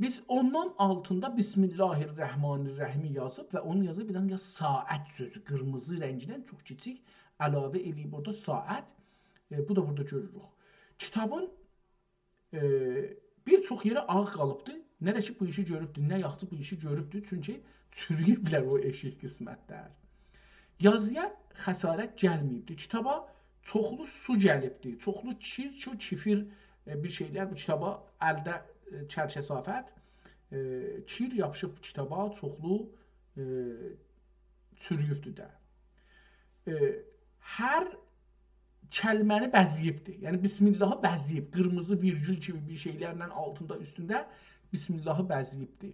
بیز اوندان آلتیندا بسم‌الله الرحمن الرحیمی یازیب و اونون یازیب بیر دنه ساعت سؤزو، قیرمیزی رنگینن چوخ کیچیک علاوه ائله‌ییب اورادا ساعت. ائ، بو دا بورادا گؤروروک. کیتابین، ائ، بیر چوخ یئری آغ قالیبدی. نه ده کی، بو ایشی گؤروبدو، نه یاخشی بو ایشی گؤروبدو، چونکی چورویوبلر او ائشیک قسمتلر. یازییا خسارت گلمه‌ییبدی. کیتابا چوخلو سو گلیبدی، چوخلو کیر، چو-، کیفیر، ائ، بیر شئیلر بو کیتابا الده، ائ، چرکثافت، ائ، کیر یاپیشیب بو کیتابا، چوخلو، ائ، چورویوبدو ده. ائ، هر کلمه‌نی بزه‌ییبدی. یعنی، بسم‌اللهی بزه‌ییب، قیرمیزی ویرگول کیمی بیر شئیلرله آلتیندا، اوستونده بسم‌اللهی بزه‌ییبدی.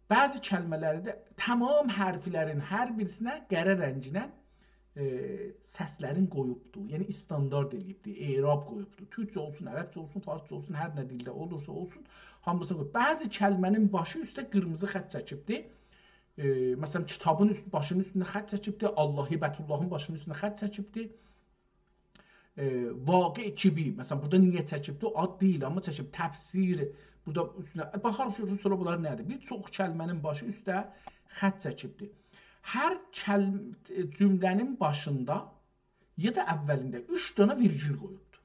بعضی کلمه‌لری ده تمام حرفلرین هر بیریسینه قره رنگینن، ائ، سسلرین قویوبدو. یعنی استاندارد ائله‌ییبدی، اعراب قویوبدو. تورکجه اولسون، عربجه اولسون، فارسجا اولسون، هر نه دیلده اولورسا اولسون، هامیسینی قویوب. بعضی کلمه‌نین باشی اوسته قیرمیزی خط چکیبدی. ائ، مثلاً، کیتابین اوست-، باشینین اوستونده خط چکیبدی، آللاهی، هیبت‌اللهین باشینین اوستونده خط چکیبدی. ائ، واقع کیبی، مثلاً، بورادا نییه چکیبدی؟ او آد دئییل، آمما چکیب. تفسیر، بورادا اوستونه، ائ، باخاریق، گؤرورسن، سونرا بونلار نه‌دیر؟ بیر چوخ کلمه‌نین باشی اوسته خط چکیبدی. هر کلم-، ائ، جمله‌نین باشیندا یا دا اولینده اوچ دنه ویرگول قویوبدو.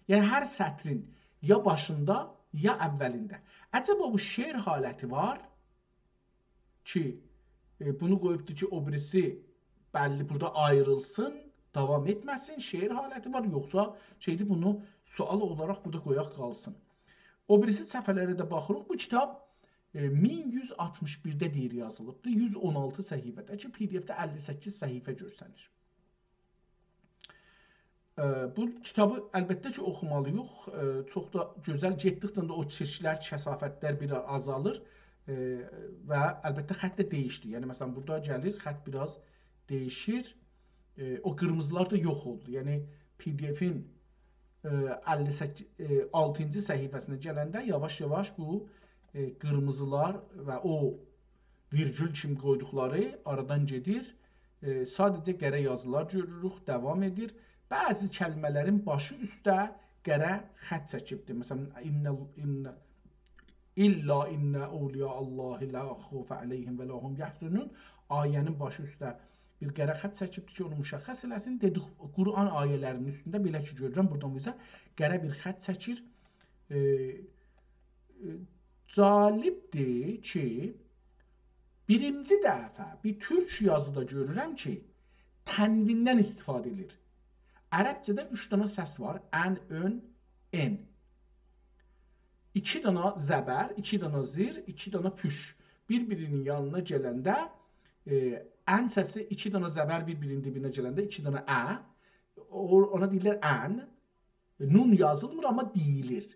یعنی، هر سطرین یا باشیندا، یا اولینده. عجبا بو شعر حالتی وار کی، ائ، بونو قویوبدو کی، او بیریسی بللی بورادا آیریلسین، داوام ائتمه‌سین، شعر حالتی وار، یوخسا شئیدیر، بونو سؤال اولاراق بورادا قویاق قالسین. او بیریسی صفحه‌لره ده باخیریق. بو کیتاب، ائ، مین یوز آلتمیش بیرده دئییر یازیلیبدیر، یوز اون آلتی صفحه‌ده کی، پی دی اف‌ده اللی سککیز صفحه گؤرسنیر. ائ، بو کیتابی البته کی، اوخومالی‌ییق. ائ، چوخ دا گؤزل، گئتدیکجه ده او چیرکلر، کثافتلر بیر آز آزالیر. ائ، و البته خط ده دییشدی. یعنی، مثلا، بورادا گلیر، خط بیر آز دییشیر. ائ، او قیرمیزیلار دا یوخ اولدو. یعنی، پی دی اف‌ین، ائ، اللی سککیز، ائ، آلتینجی صفحه‌سینه گلنده یاواش-یاواش بو، ائ، قیرمیزیلار و او ویرگول کیمی قویدوقلاری آرادان گئدیر. ائ، ساده‌جه قره یازیلار گؤروروک، داوام ائدیر. بعضی کلمه‌لرین باشی اوسته قره خط چکیبدیر. مثلا، «إن، إن، إلا إن أولیاء الله لا خوف علیهم ولا هم یحزنون». آیه‌نین باشی اوسته بیر قره خط چکیبدیر کی، اونو مشخص ائله‌سین. دئدیک، قرآن آیه‌لرینین اوستونده بئله کی گؤرورم، بورادان بو اوزه قره بیر خط چکیر. ائ، ائ، جالبدیر کی، بیرینجی دفعه بیر تورک یازیدا گؤرورم کی، تنویندن استفاده ائدیر. عربجه‌ده اوچ دنه سس وار: ان، اؤن، ان. ایکی دنه زبر، ایکی دنه زیر، ایکی دنه پوش. بیر-بیرینین یانینا گلنده، ائ، ان سسی، ایکی دنه زبر بیر-بیرینین دیبینه گلنده، ایکی دنه ا، او-، اونا دئییرلر ان. نون یازیلمیر، آمما دئییلیر.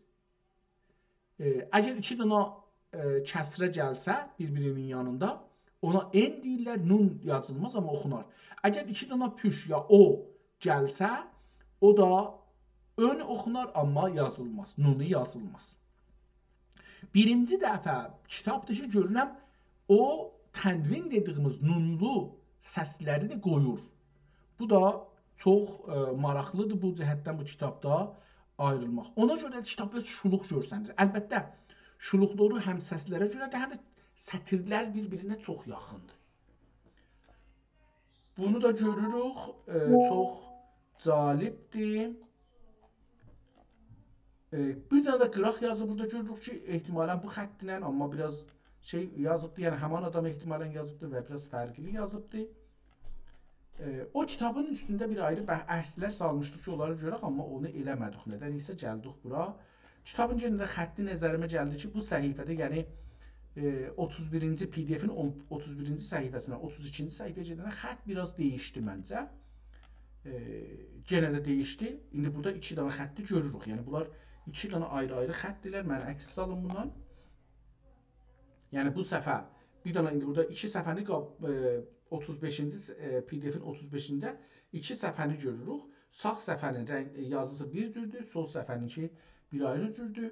ائ، اگر ایکی دنه، ائ، کسره گلسه بیر-بیرینین یانیندا، اونا ان دئییرلر، نون یازیلماز، آمما اوخونار. اگر ایکی دنه پوش یا او گلسه، او دا اؤن اوخونار، آمما یازیلماز، نونو یازیلماز. بیرینجی دفعه کیتابدیر کی، گؤرورم، او تنوین دئدیییمیز نونلو سسلری ده قویور. بو دا چوخ، ائ، ماراقلیدیر بو جهتدن بو کیتابدا آیریلماق. اونا گؤره ده کیتاب بیر آز شولوق گؤرسنیر. البته، شولوقلوغو هم سسلره گؤره ده، هم ده سطیرلر بیر-بیرینه چوخ یاخیندیر. بونو دا گؤروروک، ائ، چوخ جالبدیر. ائ، بیر دنه ده قیراق یازی بورادا گؤروروک کی، احتمالاً بو خطله، آمما بیر آز شئی یازیبدی، یعنی همان آدام احتمالاً یازیبدی و بیر آز فرقلی یازیبدی. ائ، او کیتابین اوستونده بیر آیری بح-، بحثلر سالمیشدیق کی، اونلاری گؤرک، آمما اونو ائله‌مه‌دیک. ندنسه گلدیک بورا. کیتابین یئنه ده خطی نظریمه گلدی کی، بو صفحه‌ده، یعنی، ائ، اوتوز بیرینجی، پی دی اف‌ین اون، اوتوز بیرینجی صفحه‌سینه، اوتوز ایکینجی صفحه‌یه گئدنده خط بیر آز دییشدی منجه. ائ، یئنه ده دییشدی. ایندی بورادا ایکی دنه خطی گؤروروک. یعنی، بونلار ایکی دنه آیری-آیری خطدیرلر. من عکس سالیم بوندان. یعنی، بو صفحه، بیر دنه ایندی بورادا ایکی صفحه‌نی قاب-، ائ، اوتوز بئشینجی س-، ائ، پی دی اف‌ین اوتوز بئشینده ایکی صفحه‌نی گؤروروک. ساغ صفحه‌نین رنگ، ائ، یازیسی بیر جوردور، سول صفحه‌نینکی بیر آیری جوردور.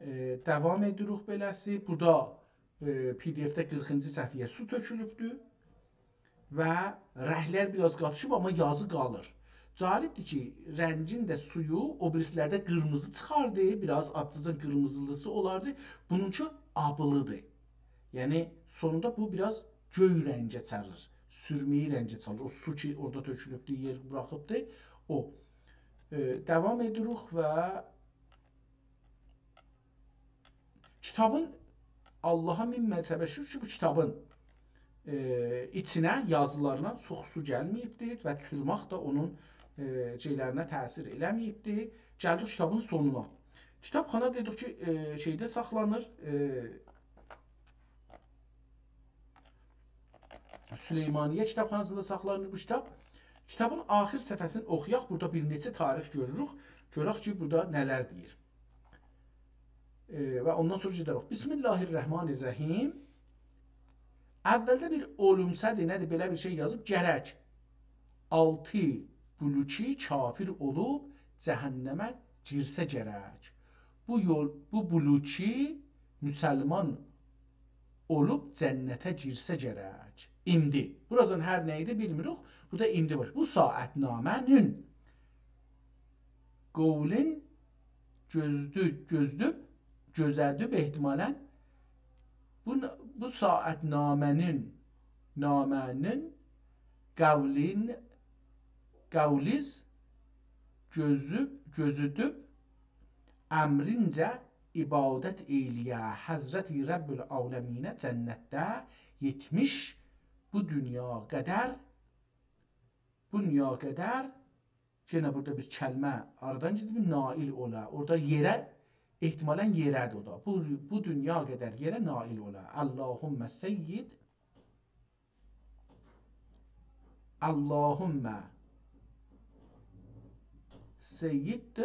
ائ، داوام ائدیریک بئله‌سی. بورادا، ائ، پی دی اف‌ده قیرخینجی صفحه‌یه سو تؤکولوبدور و رنگلر بیر آز قاتیشیب، آمما یازی قالیر. جالبدیر کی، رنگین ده سویو او بیریسی‌لرده قیرمیزی چیخاردی، بیر آز آزجا قیرمیزیلیسی اولاردی. بونونکی آبیلیدیر. یعنی، سونوندا بو بیر آز گؤی رنگه چالیر، سورمه‌یی رنگه چالیر. او سو کی، اورادا تؤکولوبدور، یئر بوراخیبدیر، او. ائ، داوام ائدیریک و کیتابین، آللاها مین مرتبه شوکور کی، بو کیتابین، ائ، ایچینه، یازیلارینا چوخ سو گلمه‌ییبدی و چوروماق دا اونون، ائ، شئیلرینه تأثیر ائله‌مه‌ییبدی. گلدیک کیتابین سونونا. کیتابخانا دئدیک کی، ائ، شئیده ساخلانیر، ائ، سلیمانیه کیتابخاناسیندا ساخلانیر بو کیتاب. کیتابین آخیر صفحه‌سینی اوخویاق، بورادا بیر نئچه تاریخ گؤروروک. گؤرک کی، بورادا نه‌لر دئییر. ائ، و اوندان سونرا گئده‌ریک. بسم الله الرحمن الرحیم. اولده بیر اولومسه‌دیر، نه‌دیر، بئله بیر شئی یازیب، گرک آلتی بلوچی کافر اولوب جهنمه گیرسه گرک. بو یول، بو بلوچی مسلمان اولوب جنته گیرسه گرک. ایندی. بوراسینین هر نه ایدی بیلمیریک. بورادا ایندی وار. بو ساعتنامه‌نین قولون گؤزدو-، گؤزدوب، گؤزه‌دیب احتمالاً. بو ن-، بو ساعتنامه‌نین، نامه‌نین قولون، قولوز گؤزوب، گؤزه‌دیب، امرینجه عبادت ائیله‌یه حضرت رب العالمینه جنتده یئتمیش بو دونیا قدر، بو دونیا قدر، یئنه بورادا بیر کلمه آرادان گئدیب، نائل اولا. اورادا یئره احتمالاً یئره‌دیر او دا. بو، بو دونیا قدر یئره نائل اولا. اللهم سید، اللهم سید،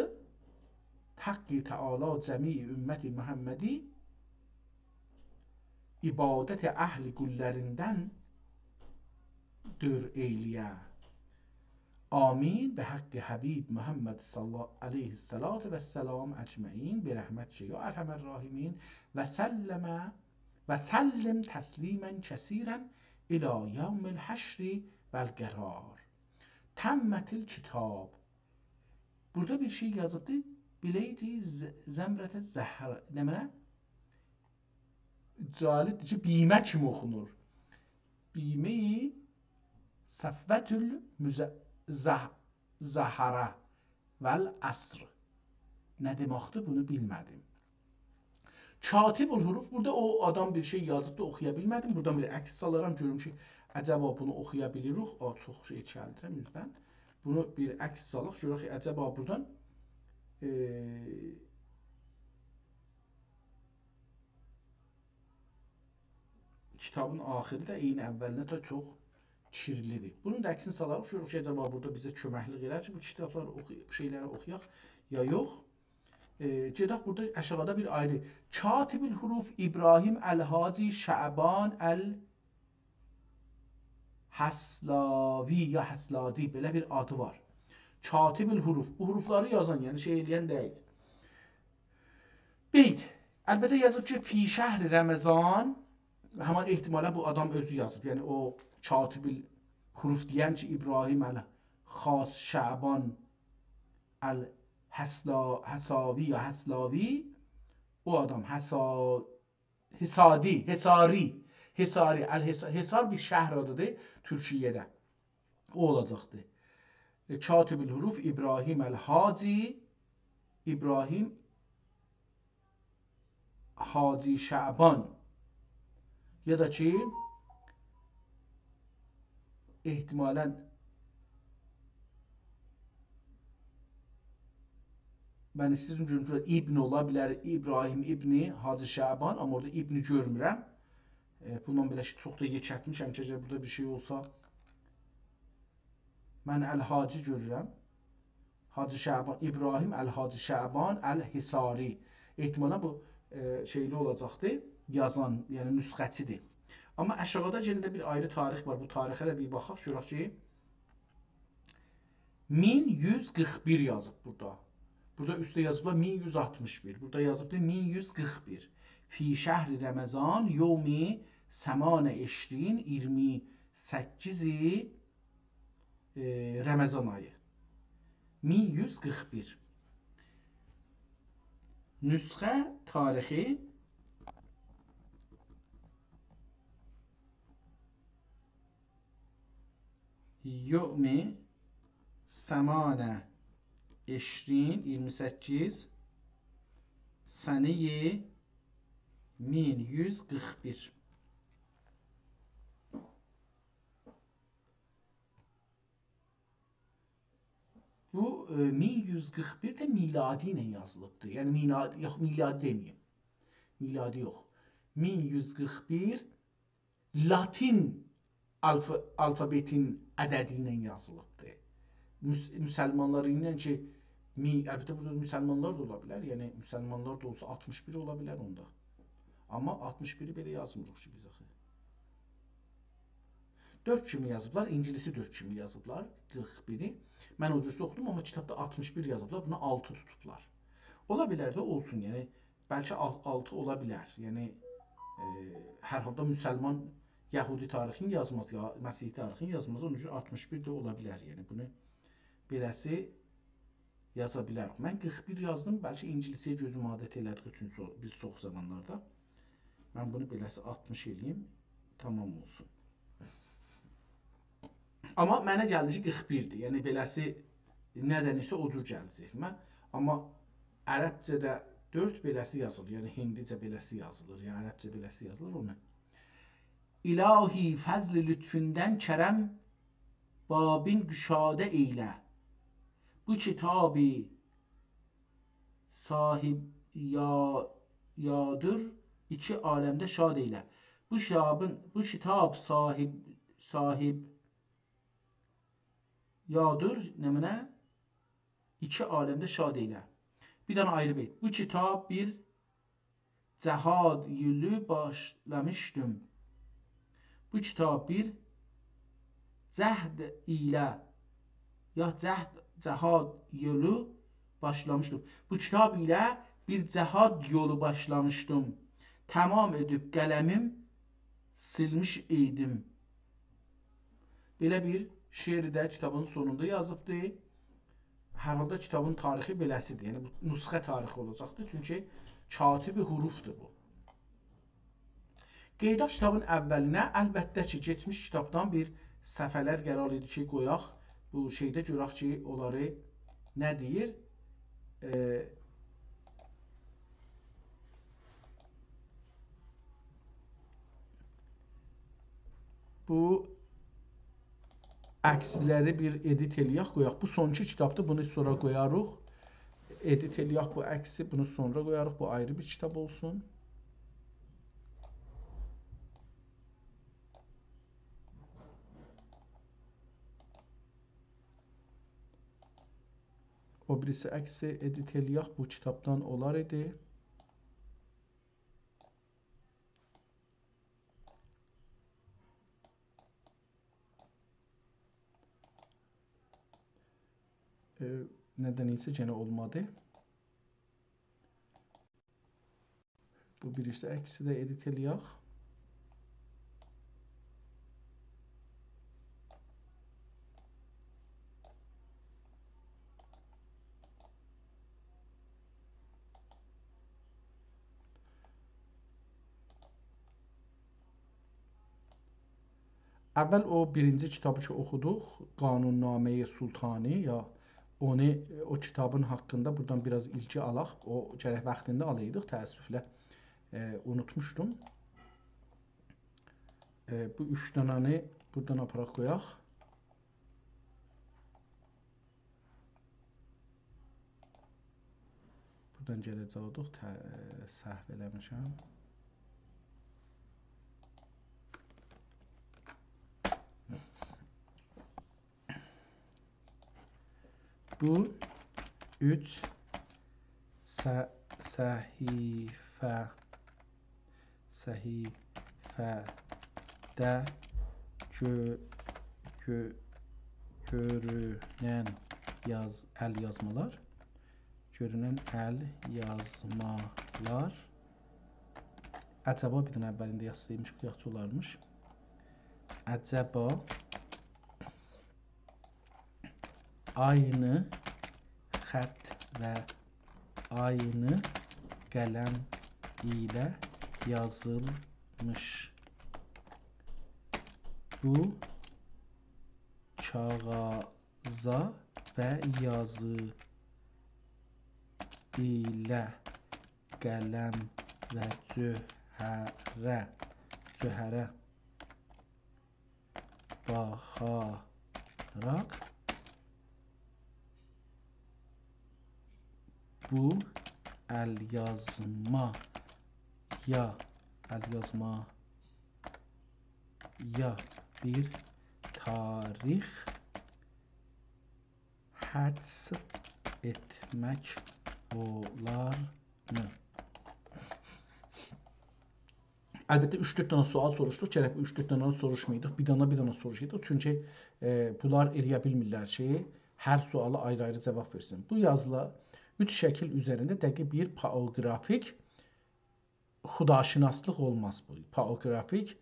حق تعالی جمیع امت محمدی، عبادت اهل قوللریندن دور ائیله‌یه. آمین. به حق حبیب محمد صلی الله علیه الصلاة و السلام اجمعین، برحمتک یا ارحم الراحمین، و سلم، و سلم تسلیما کثیرا الی یوم الحشر و القرار. تمت الکتاب. بورادا بیر شئی یازیبدی. بلیدی ز-، زمرت زهر، نمنه؟ جالبدیر کی، بیمه کیمی اوخونور. بیمه صفوة المز-، زه-، زهره والعصر. نه دئمکدیر، بونو بیلمه‌دیم. کاتب الحروف، بورادا او آدام بیر شئی یازیبدی، اوخویا بیلمه‌دیم. بورادان بیر عکس سالارام، گؤروم کی، عجبا بونو اوخویا بیلیریک. او، چوخ شئی چکلدیرم اوزدن. بونو بیر عکس سالاق، گؤرک کی، عجبا بورادان، ائ، کیتابین آخیری ده عینی اوّلینه ده چوخ کیرلیدیر. بونون دا عکسینی سالاریق، گؤروروک کی، عجبا بورادا بیزه کؤمکلیک ائلر کی، بو کیتابلاری اوخو-، بو شئیلری اوخویاق یا یوخ. ائ، گئدک بورادا آشاغیدا بیر آیری. کاتب الحروف ابراهیم الحاجی شعبان الحصلاوی یا حصلادی، بئله بیر آدی وار. کاتب الحروف، بو حروفلاری یازان، یعنی شئی ائله‌ین دئییل. بید، البته یازیب کی، فی شهر رمضان، همان احتمالاً بو آدام اؤزو یازیب. یعنی او کاتب الحروف دئین کی، ابراهیم الحاجی شعبان الحصلا-، حصاوی یا حصلاوی، او آدام حصا-، حصادی، حصاری، حصاری، الحص-، حصار بیر شهر آدیدیر تورکیه‌ده. او اولاجاقدی. ائ، کاتب الحروف ابراهیم الحاجی، ابراهیم حاجی شعبان. یا دا کی، احتمالاً من ایسته‌ییرم گؤروم کی، ابن اولا بیلر، ابراهیم ابن حاجی شعبان، آمما اورادا ابنی گؤرمورم. ائ، بوندان بئله کی، چوخ دا یئکلتمیشم کی، اگر بورادا بیر شئی اولسا، من الحاجی گؤرورم. حاجی شعبان، ابراهیم الحاجی شعبان الحصاری. احتمالاً بو، ائ، شئیلی اولاجاقدی، یازان، یعنی نسخه‌چیدیر. آمما آشاغیدا یئنه ده بیر آیری تاریخ وار. بو تاریخه ده بیر باخاق، گؤرک کی، مین یوز قیرخ بیر یازیب بورادا. بورادا اوستده یازیبلار مین یوز آلتمیش بیر. بورادا یازیبدی مین یوز قیرخ بیر. فی شهر رمضان یوم ثمان عشرین، ایگیرمی سککیز، ائ، رمضان آیی. مین یوز قیرخ بیر. نسخه تاریخی یوم ثمان عشرین، ایگیرمی سککیز، سنه‌ی مین یوز قیرخ بیر. بو، ائ، مین یوز قیرخ بیر ده میلادی ایله یازیلیبدیر. یعنی میلاد-، یوخ، میلادی دئمه‌ییم. میلادی یوخ. مین یوز قیرخ بیر لاتین آلف-، آلفابئتین عددی ایله یازیلیبدیر. مس-، مسلمانلار ایله کی، می-، البته بورادا مسلمانلار دا اولا بیلر، یعنی مسلمانلار دا اولسا آلتمیش بیر اولا بیلر اوندا. آمما آلتمیش بیری بئله یازمیریق کی بیز آخی. دؤرد کیمی یازیبلار، انگلیسی دؤرد کیمی یازیبلار، قیرخ بیری. من او جور اوخودوم، آمما کیتابدا آلتمیش بیر یازیبلار، بونا آلتی توتوبلار. اولا بیلر ده اولسون، یعنی بلکه آل-، آلتی اولا بیلر. یعنی، ائ، هر حالدا مسلمان یهودی تاریخینی یازماز، یا مسیحی تاریخینی یازماز، اونون اوچون آلتمیش بیر ده اولا بیلر. یعنی بونو بئله‌سی یازا بیلریک. من قیرخ بیر یازدیم، بلکه انگلیسی‌یه گؤزوم عادت ائله‌دیگی اوچون سو-، بیر چوخ زامانلاردا. من بونو بئله‌سی آلتمیش ائله‌ییم، تمام اولسون. آمما منه گلدی کی، قیرخ بیردیر. یعنی بئله‌سی ندنسه او جور گلدی ذهنیمه. آمما عربجه‌ده دؤرد بئله‌سی یازیلیر. یعنی هندیجه بئله‌سی یازیلیر. یعنی عربجه بئله‌سی یازیلیر. اونو الهی فضل لطفوندن کرم بابین گشاده ائیله. بو کیتابی صاحب، یا-، یادور، ایکی عالمده شاد ائیله. بو کیتابین، بو کیتاب صاحیب، صاحیب یادور، نمنه؟ ایکی عالمده شاد ائیله. بیر دنه آیری بیت. بو کیتاب بیر جهاد یولو باشلامیشدیم. بو کیتاب بیر جهد ایله، یا جهد، جهاد یولو باشلامیشدیم. بو کیتاب ایله بیر جهاد یولو باشلامیشدیم. تمام ائدیب قلمیم سیلمیش ایدیم. بئله بیر شعر ده کیتابین سونوندا یازیبدی. هر حالدا کیتابین تاریخی بئله‌سیدیر. یعنی، بو نسخه تاریخی اولاجاقدیر. چونکی کاتب حروفدور بو. قئییداق کیتابین اولینه. البته کی، کئچمیش کیتابدان بیر صفحه‌لر قرار ایدی کی، قویاق بو شئیده، گؤرک کی، اونلاری نه دئییر. ائ، بو عکسلری بیر ادیت ائله‌یک، قویاق. بو سونکی کیتابدیر، بونو سونرا قویاریق. ادیت ائله‌یک بو عکسی، بونو سونرا قویاریق. بو آیری بیر کیتاب اولسون. او بیریسی عکسی ادیت ائله‌یک، بو کیتابدان اولار ایدی. ائ، ندنسه یئنه اولمادی. بو بیریسی عکسی ده ادیت ائله‌یک. اول او بیرینجی کیتابی کی اوخودوق، قانون‌نامه‌ی سلطانی، یا اونو، او کیتابین حاقیندا بورادان بیر آز ایلگی آلاق. او گرک واختیندا آلایدیق، تأسفله، ائ، اونوتموشدوم. ائ، بو اوچ دنه‌نی بورادان آپاراق قویاق. بورادان گله‌جک اولدوق، ته-، سهو ائله‌میشم. بو اوچ ص-، صفحه، صفحه‌ده گؤ-، گؤ-، گؤرونن یاز-، ال‌یازمالار، گؤرونن ال‌یازمالار. عجبا، بیر دنه اولینده یازسایمیش، یاخشی اولارمیش. عجبا عینی خط و عینی قلم ایله یازیلمیش بو کاغیذا و یازی ایله قلم و جوهره، جوهره باخاراق بو ال‌یازمایا، ال‌یازمایا بیر تاریخ حدس ائتمک اولارمی؟ البته، اوچ-دؤرد دنه سؤال سوروشدوق. گرک بو اوچ-دؤرد دنه سوروشمایایدیق. بیر دنه، بیر دنه سوروشایدیق. چونکی، ائ، بونلار ائله‌یه بیلمیرلر کی، هر سؤالا آیری-آیری جواب وئرسین. بو یازیلا اوچ شکیل اوزرینده دقیق بیر پائوگرافیک خداشناسلیق اولماز بو. پائوگرافیک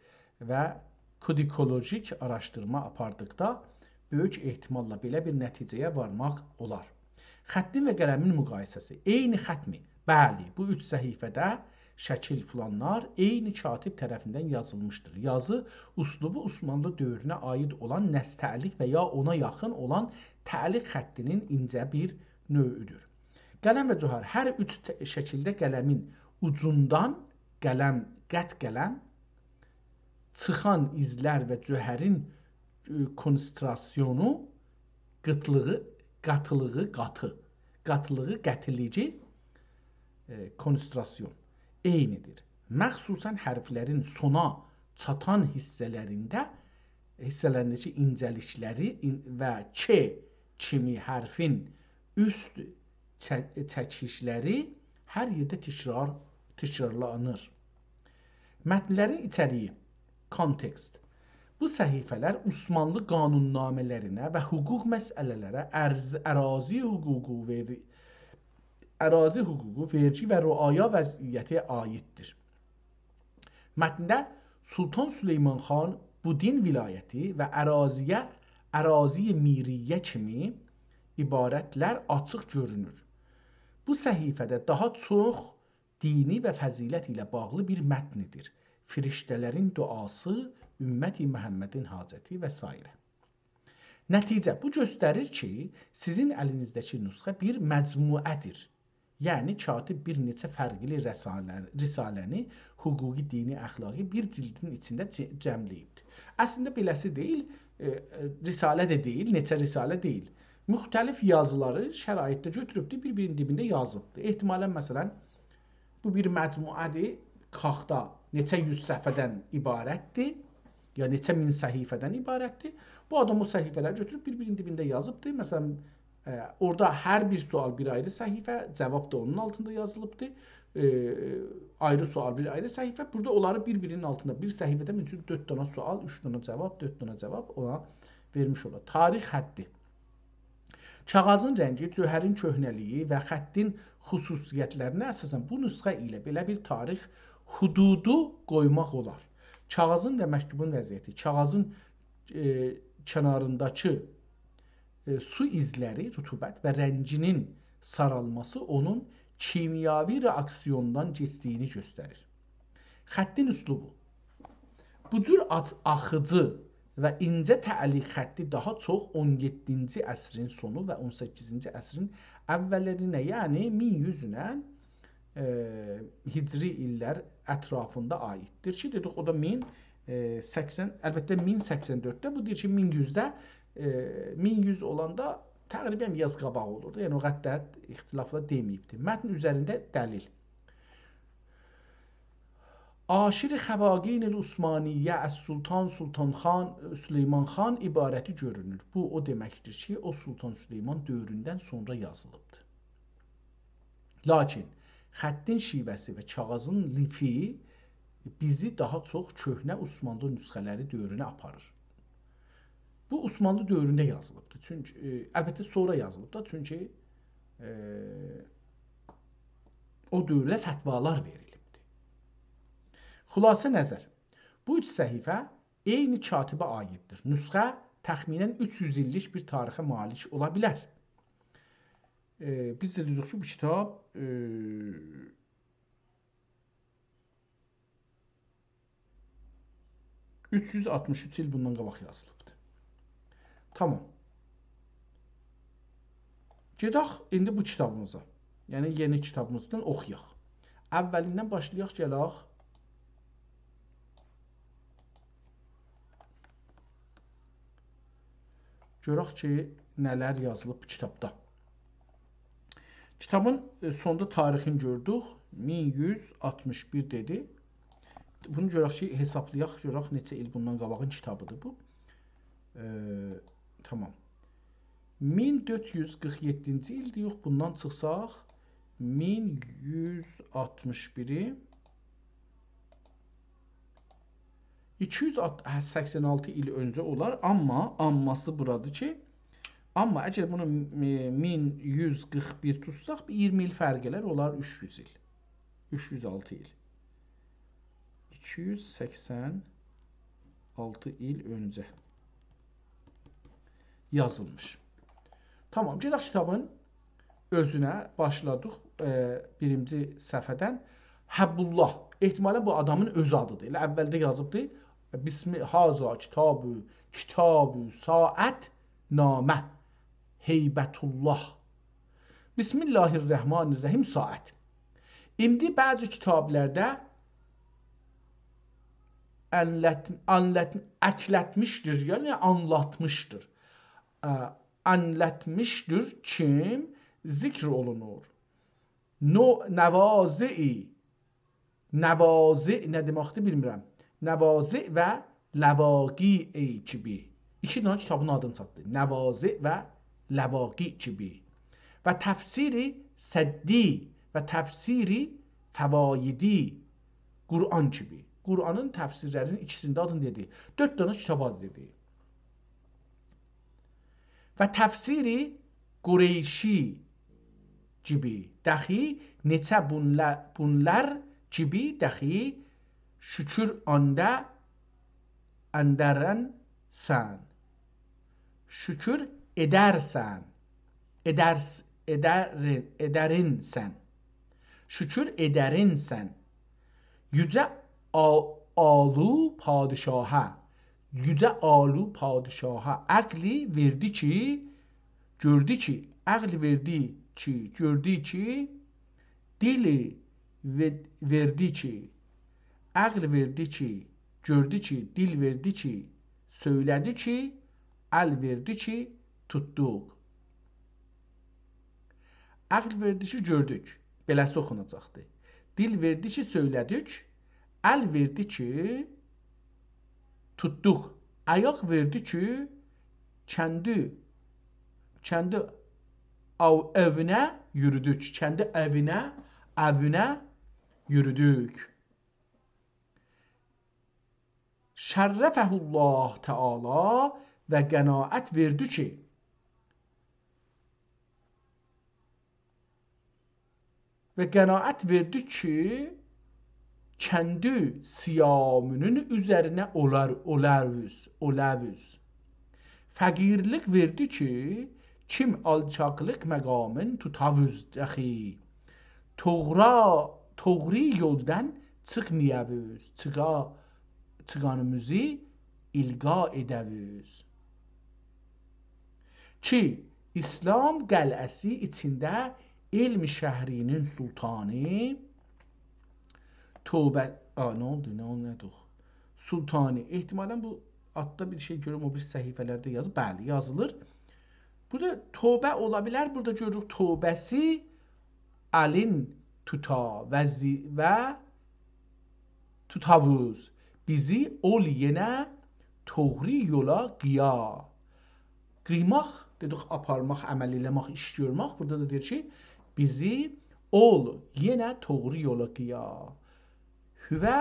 و کودیکولوژیک آراشدیرما آپاردیقدا بؤیوک احتماللا بئله بیر نتیجه‌یه وارماق اولار. خطین و قلمین مقایسه‌سی. عینی خط‌می؟ بلی، بو اوچ صفحه‌ده شکیل فلانلار عینی کاتب طرفیندن یازیلمیشدیر. یازی اسلوبو عثمانلی دؤورونه عایید اولان نستعلیق و یا اونا یاخین اولان تعلیق خطینین اینجه بیر نوعودور. قلم و جوهر. هر اوچ ت-، شکیلده قلمین اوجوندان، قلم، قط قلم، چیخان ایزلر و جوهرین، ائ، کونسنتراسیونو، قیتلیغی، قاتیلیغی، قاتی، قاتیلیغی، قاتیلیغی، ائ، کونستراسیون عینی‌دیر. مخصوصاً حرفلرین سونا چاتان حیصه‌لرینده، حیصه‌لرینده‌کی اینجه‌لیکلری این-، و «ک» کیمی حرفین اوست چه-، چکیشلری هر یئرده تکرار، تکرارلانیر. متنلرین ایچریگی، context. بو صفحه‌لر عثمانلی قانون‌نامه‌لرینه و حقوق مسئله‌لره، ارز-، اراضی حقوقو، وئر-، اراضی حقوقو، وئرگی و رعایا وضعیتی عایددیر. متنده سلطان سلیمان خان، بودین ولایتی و اراضی‌یه، اراضی میریه کیمی عبارتلر آچیق گؤرونور. بو صفحه‌ده داها چوخ دینی و فضیلت ایله باغلی بیر متنی‌دیر. فرشته‌لرین دعاسی، امت محمدین حاجتی و سایره. نتیجه، بو گؤستریر کی، سیزین الینیزده‌کی نسخه بیر مجموعه‌دیر. یعنی، کاتب بیر نئچه فرقلی رساله-، رساله‌نی، حقوقی، دینی، اخلاقی بیر جلدین ایچینده جه-، جمعله‌ییبدیر. اصلینده بئله‌سی دئییل، ائ، ائ، رساله ده دئییل، نئچه رساله دئییل. مختلف یازیلاری شرایطده گؤتوروبدور، بیر-بیرینین دیبینده یازیبدیر. احتمالاً، مثلاً، بو بیر مجموعه‌دیر، کاختا نئچه یوز صفحه‌دن عبارتدیر، یا نئچه مین صفحه‌دن عبارتدیر. بو آدام او صفحه‌لری گؤتوروب بیر-بیرینین دیبینده یازیبدیر. مثلاً، ائ، اورادا هر بیر سؤال بیر آیری صفحه، جواب دا اونون آلتیندا یازیلیبدیر. ائ، آیری سؤال بیر آیری صفحه. بورادا اونلاری بیر-بیرینین آلتیندا، بیر صفحه‌ده، مثل اوچون، دؤرد دنه سؤال، اوچ دنه جواب، دؤرد دنه جواب اونا وئرمیش اولار. تاریخ حدی. کاغیذین رنگی، جوهرین کؤهنه‌لیگی و خطین خصوصیتلرینه اساساً بو نسخه ایله بئله بیر تاریخ حدودو قویماق اولار. کاغیذین و مکتوبون وضعیتی، کاغیذین، ائ، کنارینداکی، ائ، سو ایزلری، رطوبت و رنگینین ساریلماسی اونون کیمیاوی رئاکسیوندان کئچدیگینی گؤستریر. خطین اسلوبو. بو جور آچ-، آخیجی و اینجه تعلیق خطی داها چوخ اون یئددینجی عصرین سونو و اون سککیزینجی عصرین اوللرینه، یعنی مین یوز ایله، ائ، هجری ایللر اطرافیندا عایددیر کی، دئدیک، او دا مین، ائ، سکسن، البته، مین سکسن دؤردده، بو دئییر کی، مین یوزده، ائ، مین یوز اولاندا تقریباً بیر آز قاباق اولوردو. یعنی، او قدر ده اختلافلا دئمه‌ییبدیر. متن اوزرینده دلیل. آشیر خواقین العثمانیه از سلطان سلطان خان، سلیمان خان عبارتی گؤرونور. بو، او دئمکدیر کی، او سلطان سلیمان دؤوروندن سونرا یازیلیبدیر. لاکین خطین شیوه‌سی و کاغیذین لیفی بیزی داها چوخ کؤهنه عثمانلی نسخه‌لری دؤورونه آپاریر. بو، عثمانلی دؤورونده یازیلیبدیر. چونکی، ائ، البته، سونرا یازیلیب دا، چونکی، ائ، او دؤورده فتوالار وئریلیبدیر. خلاصه نظر. بو اوچ صفحه عینی کاتبه عایددیر. نسخه تخمیناً اوچ یوز ایللیک بیر تاریخه مالیک اولا بیلر. ائ، بیز ده دئدیک کی، بو کیتاب، ائ، اوچ یوز آلتمیش اوچ ایل بوندان قاباق یازیلیبدیر. تامام. گئدک ایندی بو کیتابیمیزا. یعنی، یئنی کیتابیمیزدان اوخویاق. اوّلیندن باشلایاق، گلک. گؤرک کی، نه‌لر یازیلیب بو کیتابدا. کیتابین، ائ، سوندا تاریخینی گؤردوک. مین یوز آلتمیش بیر دئدی. بونو گؤرک کی، حسابلایاق، گؤرک نئچه ایل بوندان قاباغین کیتابیدیر بو. ائ، تامام. مین دؤرد یوز قیرخ یئددینجی ایلدیر، یوخ، بوندان چیخساق، مین یوز آلتمیش بیری، ایکی یوز سکسن آلتی ایل اؤنجه اولار، آمما، آمماسی بورادیر کی، آمما اگر بونو، ائ، مین یوز قیرخ بیر توتساق، بیر اییرمی ایل فرق ائلر، اولار اوچ یوز ایل. اوچ یوز آلتی ایل. ایکی یوز سکسن آلتی ایل اؤنجه یازیلمیش. تامام، گئدک کیتابین اؤزونه، باشلادیق، ائ، بیرینجی صفحه‌دن. حب‌الله، احتمالاً بو آدامین اؤز آدیدیر. ائله اوّلده یازیبدی: «بسم هذا کتاب، کتاب ساعت نامه هیبت‌الله. بسم الله الرحمن الرحیم ساعت.» ایندی بعضی کیتابلاردا انلت-، انلت-، اکلتمیشدیر، یعنی آنلاتمیشدیر. ا، انلتمیشدیر کیم ذکر اولونور. نو-، نوازعی، نوازع نه دئمکدیر بیلمیرم. نوازع و لواقیع کیبی. ایکی دنه کیتابین آدینی چاتدی. نوازع و لواقیع کیبی. و تفسیر سدی و تفسیر فوایدی قرآن کیبی. قرآنین تفسیرلرینین ایکیسینین ده آدینی دئدی. دؤرد دنه کیتاب آدی دئدی. و تفسیر قریشی کیبی، دخی نئچه بونلا-، بونلار کیبی، دخی شوکور آندا اندرن‌سن. شوکور ائدرسن. ائدرس-، ائدر-، ائدرین‌سن. شوکور ائدرین‌سن. یوجه آ-، عالی پادشاها، یوجه عالی پادشاها عقلی وئردی کی، گؤردو کی، عقل وئردی کی، گؤردو کی، دیلی وئ-، وئردی کی، عقل وئردی کی، گؤردو کی، دیل وئردی کی، سؤیله‌دی کی، ال وئردی کی، توتدوق. عقل وئردی کی، گؤردوک. بئله‌سی اوخوناجاقدی. دیل وئردی کی، سؤیله‌دیک. ال وئردی کی، توتدوق. آیاق وئردی کی، کندی، کندی او-، اوونه یورودوک. کندی اوونه، اوونه یورودوک. شرفه الله تعالی و قناعت وئردی کی، و قناعت وئردی کی، کندی صیامینین اوزرینه اولار، اولاوز، اولاوز. فقیرلیک وئردی کی، کیم آلچاقلیق مقامین توتاوز دخی. توغرا-، توغری یولدان چیخمایاوز، چیخا-، چیخانیمیزی القا ائده‌ویز. کی، اسلام قلعه‌سی ایچینده علم شهری‌نین سلطانی، توبه، آ، نه اولدو، نه اولدو، نه دوخ؟ سلطانی، احتمالاً بو آلتدا بیر شئی گؤروم، او بیر صفحه‌لرده یازیب، بلی، یازیلیر. بورادا توبه اولا بیلر، بورادا گؤروروک توبه‌سی الین توتا و زی-، و توتاوز. بیزی اول یئنه توغری یولا قییا. قیماق، دئدیک، آپارماق، عمل ائله‌مک، ایش گؤرمک. بورادا دا دئییر کی، بیزی اول یئنه توغری یولا قییا. هوه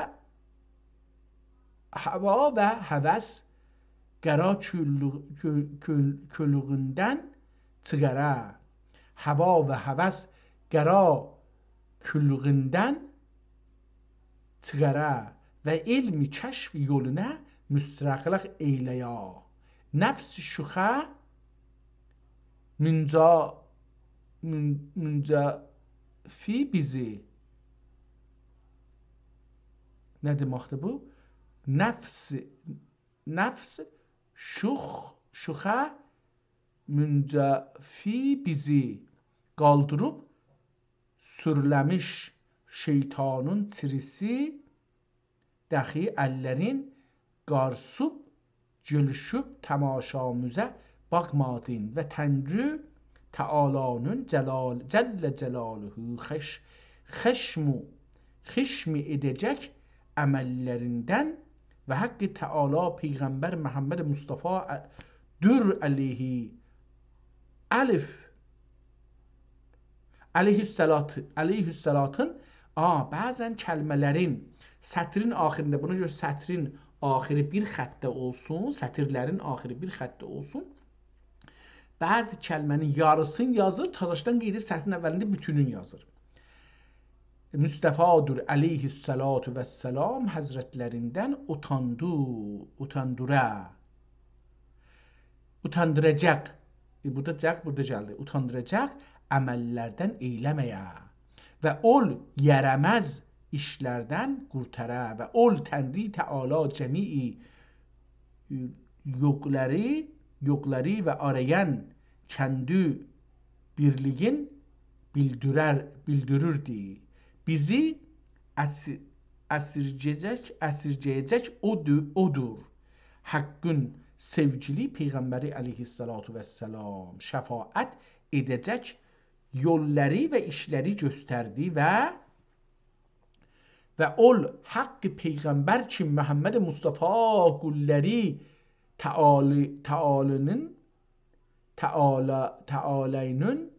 هوا و هوس قارا کوللو-، کؤ-، کؤل-، کؤلوغوندن چیخارا. هوا و هوس قارا کوللوغوندن چیخارا و علم کشف یولونا مستقلق ائیله‌یا. نفس شوخه منجا-، من-، منجفی بیزی. نه دئمکدیر بو؟ نفس، نفس شوخ-، شوخه منجفی بیزی قالدیریب سورله‌میش شیطانین چیریسی دخی اللرین قارسیب، گؤلوشوب تماشامیزه باخمادین و تنری تعالی‌نین جلال-، جل جلاله خش-، خشمو-، خشم ائده‌جک عمللریندن و حق تعالی پیغمبر محمد مصطفی ا-، دور علیه الف علیه الصلات، علیه الصلاتین، آ، بعضاً کلمه‌لرین سطرین آخیرینده، بونا گؤره سطرین آخیری بیر خطده اولسون، سطرلرین آخیری بیر خطده اولسون. بعضی کلمه‌نین یاریسینی یازیر، تازاشدان قاییدیر سطرین اولینده بوتونون یازیر. مصطفی‌دیر علیه الصلات و السلام حضرتلریندن اوتاندو-، اوتاندیرا. اوتاندیراجاق. ائ، بورادا جاق، بورادا گلدی. اوتاندیراجاق عمللردن ائیله‌مه‌یه. و اول یاراماز ایشلردن قورتارا. و اول تنری تعالی جمیع، ائ، یوخلاری، یوخلاری و آرایان کندی بیرلیگین بیلدیرر، بیلدیریردی. بیزی اسی-، اسیرگه‌یه‌جک، اسیرگه‌یه‌جک اودو-، اودور. حقین سئوگیلی پیغمبری علیه الصلات و السلام شفاعت ائده‌جک یوللاری و ایشلری گؤستردی و و اول حق پیغمبر کی محمد مصطفی قوللاری تعالی، تعالی‌نین، تعالی، تعالی‌نین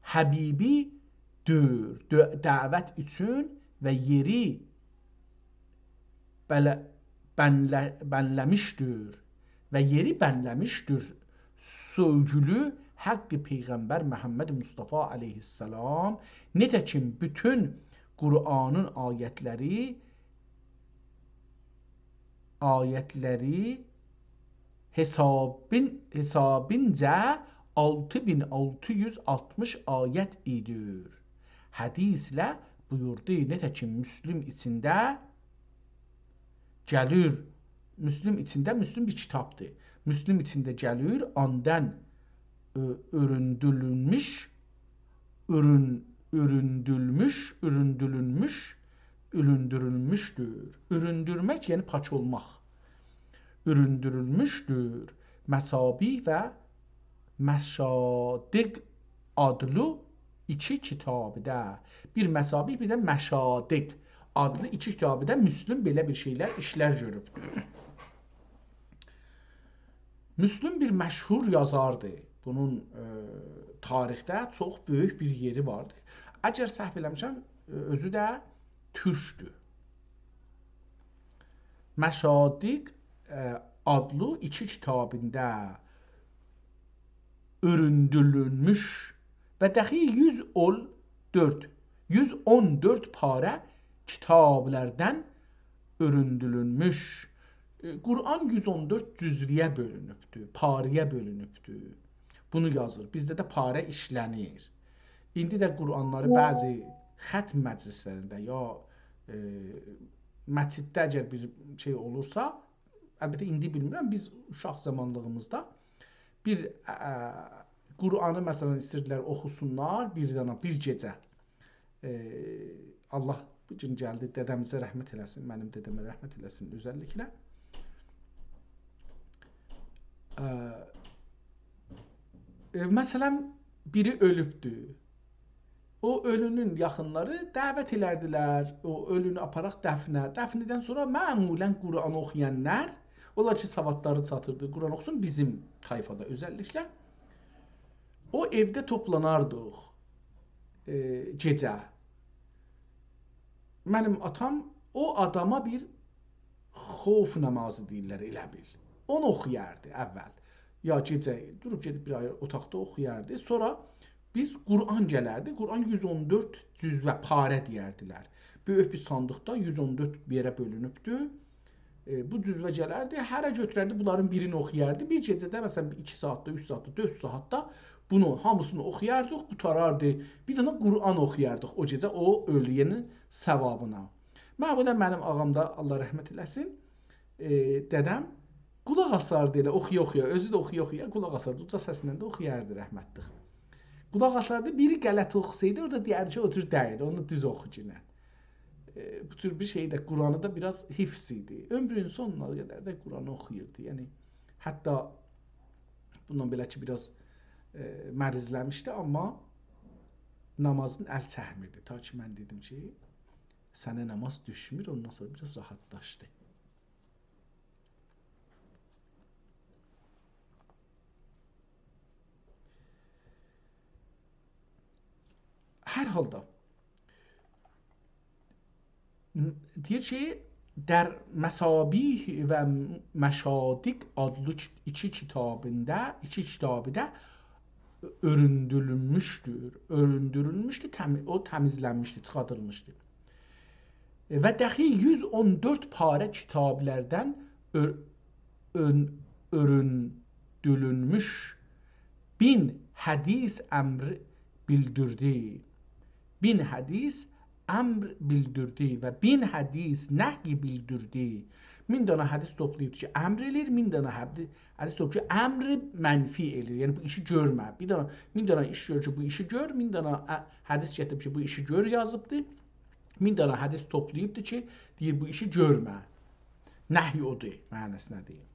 حبیبی‌دیر، دع-، دعوت اوچون و یئری بله-، بنله-، بنله‌میشدیر و یئری بنله‌میشدیر. سؤیگولو حق پیغمبر محمد مصطفی علیه‌السلام، نئجه کی بوتون قرآنین آیتلری، آیتلری حسابین-، حسابینجه آلتی مین آلتی یوز آلتمیش آیت ایدیر. حدیثله بویوردو، نئجه کی مسلم ایچینده گلیر، مسلم ایچینده، مسلم بیر کیتابدیر. مسلم ایچینده گلیر، آندان اؤ-، اؤروندولونموش، اؤرون-، اؤروندولموش، اؤروندولونموش، اؤروندورولموشدور. اؤروندورمک، یعنی پاک اولماق. اؤروندورولموشدور. مصابیح و مشادیق آدلی ایکی کیتابیده. بیر مصابیح، بیر ده مشادیق آدلی ایکی کیتابیده مسلم بئله بیر شئیلر، ایشلر گؤروبدور. مسلم بیر مشهور یازاردیر. بونون، ائ، تاریخده چوخ بؤیوک بیر یئری واردیر. اگر سهو ائله‌میرم، ائ، اؤزو ده تورکدور. مشادیق، ائ، آدلی ایکی کیتابیندا اؤروندولونموش و دخی یوز اون دؤرد، یوز اون دؤرد پاره کیتابلردن اؤروندولونموش. ائ، قرآن یوز اون دؤرد جزوه‌یه بؤلونوبدور، پاره‌یه بؤلونوبدور. بونو یازیر. بیزده ده پاره ایشله‌نیر. ایندی ده قرآنلاری بعضی ختم مجلسلرینده یا، ائ، مسجدده اگر بیر شئی اولورسا، البته ایندی بیلمیرم، بیز اوشاق زامانلیغیمیزدا بیر، ا، قرآنی، مثلا، ایسته‌ییردیلر اوخوسونلار بیر دنه، بیر گئجه. ائ، الله بو گون گلدی، دده‌میزه رحمت ائله‌سین، منیم دده‌مه رحمت ائله‌سین اؤزللیکله. ا، ائ، مثلا، بیری اؤلوبدو. او اؤلونون یاخینلاری دعوت ائلردیلر، او اؤلونو آپاراق دفنه. دفندن سونرا معمولا قرآن اوخویانلار، اونلار کی سوادلاری چاتیردی، قرآن اوخوسون بیزیم طایفادا اؤزللیکله. او ائوده توپلاناردیق، ائ، گئجه. منیم آتام او آداما بیر خوف نمازی دئییرلر، ائله بیل. اونو اوخویاردی اول. یا گئجه دوروب گئدیب بیر آیری اوتاقدا اوخویاردی. سونرا بیز قرآن گلردی. قرآن یوز اون دؤرد جزوه، پاره دئیردیلر. بؤیوک بیر صاندیقدا یوز اون دؤرد یئره بؤلونوبدو. ائ، بو جزوه گلردی، هره گؤتورردی، بونلارین بیرینی اوخویاردی. بیر گئجه‌ده، مثلا، ایکی ساعاتدا، اوچ ساعاتدا، دؤرد ساعاتدا بونو هامیسینی اوخویاردیق، قوتاراردی. بیر دنه قرآن اوخویاردیق او گئجه او اؤلویه‌نین ثوابینا. معمولا منیم آغام دا، الله رحمت ائله‌سین، ائ، دده‌م قولاق آساردی ائله، اوخویا-اوخویا، اؤزو ده اوخویا-اوخویا قولاق آساردی. اوجا سسله ده اوخویاردی رحمتلیک. قولاق آساردی، بیری غلط اوخوسایدی، اورادا دئیردی کی، او جور دئییل، اونو دوز اوخوگینن. ائ، بو جور بیر شئی ده، قرآنی دا بیر آز حفظ ایدی. عؤمرونون سونونا قدر ده قرآنی اوخویوردو. یعنی، حتی بوندان بئله کی، بیر آز، ائ، مریضله‌میشدی، آمما نمازین ال چکمیردی. تا کی، من دئدیم کی، سنه نماز دوشمور، اوندان سونرا بیر آز راحتلاشدی. هر حالدا، م-، دئییر کی، در مصابیح و مشادیق آدلی کی-، ایکی کیتابیندا، ایکی کیتابیده اؤروندولونموشدور، اؤروندورولموشدور، تمی-، او تمیزلنمیشدیر، چیخادیلمیشدیر. و دخی یوز اون دؤرد پاره کیتابلردن اؤ-، اؤن-، اؤروندولونموش بین حدیث امر بیلدیردی. بین حدیث امر بیلدیردی و بین حدیث نهی بیلدیردی. مین دانا حدیث توپلاییبدی کی، امر ائله‌ییر، مین دانا حدی-، حدیث توپلاییب کی، امر منفی ائله‌ییر. یعنی، بو ایشی گؤرمه. بیر دانا، مین دانا ایش گؤر کی، بو ایشی گؤر، مین دانا، ا، حدیث گتیریب کی، بو ایشی گؤر یازیبدی. مین دانا حدیث توپلاییبدی کی، دئییر، بو ایشی گؤرمه. نهی اودور، معناسینا دئییر.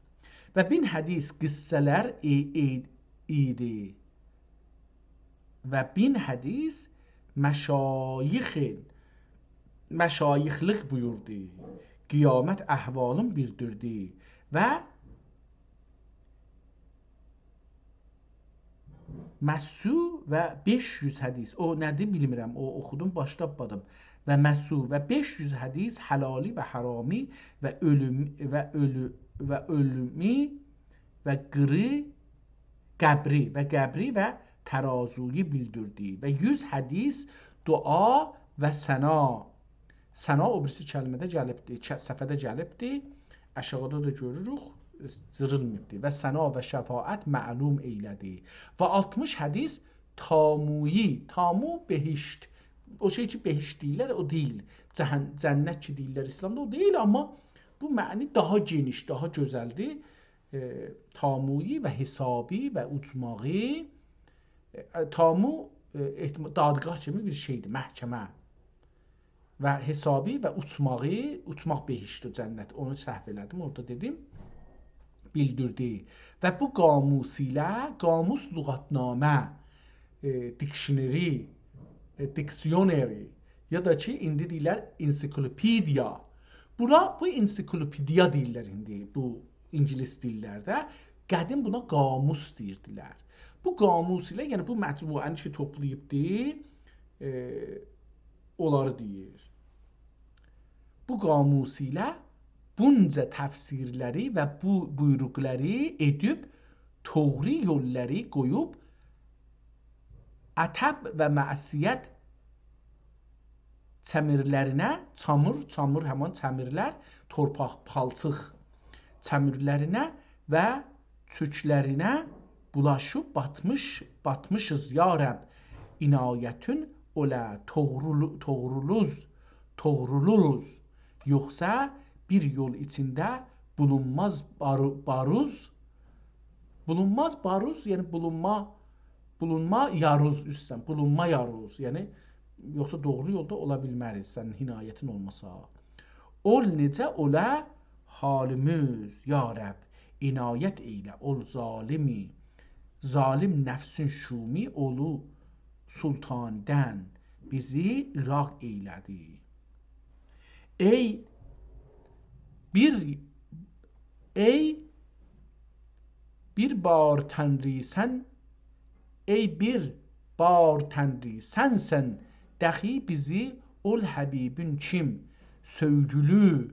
و بین حدیث قصه‌لر ای-، ای-، ایدی. و بین حدیث مشایخین، مشایخلیق بویوردو. قیامت احوالین بیلدیردی و مسو و بئش یوز حدیث. او نه‌دیر، بیلمیرم. او اوخودوم، باشلاتمادیم. و مسو و بئش یوز حدیث حلالی و حرامی و اؤلوم-، و اؤلو-، و اؤلومو و قیری، قبری و قبری و ترازویو بیلدیردی. و یوز حدیث دعا و ثنا. ثنا او بیریسی کلمه‌ده گلیبدی، ک-، صفحه‌ده گلیبدی. آشاغیدا دا گؤروروک، جیریلماییبدی. و ثنا و شفاعت معلوم ائیله‌دی. و آلتمیش حدیث تامویی، تامو بهشت. او شئی کی، بهشت دئییرلر، او دئییل. جهن-، جنت کی دئییرلر ایسلامدا، او دئییل، آمما بو معنی داها گئنیش، داها گؤزلدیر. ائ، تامویی و حسابی و اوچماغی. ائ، تامو، ائ، احتما-، دادگاه کیمی بیر شئیدیر، محکمه. و حسابی و اوچماغی، اوچماق بهشت و جنت، اونو سهو ائله‌دیم، اورادا دئدیم، بیلدیردی. و بو قاموس ایله، قاموس لغاتنامه، ائ، دیکشنری، ائ، دیکسیونری، یا دا کی، ایندی دئییرلر انسیکلوپدیا. بورا، بو انسیکلوپدیا دئییرلر ایندی بو اینگیلیس دیللرده. قدیم بونا قاموس دئییردیلر. بو قاموس ایله، یعنی بو مجموعه‌نی کی توپلاییبدی، ائ، اونلاری دئییر. بو قاموس ایله بونجا تفسیرلری و بو بویروقلاری ائدیب، دوغرو یوللاری قویوب، عتب و معصیت چمیرلرینه، چامور، چامور همان چمیرلر، تورپاق، پالچیق چمیرلرینه و چؤکلرینه بولاشیب باتمیش، باتمیشیز، یا رب، عنایتین اوله، توغرولو-، توغرولوز، توغرولوروز. یوخسا بیر یول ایچینده بولونماز بارو-، باروز، بولونماز باروز، یعنی بولونما، بولونما یاروز، اوستدن، بولونما یاروز. یعنی، یوخسا دوغرو یولدا اولا بیلمریک، سنین عنایتین اولماسا. اول نئجه اولا حالیمیز، یا رب، عنایت ائیله، اول ظالیمی، ظالم نفسین شومی، اولو سلطاندن بیزی عراق ائیله‌دی. ای بیر، ای بیر بار تنری سن، ای بیر بار تنری سنسن، دخی بیزی اول حبیبین کیم، سؤیگولو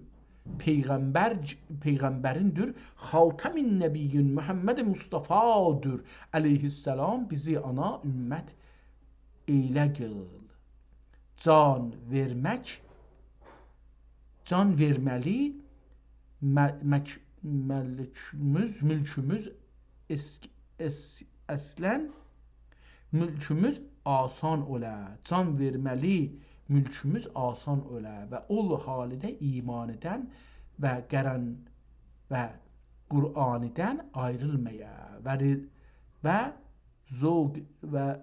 پیغمبر، پیغمبریندیر، خاتم‌النبیین محمد مصطفادیر علیه‌السلام، بیزی آنا امت ائیله قیل. جان وئرمک، جان وئرمه‌لی، مه-، مک-، ملکوموز، مولکوموز اس-، اس-، اصلاً مولکوموز آسان اولا. جان وئرمه‌لی، مولکوموز آسان اولا. و اول حالیده ایمانیدن و قران و قرآنیدن آیریلمایا و ر-، و ذوق و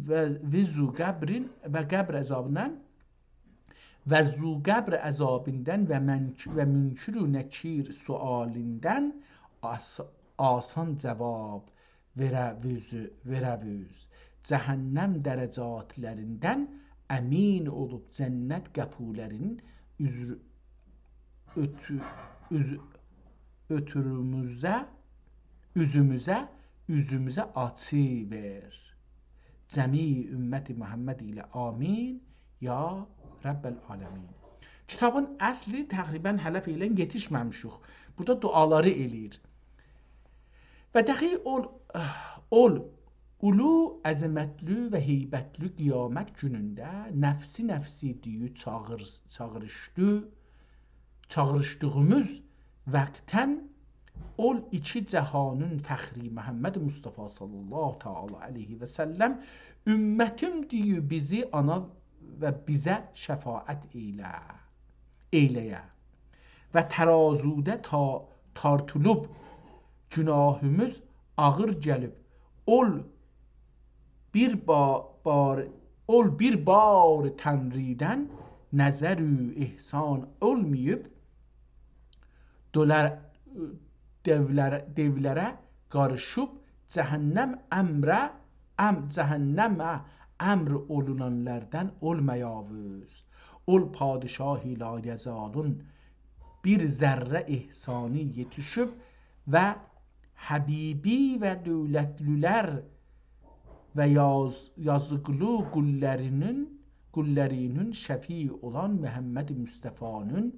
و، و ذو قبرین و قبر عذابیندان و ذو قبر عذابیندان و منک-، و منکر و نکیر سؤالیندان آس-، آسان جواب وئره‌ووز، وئره‌ووز. جهنم درجاتلریندن امین اولوب جنت قاپیلارین اوزر-، اؤتو-، اوز-، اؤتوروموزه، اوزوموزه، اوزوموزه آچیوئر. جمیع امت محمد ایله آمین، یا رب العالمین. کیتابین اصلی تقریباً هله فعلاً یئتیشمه‌میشیک. بورادا دعالاری ائله‌ییر. و دخی اول، اول اولو، عظمتلی و هیبتلی قیامت گونونده نفسی نفسی دئییب چاغیر-، چاغیریشدی، چاغیریشدیغیمیز وقتدن اول ایکی جهانین فخری محمد مصطفی صلی الله تعالی علیه و سلم، امتیم دئییب بیزی آنا و بیزه شفاعت ائیله، ائیله‌یه. و ترازودا تا-، تارتیلیب گناهیمیز آغیر گلیب، اول بیر با-، بار، اول بیر بار تنریدن نظر و احسان اولماییب، دؤلر-، دئولر-، دئولره قاریشیب جهنم امره، ام-، جهنمه امر اولونانلاردان اولمایاووز. اول پادشاه لایزالین بیر ذره احسانی یئتیشیب و حبیبی و دؤولتلی‌لر و یاز-، یازیقلی قوللارینین، قوللارینین شفیعی اولان محمد مصطفی‌نین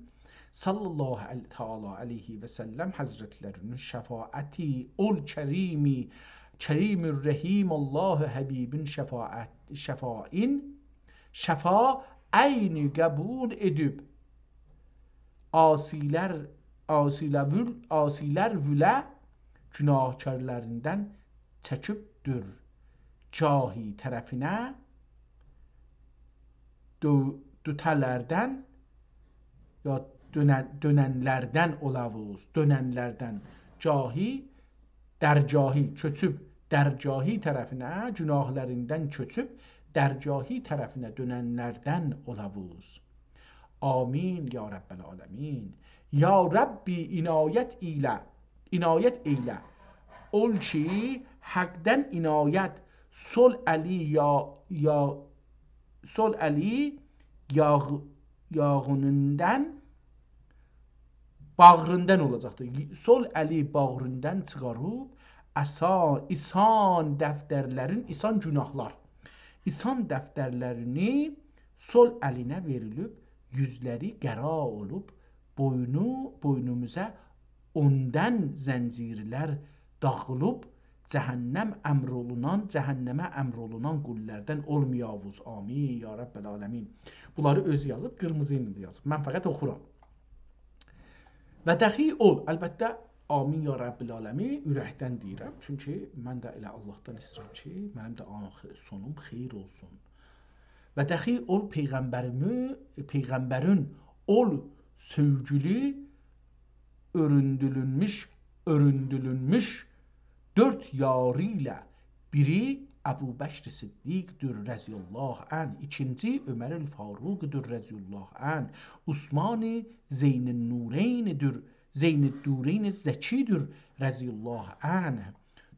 صلی الله عل-، تعالی علیه و سلم حضرتلری‌نین شفاعتی، اول کریمی، کریم الرحیم الله حبیبین شفاعت، شفاعین، شفاعینی قبول ائدیب، عاصی‌لر، عاصی‌لر، عاصی‌لر ووله گناهکارلاریندان چکیبدیر. جاهی طرفینه دؤ-، دوته‌لردن یا دؤنن-، دؤننلردن اولاووز، دؤننلردن. جاهی، درجاهی، کؤچوب، درجاهی طرفینه، گناهلاریندان کؤچوب، درجاهی طرفینه دؤننلردن اولاووز. آمین یا رب العالمین. یا ربی، عنایت ائیله، عنایت ائیله. اول کی، حقدن عنایت، سول الی یا، یا، سول الی یاغ-، یاغینیندان، باغریندان اولاجاقدیر. سول الی باغریندان چیخاریب، اسا-، ایسان دفترلرین، ایسان گناهلار، ایسان دفترلرینی سول الینه وئریلیب، یوزلری قارا اولوب، بوینو، بوینوموزا اوندان زنجیرلر داغیلیب، جهنم امر اولونان، جهنمه امر اولونان قوللاردان اولمایاووز. آمین یا رب العالمین. بونلاری اؤزو یازیب، قیرمیزی ایله ده یازیب. من فقط اوخورام. و دخی اول، البته، آمین یا رب العالمین، اورکدن دئییرم. چونکی من ده ائله آللاهدان ایسته‌ییرم کی، منیم ده آخیر، سونوم خئییر اولسون. و دخی اول پیغمبریمی، پیغمبرین اول سؤیگولو، اؤروندولونموش، اؤروندولونموش دؤرد یاری ایله بیری ابوبکر صدیق‌دیر رضی الله عنه، ایکینجی عمر الفاروق‌دور رضی الله عنه، عثمان ذی النورین‌دیر، ذی النورین زکی‌دیر رضی الله عنه،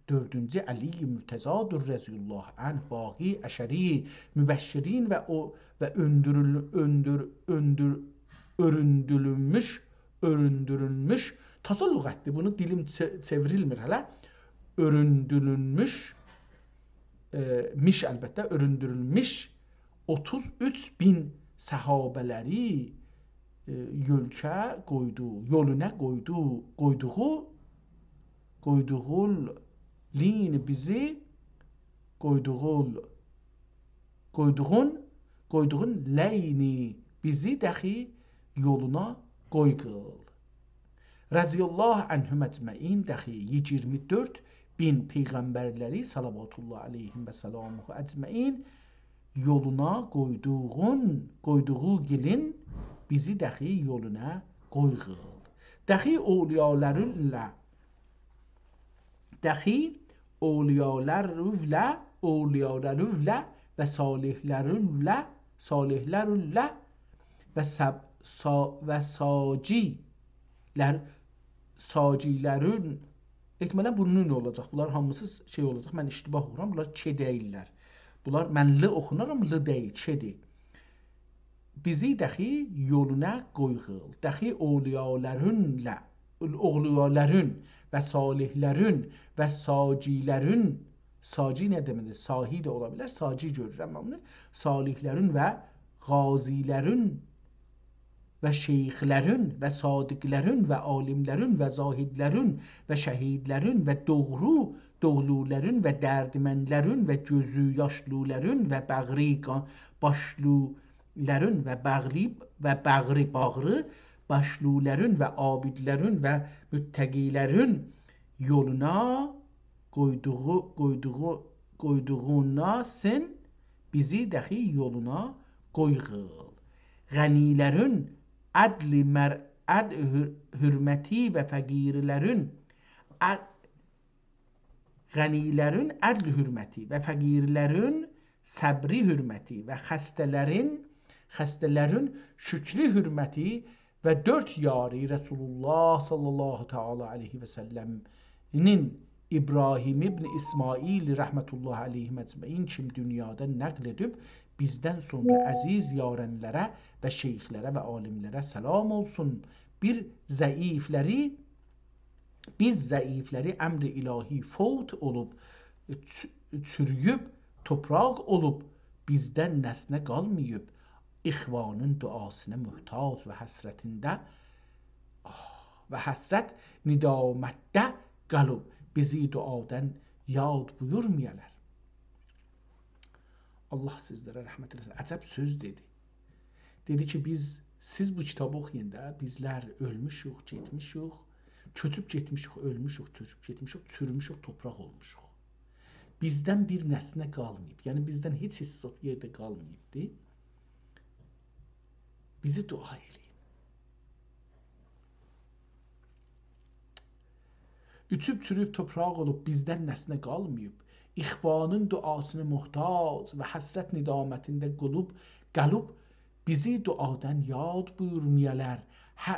دؤردونجو علی مرتضی‌دیر رضی الله عنه، باقی عشره مبشرین و او، و اؤندورول-، اؤندور-، اؤندور-، اؤروندولونموش، اؤروندولونموش، تازا لغتدیر، بونو دیلیم چئ-، چئوریلمیر هله. اؤروندولونموش، ائ، میش البته، اؤروندولونموش اوتوز اوچ مین صحابه‌لری، ائ، یؤلکه قویدو، یولونا قویدو، قویدوغو، قویدوغون لینی بیزی، قویدوغون، قویدوغون، قویدوغون لینی بیزی دخی یولونا قوی قیل. رضی الله عنهم اجمعین، دخی ایگیرمی دؤرد مین پیغمبرلری صلوات الله علیهم و سلامه اجمعین یولونا قویدوغون، قویدوغو گیلین بیزی دخی یولونا قوی قیل. دخی اولیالارینلا، دخی اولیالارینلا، اولیالارینلا و صالحلرینله، صالحلرینله و سب-، سا-، و ساجی‌لر، ساجی‌لرین، احتمالاً بونون اولاجاق. بونلار هامیسی شئی اولاجاق. من اشتباه اوخورام. بونلار ک دئییللر. بونلار، من ل اوخونارام، ل دئییل، ک‌دیر. بیزی دخی یولونا قوی قیل. دخی اولیالارینلا، اولیالارین و صالحلرین و ساجی‌لرین، ساجی نه دئمکدیر؟ ساهی ده اولا بیلر، ساجی گؤرورم من بونو. صالحلرین و قاضی‌لرین و شیخلرین و صادقلرین و عالیملرین و زاهدلرین و شهیدلرین و دوغرو، دوغرولارین و دردمندلرین و گؤزو یاشلیلارین و باغری قا-، باشلی-، لرین و باغری، و باغری، باغری باشلیلارین و عابدلرین و متقی‌لرین یولونا قویدوغو، قویدوغو، قویدوغونا سن بیزی دخی یولونا قوی قیل. غنی‌لرین عدل مر-، عدل حر-، حرمتی و فقیرلرین عد-، غنی‌لرین عدل حرمتی و فقیرلرین صبری حرمتی و خسته‌لرین، خسته‌لرین شکری حرمتی و دؤرد یاری رسول الله صلی الله تعالی علیه و سلم‌نین ابراهیم ابن اسماعیل رحمة الله علیهم اجمعین کیمی دونیادان نقل ائدیب، بیزدن سونرا عزیز یارانلارا و شیخلره و عالیملره سلام اولسون. بیر ضعیفلری، بیز ضعیفلری امر الهی فوت اولوب، چو-، چورویوب، توپراق اولوب، بیزدن نسنه قالماییب، اخوانین دعاسینا محتاج و حسرتینده، آه، و حسرت ندامتده قالیب، بیزی دعادان یاد بویورمایالار. الله سیزلره رحمت ائله‌سین. عجب سؤز دئدی. دئدی کی، بیز، سیز بو کیتابی اوخویوندا، بیزلر اؤلموشوک، گئتمیشیک، کؤچوب گئتمیشیک، اؤلموشوک، کؤچوب گئتمیشیک، چوروموشوک، توپراق اولموشوق. بیزدن بیر نسنه قالماییب. یعنی، بیزدن هئچ حیصه یئرده قالماییبدی. بیزی دعا ائله‌یین. اوچوب چورویوب توپراق اولوب، بیزدن نسنه قالماییب، اخوانین دعاسینا محتاج و حسرت ندامتینده قولوب، قالیب، بیزی دعادان یاد بویورمایالار، هه،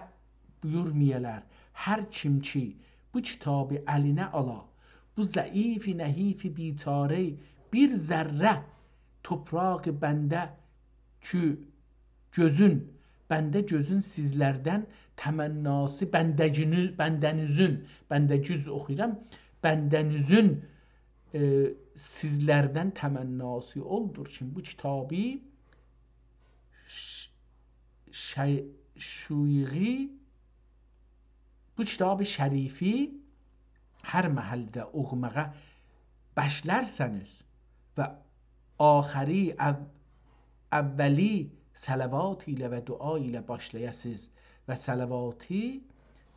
بویورمایالار. هر کیم کی بو کیتابی الینه آلا، بو ضعیف، نحیف، بیچاره، بیر ذره توپراق بنده کی گؤزون، بنده گؤزون سیزلردن تمناسی، بنده‌گینی-، بنده‌نیزین، بنده‌گوز اوخویورام، بنده‌نیزین، ائ، سیزلردن تمناسی اولدور کی، بو کیتابی ش-، شی-، شویغی، بو کیتاب شریفی هر محلده اوخوماغا باشلارسانیز و آخری، او-، اولی صلوات ایله و دعا ایله باشلایاسیز و صلواتی،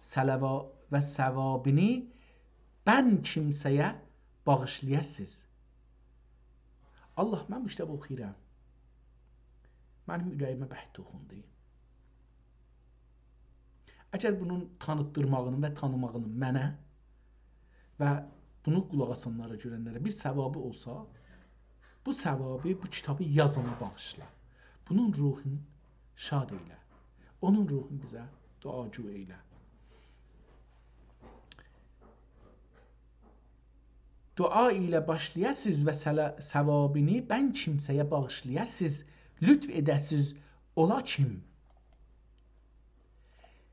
صلوا-، و ثوابینی بن کیمسه‌یه باغیشلایاسیز. الله، من بو کیتابی اوخویورام. منیم اوره‌ییمه برک توخوندو. اگر بونون تانیتدیرماغینین و تانیماغینین منه و بونو قولاق آسانلارا، گؤرنلره بیر ثوابی اولسا، بو ثوابی، بو کیتابی یازانا باغیشلا. بونون روحون شاد ائیله. اونون روحونو بیزه دعاگو ائیله. دعا ایله باشلایاسیز و سلا-، ثوابینی بن کیمسه‌یه باغیشلایاسیز، لطف ائده‌سیز اولا کیم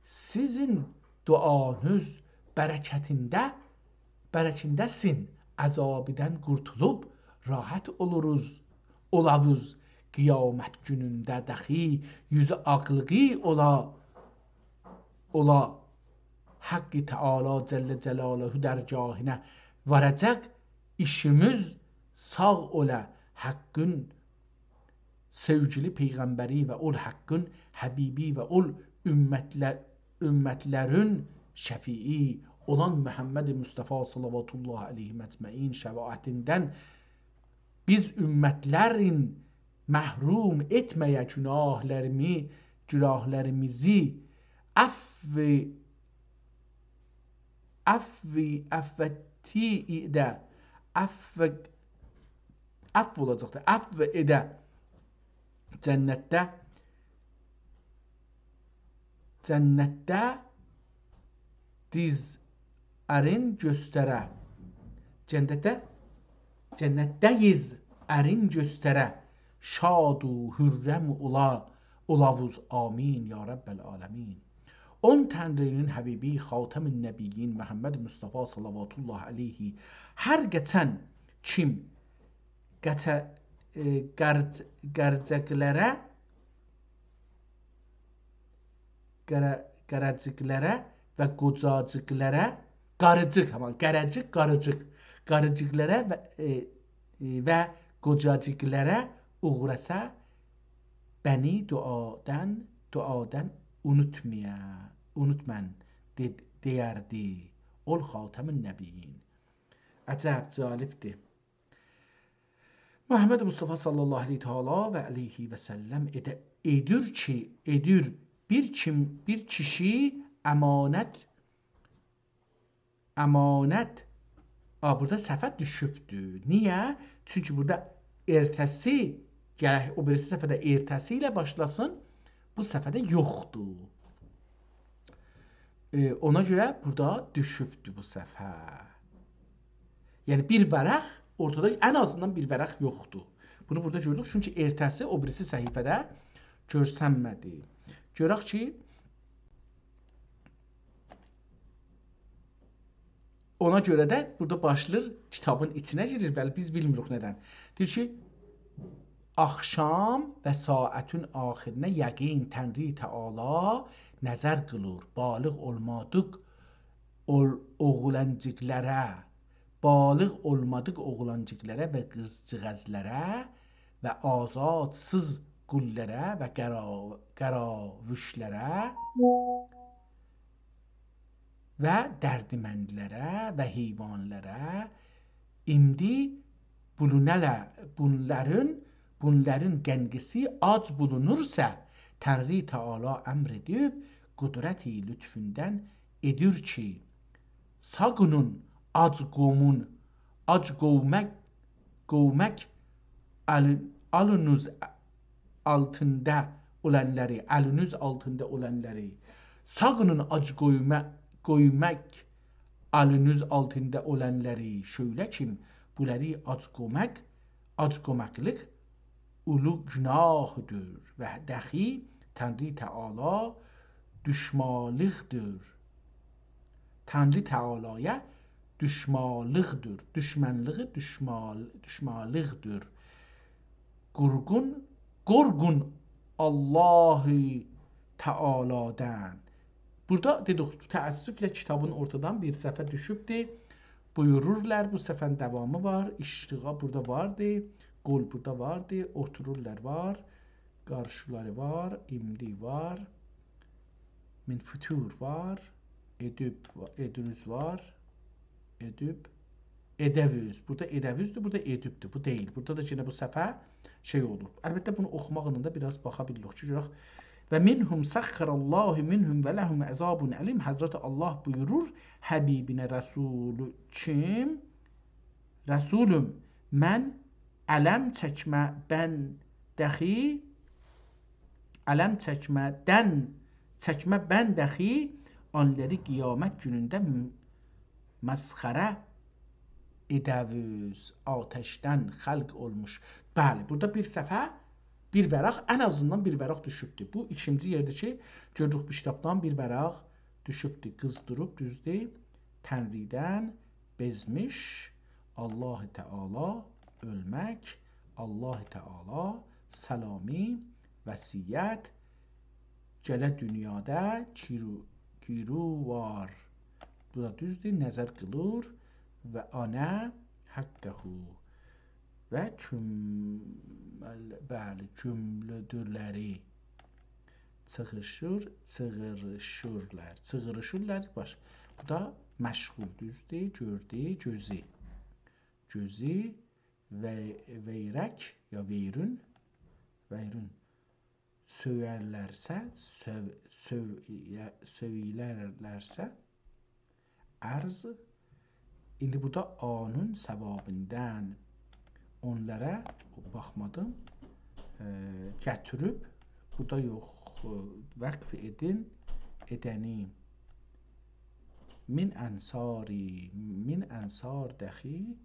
سیزین دعانیز برکتینده، برکتینده‌سین، عذابیدن قورتولوب راحت اولوروز، اولاووز. قیامت گونونده داخی یوزو آغلیغی اولا، اولا حق تعالی جل جلاله درگاهینا واراجاق، ایشیمیز ساغ اولا، حقین سئوگیلی پیغمبری و اول حقین حبیبی و اول امتله-، امتلرین شفیعی اولان محمد مصطفی صلوات الله علیه اجمعین شفاعتیندن بیز امتلرین محروم ائتمه‌یه گناهلاریمی-، گناهلاریمیزی، عفو، عفو، عفوتی ده، عفو، عفو اولاجاقدیر، عفو ائده، جنتده، جنتده دیز ارین گؤستره. جنتده، جنتده‌ییز ارین گؤستره. شاد و خرم اولا، اولاووز. آمین یا رب العالمین. اون تنری‌نین حبیبی، خاتم‌النبیین محمد مصطفی صلوات الله علیه هر قئچن کیم قئچه-، ائ، قرج-، قرجیقلره، قره-، قره‌جیقلره و قوجاجیقلره، قاریجیق، همان، قره‌جیق، قاریجیق، قاریجیقلره و، ائ، ائ، و قوجاجیقلره اوغراسا، بنی دعادان، دعادان اونوتمایا، اونوتمن، دئ-، دئیردی. اول خاتم‌النبیین. عجب، جالبدیر. محمد مصطفی صلی الله علیه تعالی و علیه و سلم ائده-، ائدیر کی، ائدیر بیر کیم-، بیر کیشی امانت، امانت، آ، بورادا صفحه دوشوبدور. نییه؟ چونکی بورادا ائرته‌سی، گرک او بیریسی صفحه‌ده ائرته‌سی ایله باشلاسین، بو صفحه‌ده یوخدور. ائ، اونا گؤره بورادا دوشوبدور بو صفحه. یعنی بیر ورق اورتادا، ان آزیندان بیر ورق یوخدور. بونو بورادا گؤردوک، چونکی ارته‌سی او بیریسی صفحه‌ده گؤرسنمه‌دی. گؤرک کی، اونا گؤره ده بورادا باشلاییر کیتابین ایچینه گیریر، ولی بیز بیلمیریک ندن. دئییر کی، آخشام و ساعتین آخیرینه یقین تنری تعالی نظر قیلیر، بالغ اولمادیق اول-، اوغلانجیقلارا، بالغ اولمادیق اوغلانجیقلارا و قیزجیغازلارا و آزادسیز قوللارا و قرا-، قراووشلارا و دردمندلره و حیوانلارا، ایندی بولونالا-، بونلارین، بونلارین قنقیسی آج بولونورسا، تنری تعالی امر ائدیب، قدرتی لطفوندن ائدیر کی، ساغینین آج قومون، آج قومک، قومک آلین-، آلینیز آلتیندا اولانلاری، الینیز آلتیندا اولانلاری، ساغینین آج قویما-، قویماق الینیز آلتیندا اولانلاری، شؤیله کیم بولاری آج قوماق، آج قوماقلیق اولو گوناهدیر و دخی تنری تعالی دوشمالیقدیر. تنری تعالی‌یا دوشمالیقدیر. دوشمنلیگی دوشمال-، دوشمالیقدیر. قورقون، قورقون الله تعالی‌دان. بورادا دئدیک، تأسفله کیتابین اورتادان بیر صفحه دوشوبدور. بویورورلار، بو صفحه‌نین داوامی وار، اشتغال بورادا واردی، قول بورادا واردی، اوتورورلار وار، قارشیلاری وار، ایمدی وار، من فطور وار، ادیب وا-، ادروز وار، ادیب، ادووز. بورادا ادووزدور، بورادا ادیبدیر. بو دئییل. بورادا دا یئنه بو صفحه شئی اولور. البته، بونو اوخوماغینا دا بیر آز باخا بیلیریک کی، گؤرک. «و منهم سخر الله منهم و لهم عذاب الیم.» حضرت الله بویورور حبیبینه، رسولو کیم؟ رسولوم، من الم چکمه بن دخی، الم چکمه دن، چکمه بن دخی، آنلاری قیامت گونونده م-، مسخره ادووز، آتشدن خلق اولموش. بلی، بورادا بیر صفحه، بیر ورق، ان آزیندان بیر ورق دوشوبدور. بو ایکینجی یئردیر کی، گؤروروک بو کیتابدان بیر ورق دوشوبدور. قیزدیریب، دوزدور، تنری‌دن بئزمیش، الله تعالی، اؤلمک، الله تعالی، سلامی، وصیت، گله دونیادا گیرو-، گیرو وار. بو دا دوزدور، نظر قیلیر و آنا حقه و کم-، بلی، کملودورلری چیغیشیر، چیغیریشیرلار، چیغیریشیرلار، باش. بو دا مشغول، دوزدور، گؤردو، گؤزو. گؤزو وی-، ویرک یا ویرون، ویرون سؤیرلرسه، سؤو-، سؤو-، یا-، سؤیلرلرسه، عرض، ایندی بورادا آنین ثوابیندان اونلارا، باخمادیم، ائ، گتیریب، بورادا یوخ، ائ، وقف ائدین، ائدنی، من انصاری، من انصار دخی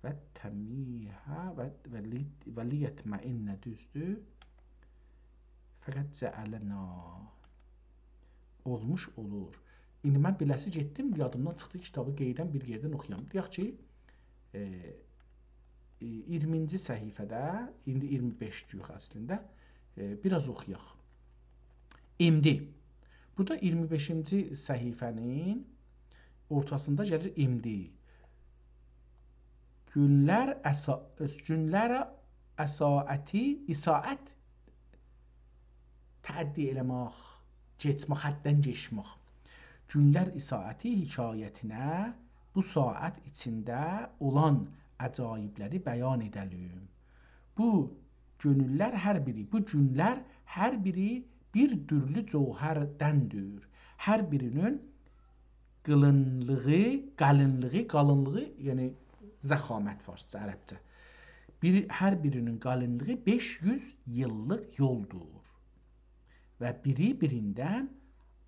و تمیه و، و لی-، و لیطمئن، دوزدور؟ فقط جعلنا. اولموش اولور. ایندی من بیله‌سی گئتدیم، یادیمدان چیخدی کیتابی قئییدن بیر یئردن اوخویام. دئیک کی، ائ، ائ، اییرمینجی صفحه‌ده، ایندی اییرمی بئشده‌ییک اصلینده، ائ، بیر آز اوخویاق. ایمدی. بورادا اییرمی بئشینجی صفحه‌نین اورتاسیندا گلیر ایمدی. گونلر اسا-، گونلر اساعتی، اساعت تعدی ائله‌مک، کئچمک، حددن کئچمک. گونلر اساعتی حکایتینه بو ساعت ایچینده اولان عجایبلری بیان ائده‌لیم. بو گؤنوللر هر بیری، بو گونلر هر بیری بیر دورلو جوهردندیر. هر بیرینین قالینلیغی، قالینلیغی، قالینلیغی، یعنی ضخامت فارسجا، عربجه. بیر، هر بیرینین قالینلیغی بئش یوز ایللیک یولدور. و بیری بیریندن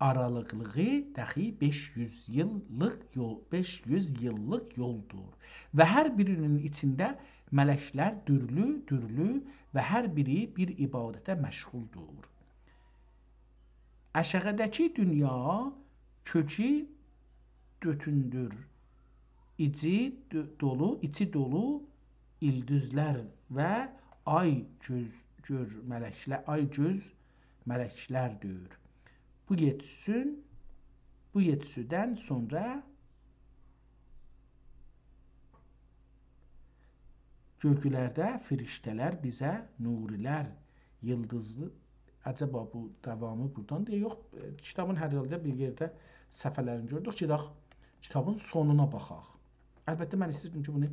آرالیقلیغی داخی بئش یوز ایللیک یول، بئش یوز ایللیک یولدور. و هر بیرینین ایچینده ملکلر دورلو، دورلو و هر بیری بیر عبادته مشغولدور. آشاغیداکی دونیا کؤکو دؤتوندور، ایچی دو-، دولو، ایچی دولو ایلدیزلر و آی گؤز گؤر ملکلر، آی گؤز ملکلردیر. بو یئتیسین، بو یئتیسیدن سونرا گؤکلرده فرشته‌لر بیزه نوری‌لر، ییلدیزلی. عجبا بو داوامی بورادان دئیه یوخ، ائ، کیتابین هر یئرده بیر یئرده صفحه‌لرینی گؤردوک. گئدک کیتابین سونونا باخاق. البته، من ایسته‌ییردیم کی، بونو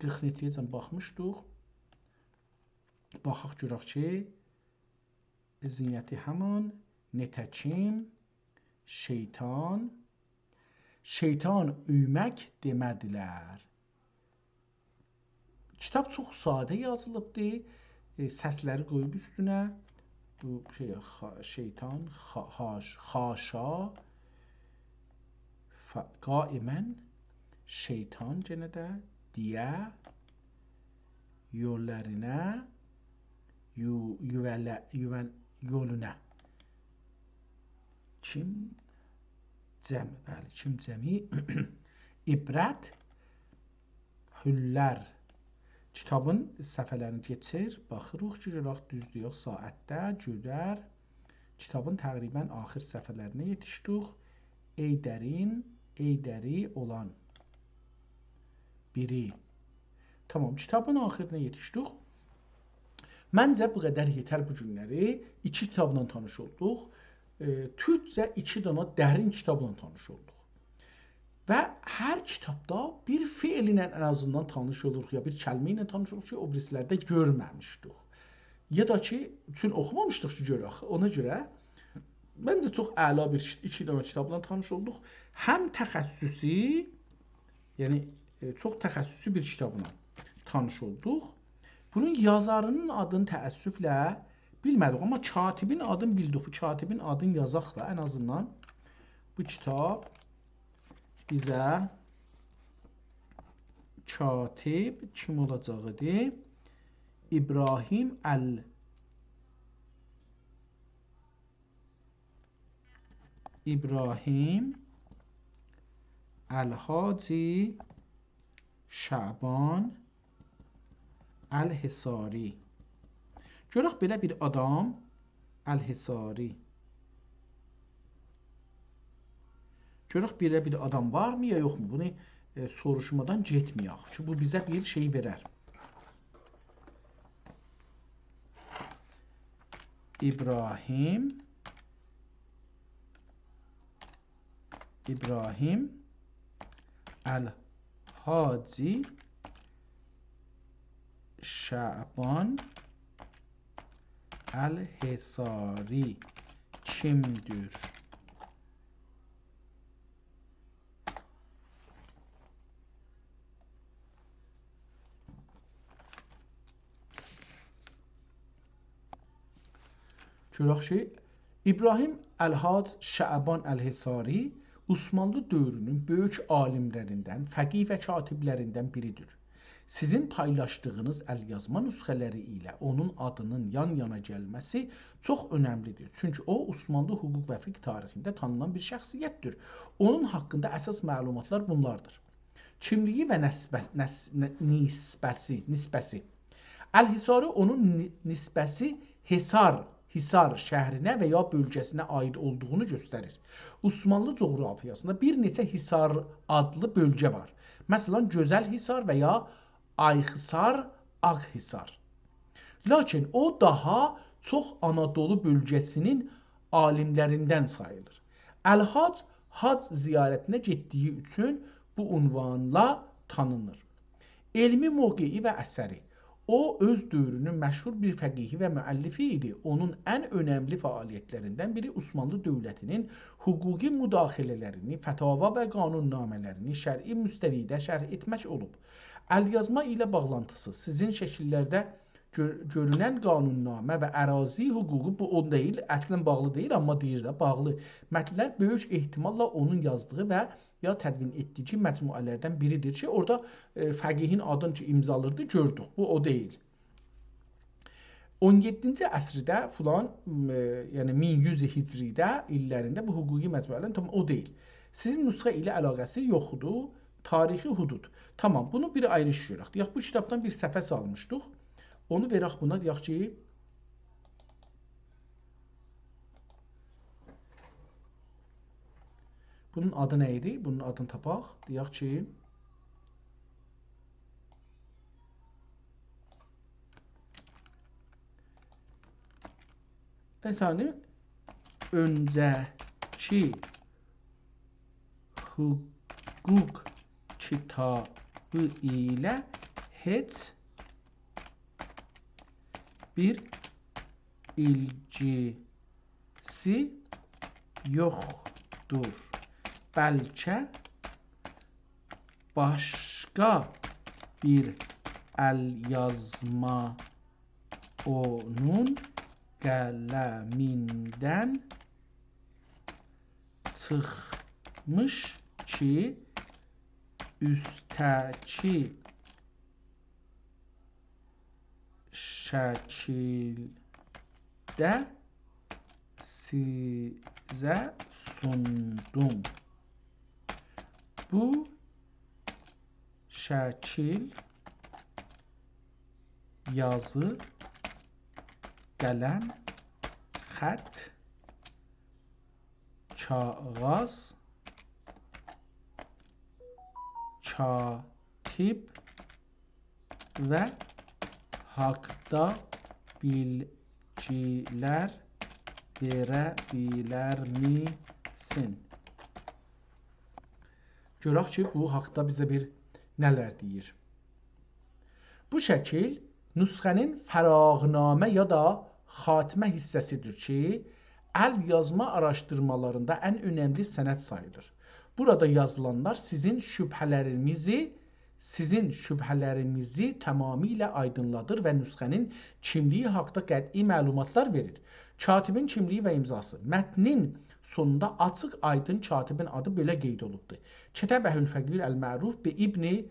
قیرخ نئچه‌یه‌جن باخمیشدیق. باخاق گؤرک کی، زینتی همان، نتکیم، شیطان، شیطان اؤیمک دئمه‌دیلر. کیتاب چوخ ساده یازیلیبدی. ائ، سسلری قویوب اوستونه. بو شئی، خا-، شیطان، خا-، حاش-، خاشا، ف-، قائماً، شیطان یئنه ده، دئیه، یوللارینه، یو-، یووله-، یوون-، یولونا. کیم جمع، بلی، کیم جمعی. عبرت، حللر. کیتابین صفحه‌لرینی کئچیر، باخیریق کی، گؤرک دوزدور یوخ، ساعتده، گؤدر. کیتابین تقریباً آخیر صفحه‌لرینه یئتیشدیک. ای درین، ای دری اولان بیری. تامام، کیتابین آخیرینا یئتیشدیک. منجه بو قدر یئتر بو گونلری. ایکی کیتابلا تانیش اولدوق. ائ، تورکجه ایکی دانا درین کیتابلا تانیش اولدوق. و هر کیتابدا بیر فعل ایله ان آزیندان تانیش اولوروق، یا بیر کلمه ایله تانیش اولوروق کی، او بیریسی‌لرده گؤرمه‌میشدیک. یا دا کی، چون اوخومامیشدیق کی، گؤرک. اونا گؤره منجه چوخ اعلا بیر کیت-، ایکی دانا کیتابلا تانیش اولدوق. هم تخصصی، یعنی، ائ، چوخ تخصصی بیر کیتابلا تانیش اولدوق. بونون یازارینین آدینی تأسفله بیلمه‌دیک، آمما کاتبین آدینی بیلدیک. بو کاتبین آدینی یازاق دا، ان آزیندان بو کیتاب بیزه کاتب کیم اولاجاق ایدی؟ ابراهیم ال-، ابراهیم الحاجی شعبان الحصاری. گؤرک بئله بیر آدام، الحصاری. گؤرک بئله بیر آدام وارمی یا یوخمو؟ بونو، ائ، سوروشمادان گئتمه‌یک کی، بو بیزه بیر شئی وئرر. ابراهیم، ابراهیم الحاجی شعبان الحصاری کیمدیر؟ گؤرک کی، ابراهیم الحاج شعبان الحصاری عثمانلی دؤورونون بؤیوک عالیملریندن، فقیه و کاتبلریندن بیریدیر. سیزین پایلاشدیغینیز ال‌یازما نسخه‌لری ایله اونون آدینین یان-یانا گلمه‌سی چوخ اؤنملی‌دیر. چونکی او، عثمانلی حقوق و فقه تاریخینده تانینان بیر شخصیت‌دیر. اونون حاقیندا اساس معلوماتلار بونلاردیر. کیملیگی و نسبه-، نس-، ن-، نسبه‌سی، نسبه‌سی. الحصاری اونون نی-، نسبه‌سی حصار، حصار شهرینه و یا بؤلگه‌سینه عایید اولدوغونو گؤستریر. عثمانلی جغرافیاسیندا بیر نئچه حصار آدلی بؤلگه وار. مثلا، گؤزل حصار و یا آی حصار، آغ حصار. لاکین او داها چوخ آنادولو بؤلگه‌سینین عالیملریندن ساییلیر. الحاج حاج زیارتینه گئتدیگی اوچون بو عنوانلا تانینیر. علمی موقعی و اثری. او، اؤز دؤورونون مشهور بیر فقیهی و مؤلفی ایدی. اونون ان اؤنملی فعالیتلریندن بیری عثمانلی دؤولتینین حقوقی مداخله‌لرینی، فتاوا و قانون‌نامه‌لرینی شرعی مستویده شرح ائتمک اولوب. ال‌یازما ایله باغلانتیسی. سیزین شکیللرده گؤ-، گؤرونن قانون‌نامه و اراضی حقوقو، بو اون دئییل، اصلاً باغلی دئییل، آمما دئییر ده، باغلی متن‌لر بؤیوک احتماللا اونون یازدیغی و یا تدوین ائتدیگی مجموعه‌لردن بیریدیر کی، اورادا، ائ، فقیهین آدینی کی امضالیردی، گؤردوک. بو او دئییل. اون یئددینجی عصرده فلان، م، یعنی مین یوز هجری‌ده ایللرینده بو حقوقی مجموعه‌لرین، تامام، او دئییل. سیزین نسخه ایله علاقه‌سی یوخدور. تاریخی حدود. تامام، بونو بیر آیری ایش گؤرک. دئیک، بو کیتابدان بیر صفحه سالمیشدیق. اونو وئرک بونا، دئیک کی، بونون آدی نه ایدی؟ بونون آدینی تاپاق. دئیک کی، افندیم، اؤنجه‌کی حقوق کیتابی ایله هئچ بیر ایلگیسی یوخدور. بلکه باشقا بیر ال‌یازما اونون قلمیندن چیخمیش کی، اوسته‌کی شکیلده سیزه سوندوم. بو شکیل یازی، قلم، خط، کاغاذ، کاتب و حاقدا بیلگیلر وئره بیلرمیسین؟ گؤرک کی، بو حاقدا بیزه بیر نه‌لر دئییر. بو شکیل نسخه‌نین فراغت‌نامه یا دا خاتمه حیصه‌سیدیر کی، ال‌یازما آراشدیرمالاریندا ان اؤنملی سند ساییلیر. بورادا یازیلانلار سیزین شبهه‌لرینیزی، سیزین شبهه‌لرینیزی تمامیله آیدینلادیر و نسخه‌نین کیملیگی حاقدا قطعی معلوماتلار وئریر. کاتبین کیملیگی و امضاسی. متنین سونوندا آچیق آیدین کاتبین آدی بئله قید اولوبدور: «کتبه الفقیر المعروف به ابن، ائ،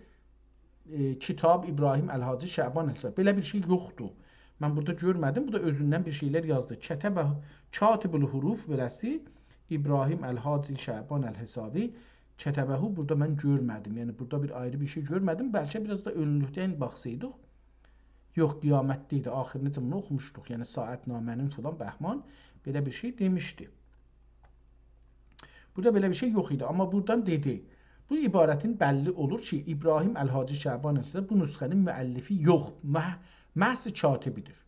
کتاب ابراهیم الحاجی شعبان الحسابی.» بئله بیر شئی یوخدور. من بورادا گؤرمه‌دیم. بو دا اؤزوندن بیر شئیلر یازدی. «کتبه، کاتب الحروف»، بئله‌سی، «ابراهیم الحاجی شعبان الحسابی»، «کتبه»، بورادا من گؤرمه‌دیم. یعنی بورادا بیر آیری بیر شئی گؤرمه‌دیم. بلکه بیر آز دا اؤنلوکدن باخسایدیق. یوخ، قیامتده ایدی. آخیرینجه بونو اوخوموشدوق. یعنی ساعت‌نامه‌نین فلان بهمان بئله بیر شئی دئمیشدی. بورادا بئله بیر شئی یوخ ایدی. آمما بورادان دئدی. بو عبارتین بللی اولور کی، ابراهیم الحاجی شعبان الحسابی بو نسخه‌نین مؤلفی یوخ، مح-، محض کاتبیدیر.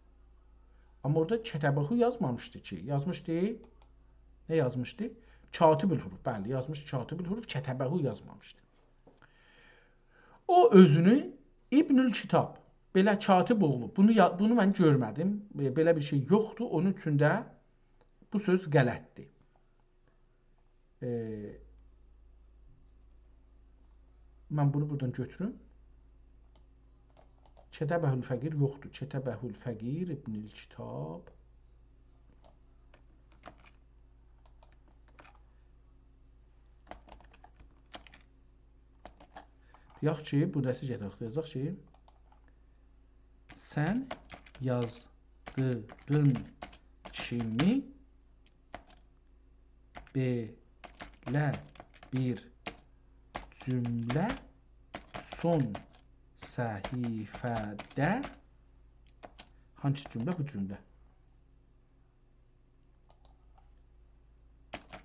آمما اورادا «کتبه» یازمامیشدی کی. یازمیشدی؟ نه یازمیشدی؟ «کاتب الحروف». بلی، یازمیش «کاتب الحروف»، «کتبه» یازمامیشدی. او اؤزونو ابن الکتاب، بئله کاتب اوغلو، بونو یا-، بونو من گؤرمه‌دیم. ائ، بئله بیر شئی یوخدور، اونون اوچون ده بو سؤز غلطدیر. ائ، من بونو بورادان گؤتوروم. «کتبه الفقیر» یوخدور. «کتبه الفقیر ابن الکتاب». یاخشی، بو دا سیزه یازاق، یازاق کی، سن یازدیغین کیمی بئله بیر جمله سون صفحه‌ده، هانسی جمله؟ بو جمله.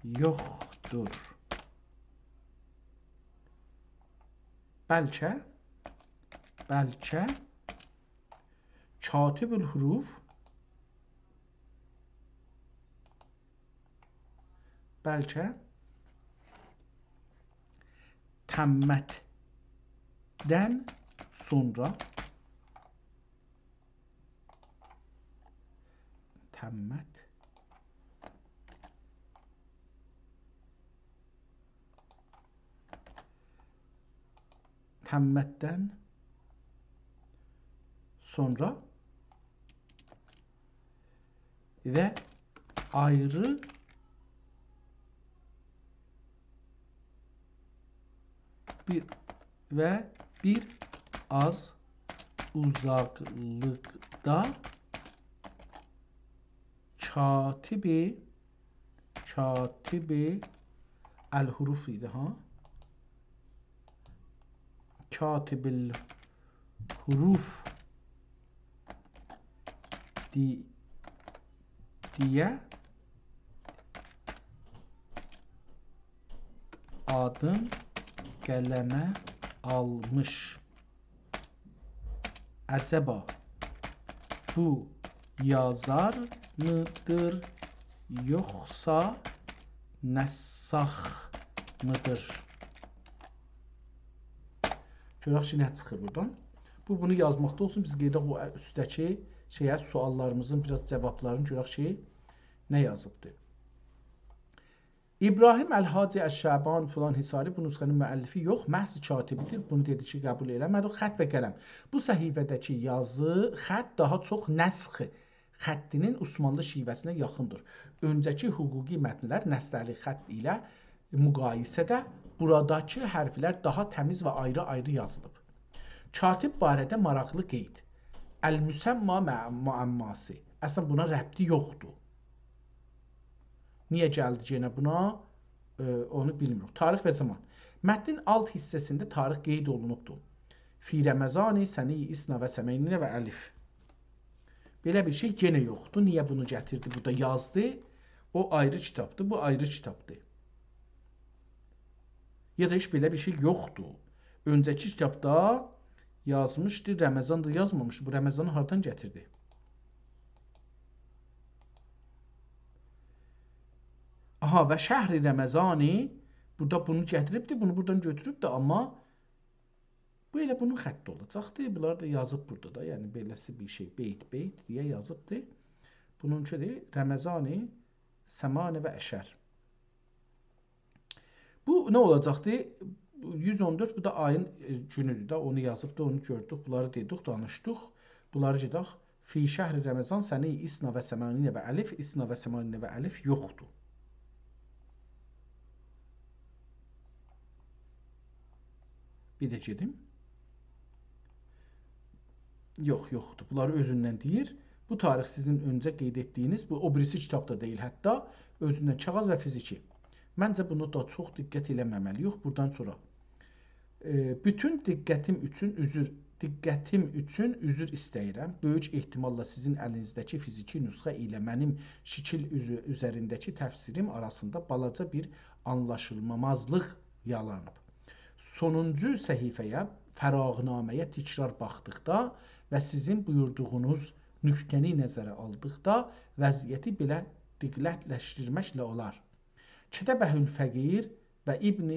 یوخدور. بلکه، بلکه کاتب الحروف، بلکه تمتدن سونرا، تمت، تمتدن سونرا و آیری بیر و بیر آز اوزاقلیقدا کاتبِ، کاتبِ الحروف ایدی، ها؟ کاتبِ الحروف دی-، دئیه آدین قلمه آلمیش. عجبا بو یازار میدیر، یوخسا نساخ میدیر؟ گؤرک کی، نه چیخیر بورادان. بو، بونو یازماقدا اولسون، بیز گئدک او اوستده‌کی شئیه، سؤاللاریمیزین بیر آز جاوابلارینی گؤرک کی، نه یازیبدی. ابراهیم الحاجی الشعبان فلان حصاری بو نسخه‌نین مؤلفی یوخ، محض کاتبی‌دیر. بونو دئدی کی، قبول ائله‌مه‌دی. خط و قلم. بو صفحه‌ده‌کی یازی، خط داها چوخ نسخ خطینین عثمانلی شیوه‌سینه یاخیندیر. اؤنجه‌کی حقوقی متنلر نستعلیق خط ایله مقایسه‌ده بوراداکی حرفلر داها تمیز و آیری-آیری یازیلیب. کاتب باره‌ده ماراقلی قید. المسمی مع-، معماسی. اصلاً بونا ربطی یوخدور. نییه گلدی یئنه بونا؟ ائ، اونو بیلمیریک. تاریخ و زامان. متنین آلت حیصه‌سینده تاریخ قید اولونوبدور. فی رمضان سنه‌ی اثنی و ثمانین و الف. بئله بیر شئی یئنه یوخدور. نییه بونو گتیردی، بورادا یازدی؟ او آیری کیتابدیر، بو آیری کیتابدیر. یا دا هئچ بئله بیر شئی یوخدور. اؤنجه‌کی کیتابدا یازمیشدی، رمضان دا یازمامیشدی. بو رمضانی هاردان گتیردی؟ آها، و شهر رمضانی، بورادا بونو گتیریبدی، بونو بورادان گؤتوروبدو، آمما بو ائله بونون خطی اولاجاقدی. بونلار دا یازیب بورادا دا، یعنی بئله‌سی بیر شئی، بیت، بیت دئیه یازیبدی. بونونکودور، رمضان ثمان و عشر. بو نه اولاجاقدی؟ یوز اون دؤرد، بو دا آیین، ائ، گونودور ده، اونو یازیبدی، اونو گؤردوک، بونلاری دئدیک، دانیشدیق. بونلاری گئدک. فی شهر رمضان سنه‌ی اثنی و ثمانین و الف، اثنی و ثمانین و الف یوخدور. بیر ده گئدیم. یوخ، یوخدور. بونلاری اؤزوندن دئییر. بو تاریخ سیزین اؤنجه قید ائتدیگینیز، بو او بیریسی کیتاب دا دئییل حتی، اؤزوندن کاغذ و فیزیکی. منجه بونا دا چوخ دقت ائله‌مه‌مه‌لی‌ییک. بورادان سونرا، ائ، بوتون دقتیم اوچون عذر، دقتیم اوچون عذر ایسته‌ییرم. بؤیوک احتماللا سیزین الینیزده‌کی فیزیکی نسخه ایله منیم شکیل اوزو-، اوزرینده‌کی تفسیریم آراسیندا بالاجا بیر آنلاشیلمامازلیق یارانیب. سونونجو صفحه‌یه، فراغنامه‌یه تکرار باخدیقدا و سیزین بویوردوغونوز نکته‌نی نظره آلدیقدا وضعیتی بئله دقتلشدیرمکله اولار. کتبه الفقیر و ابن،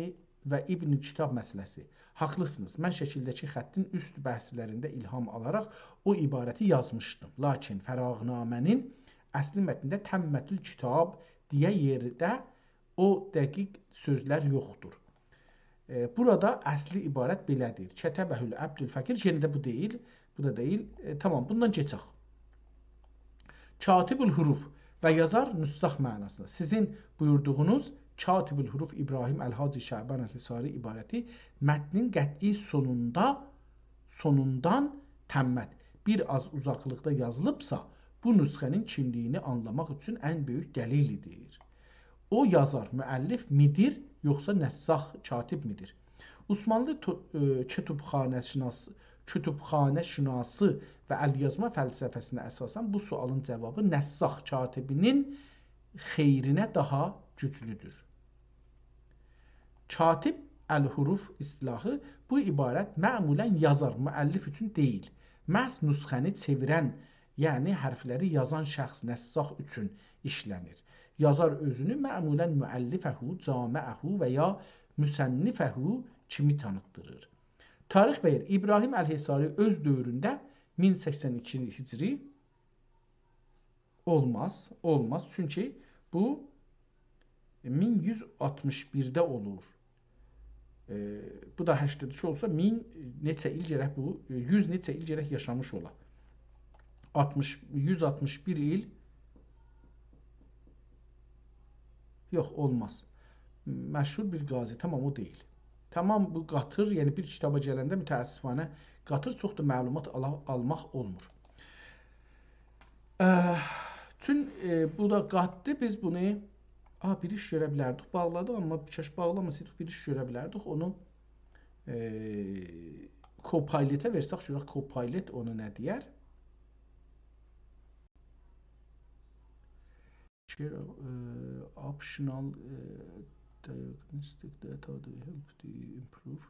و ابن کتاب مسئله‌سی. حاقلیسینیز. من شکیلده‌کی خطین اوست بحثلرینده الهام آلاراق او عبارتی یازمیشدیم. لاکین فراغنامه‌نین اصلی متنینده تمّت الکتاب دئیه یئرده او دقیق سؤزلر یوخدور. ائ، بورادا اصلی عبارت بئله‌دیر. کتبه العبد الفقیر، یئنه ده بو دئییل، بو دا دئییل. ائ، تامام، بوندان کئچک. کاتب الحروف و یازار نساخ معناسیندا. سیزین بویوردوغونوز کاتب الحروف ابراهیم الحاجی شعبان الحصاری عبارتی متنین قطعی سونوندا، سونوندان تمّت بیر آز اوزاقلیقدا یازیلیبسا، بو نسخه‌نین کیملیگینی آنلاماق اوچون ان بؤیوک دلیلدیر. او یازار، مؤلف میدیر، یوخسا نساخ، کاتب میدیر؟ عثمانلی تو-، ائ، کتبخانه‌شناس-، کتبخانه‌شناسی و الیازما فلسفه‌سینه اساساً بو سؤالین جاوابی نساخ کاتبی‌نین خیرینه داها گوجلودور. کاتب الحروف اصطلاحی، بو عبارت معمولاً یازار، مؤلف اوچون دئییل، محض نسخه‌نی چئویرن، یعنی حرفلری یازان شخص، نساخ اوچون ایشله‌نیر. یازار اؤزونو معمولاً مؤلفه، جامعه و یا مصنفه کیمی تانیتدیریر. تاریخ و یئر. ابراهیم الحصاری اؤز دؤورونده مین سکسن ایکی هجری اولماز، اولماز. چونکی بو مین یوز آلتمیش بیرده اولور. ائ، بو دا هشتاد ایکی اولسا، مین نئچه ایل گرک بو، یوز نئچه ایل گرک یاشامیش اولا. آلتمیش، یوز آلتمیش بیر ایل، یوخ، اولماز. مشهور بیر قاضی، تامام، او دئییل. تامام، بو قاطیر، یعنی بیر کیتابا گلنده متأسفانه قاطیر، چوخ دا معلومات آلا-، آلماق اولمور. اه، چون، ائ، بو دا قاتدی، بیز بونو، آ، بیر ایش گؤره بیلردیک، باغلادیق، آمما کاش باغلاماسایدیق، بیر ایش گؤره بیلردیک. اونو، ائ، Copilot-ه وئرسک، گؤرک Copilot اونو نه دئیر. Share, uh, optional, uh, diagnostic data to help to improve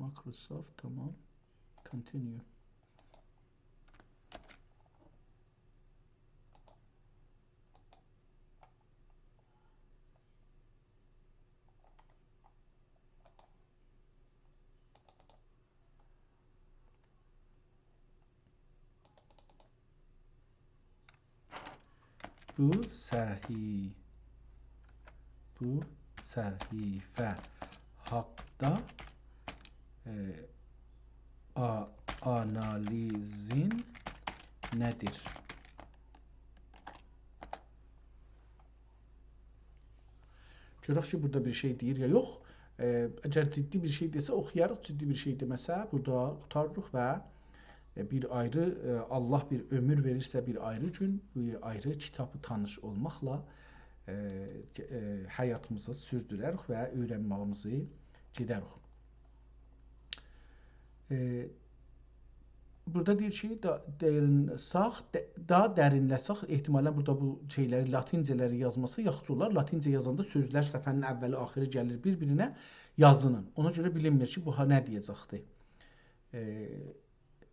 Microsoft. تامام. Continue. بو صحیح، بو صفحه حاقدا، ائ، آ-، آنالیزین نه‌دیر؟ گؤرک کی، بورادا بیر شئی دئییر یا یوخ. ائ، اگر جدی بیر شئی دئسه، اوخویاریق، جدی بیر شئی دئمه‌سه، بورادا قوتاریریق و، ائ، بیر آیری، ائ، الله بیر عؤمور وئریرسه، بیر آیری گون، بیر آیری کیتابی تانیش اولماقلا، ائ، ائ، حیاتیمیزی سوردورریک و اؤیرنمه‌ییمیزی گئدریک. ائ، بورادا دئییر کی، دا، درینله‌سک، ده-، دا درینله‌سک، احتمالاً بورادا بو شئیلری، لاتینجه‌لری یازماسی یاخشی اولار. لاتینجه یازاندا سؤزلر صفحه‌نین اوّلی، آخیری گلیر بیر-بیرینه، یازینین. اونا گؤره بیلینمیر کی، بو ها نه دئیه‌جکدی. ائ،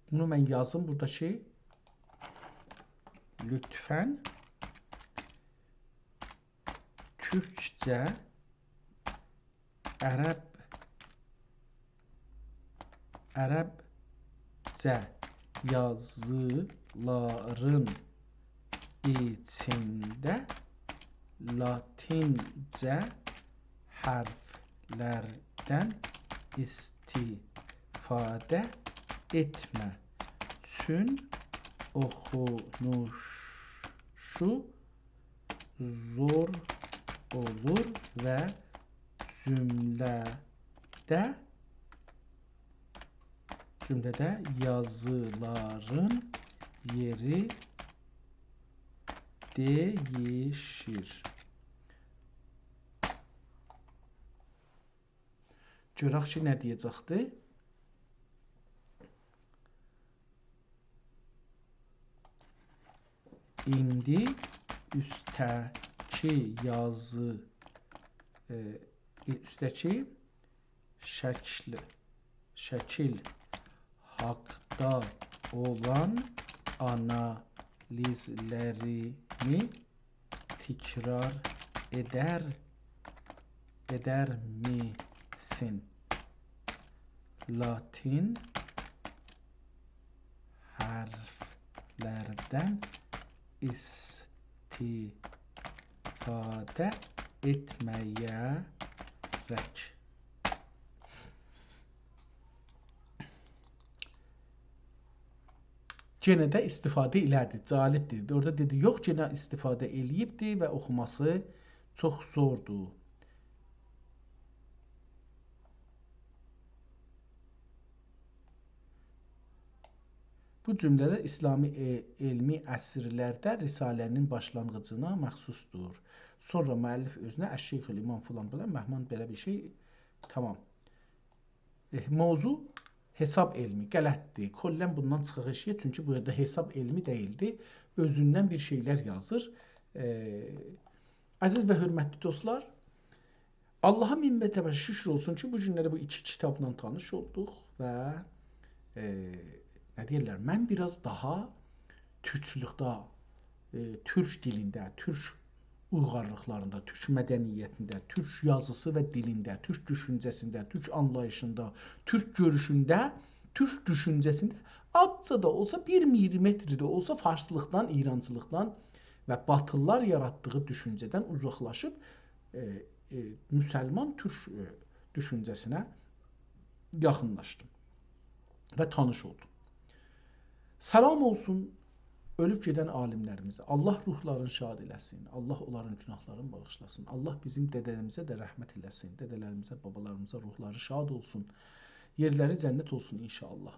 بونو من یازیم بورادا کی، لطفاً تورکجه عرب، عربجه یازیلارین ایچینده لاتینجه حرفلردن استفاده ائتمه. چون اوخونوشو زور اولور و جمله‌ده، جمله‌ده یازیلارین یئری دییشیر. گؤرک کی، نه دئیه‌جکدی. ایندی اوسته‌کی یازی، ائ، اوسته‌کی شکل، شکیل حاقدا اولان آنالیزلریمی تکرار ائدر، ائدرمیسین؟ لاتین حرفلردن استفاده ائتمه‌یه‌رک. یئنه ده استفاده ائله‌دی، جالبدیر. اورادا دئدی، یوخ، یئنه استفاده ائله‌ییبدی و اوخوماسی چوخ زوردور. بو جمله‌لر اسلامی، ائ، علمی عصرلرده رساله‌نین باشلانغیجینا مخصوصدور. سونرا مؤلف اؤزونه «الشیخ الامام» فلان فلان، مهمان بئله بیر شئی، تامام. ائ، موضوع حساب علمی، غلطدیر. کلاً بوندان چیخاق ائشییه، چونکی بورادا حساب علمی دئییلدی. اؤزوندن بیر شئیلر یازیر. ائ، عزیز و حؤرمتلی دوستلار، آللاها مین مرتبه شوکور اولسون کی، بو گونلری بو ایکی کیتابلا تانیش اولدوق و، ائ، نه دئییرلر، من بیر آز داها تورکچولوکده، ائ، تورک دیلینده، تورک اویغارلیقلاریندا، تورک مدنیتینده، تورک یازیسی و دیلینده، تورک دوشونجه‌سینده، تورک آنلاییشیندا، تورک گؤروشونده، تورک دوشونجه‌سینده آزجا دا اولسا، بیر میلیمتر ده اولسا فارسلیقدان، ایرانچیلیقدان و باتیلیلار یاراتدیغی دوشونجه‌دن اوزاقلاشیب، ائ، ائ، مسلمان تورک، ائ، دوشونجه‌سینه یاخینلاشدیم و تانیش اولدوم. سلام اولسون. اؤلوب گئدن عالیملریمیزی. الله روحلارینی شاد ائله‌سین. الله اونلارین گوناهلارینی باغیشلاسین. الله بیزیم دده‌لریمیزه ده رحمت ائله‌سین. دده‌لریمیزه، بابالاریمیزا روحلاری شاد اولسون. یئرلری جنت اولسون ان‌شاءالله.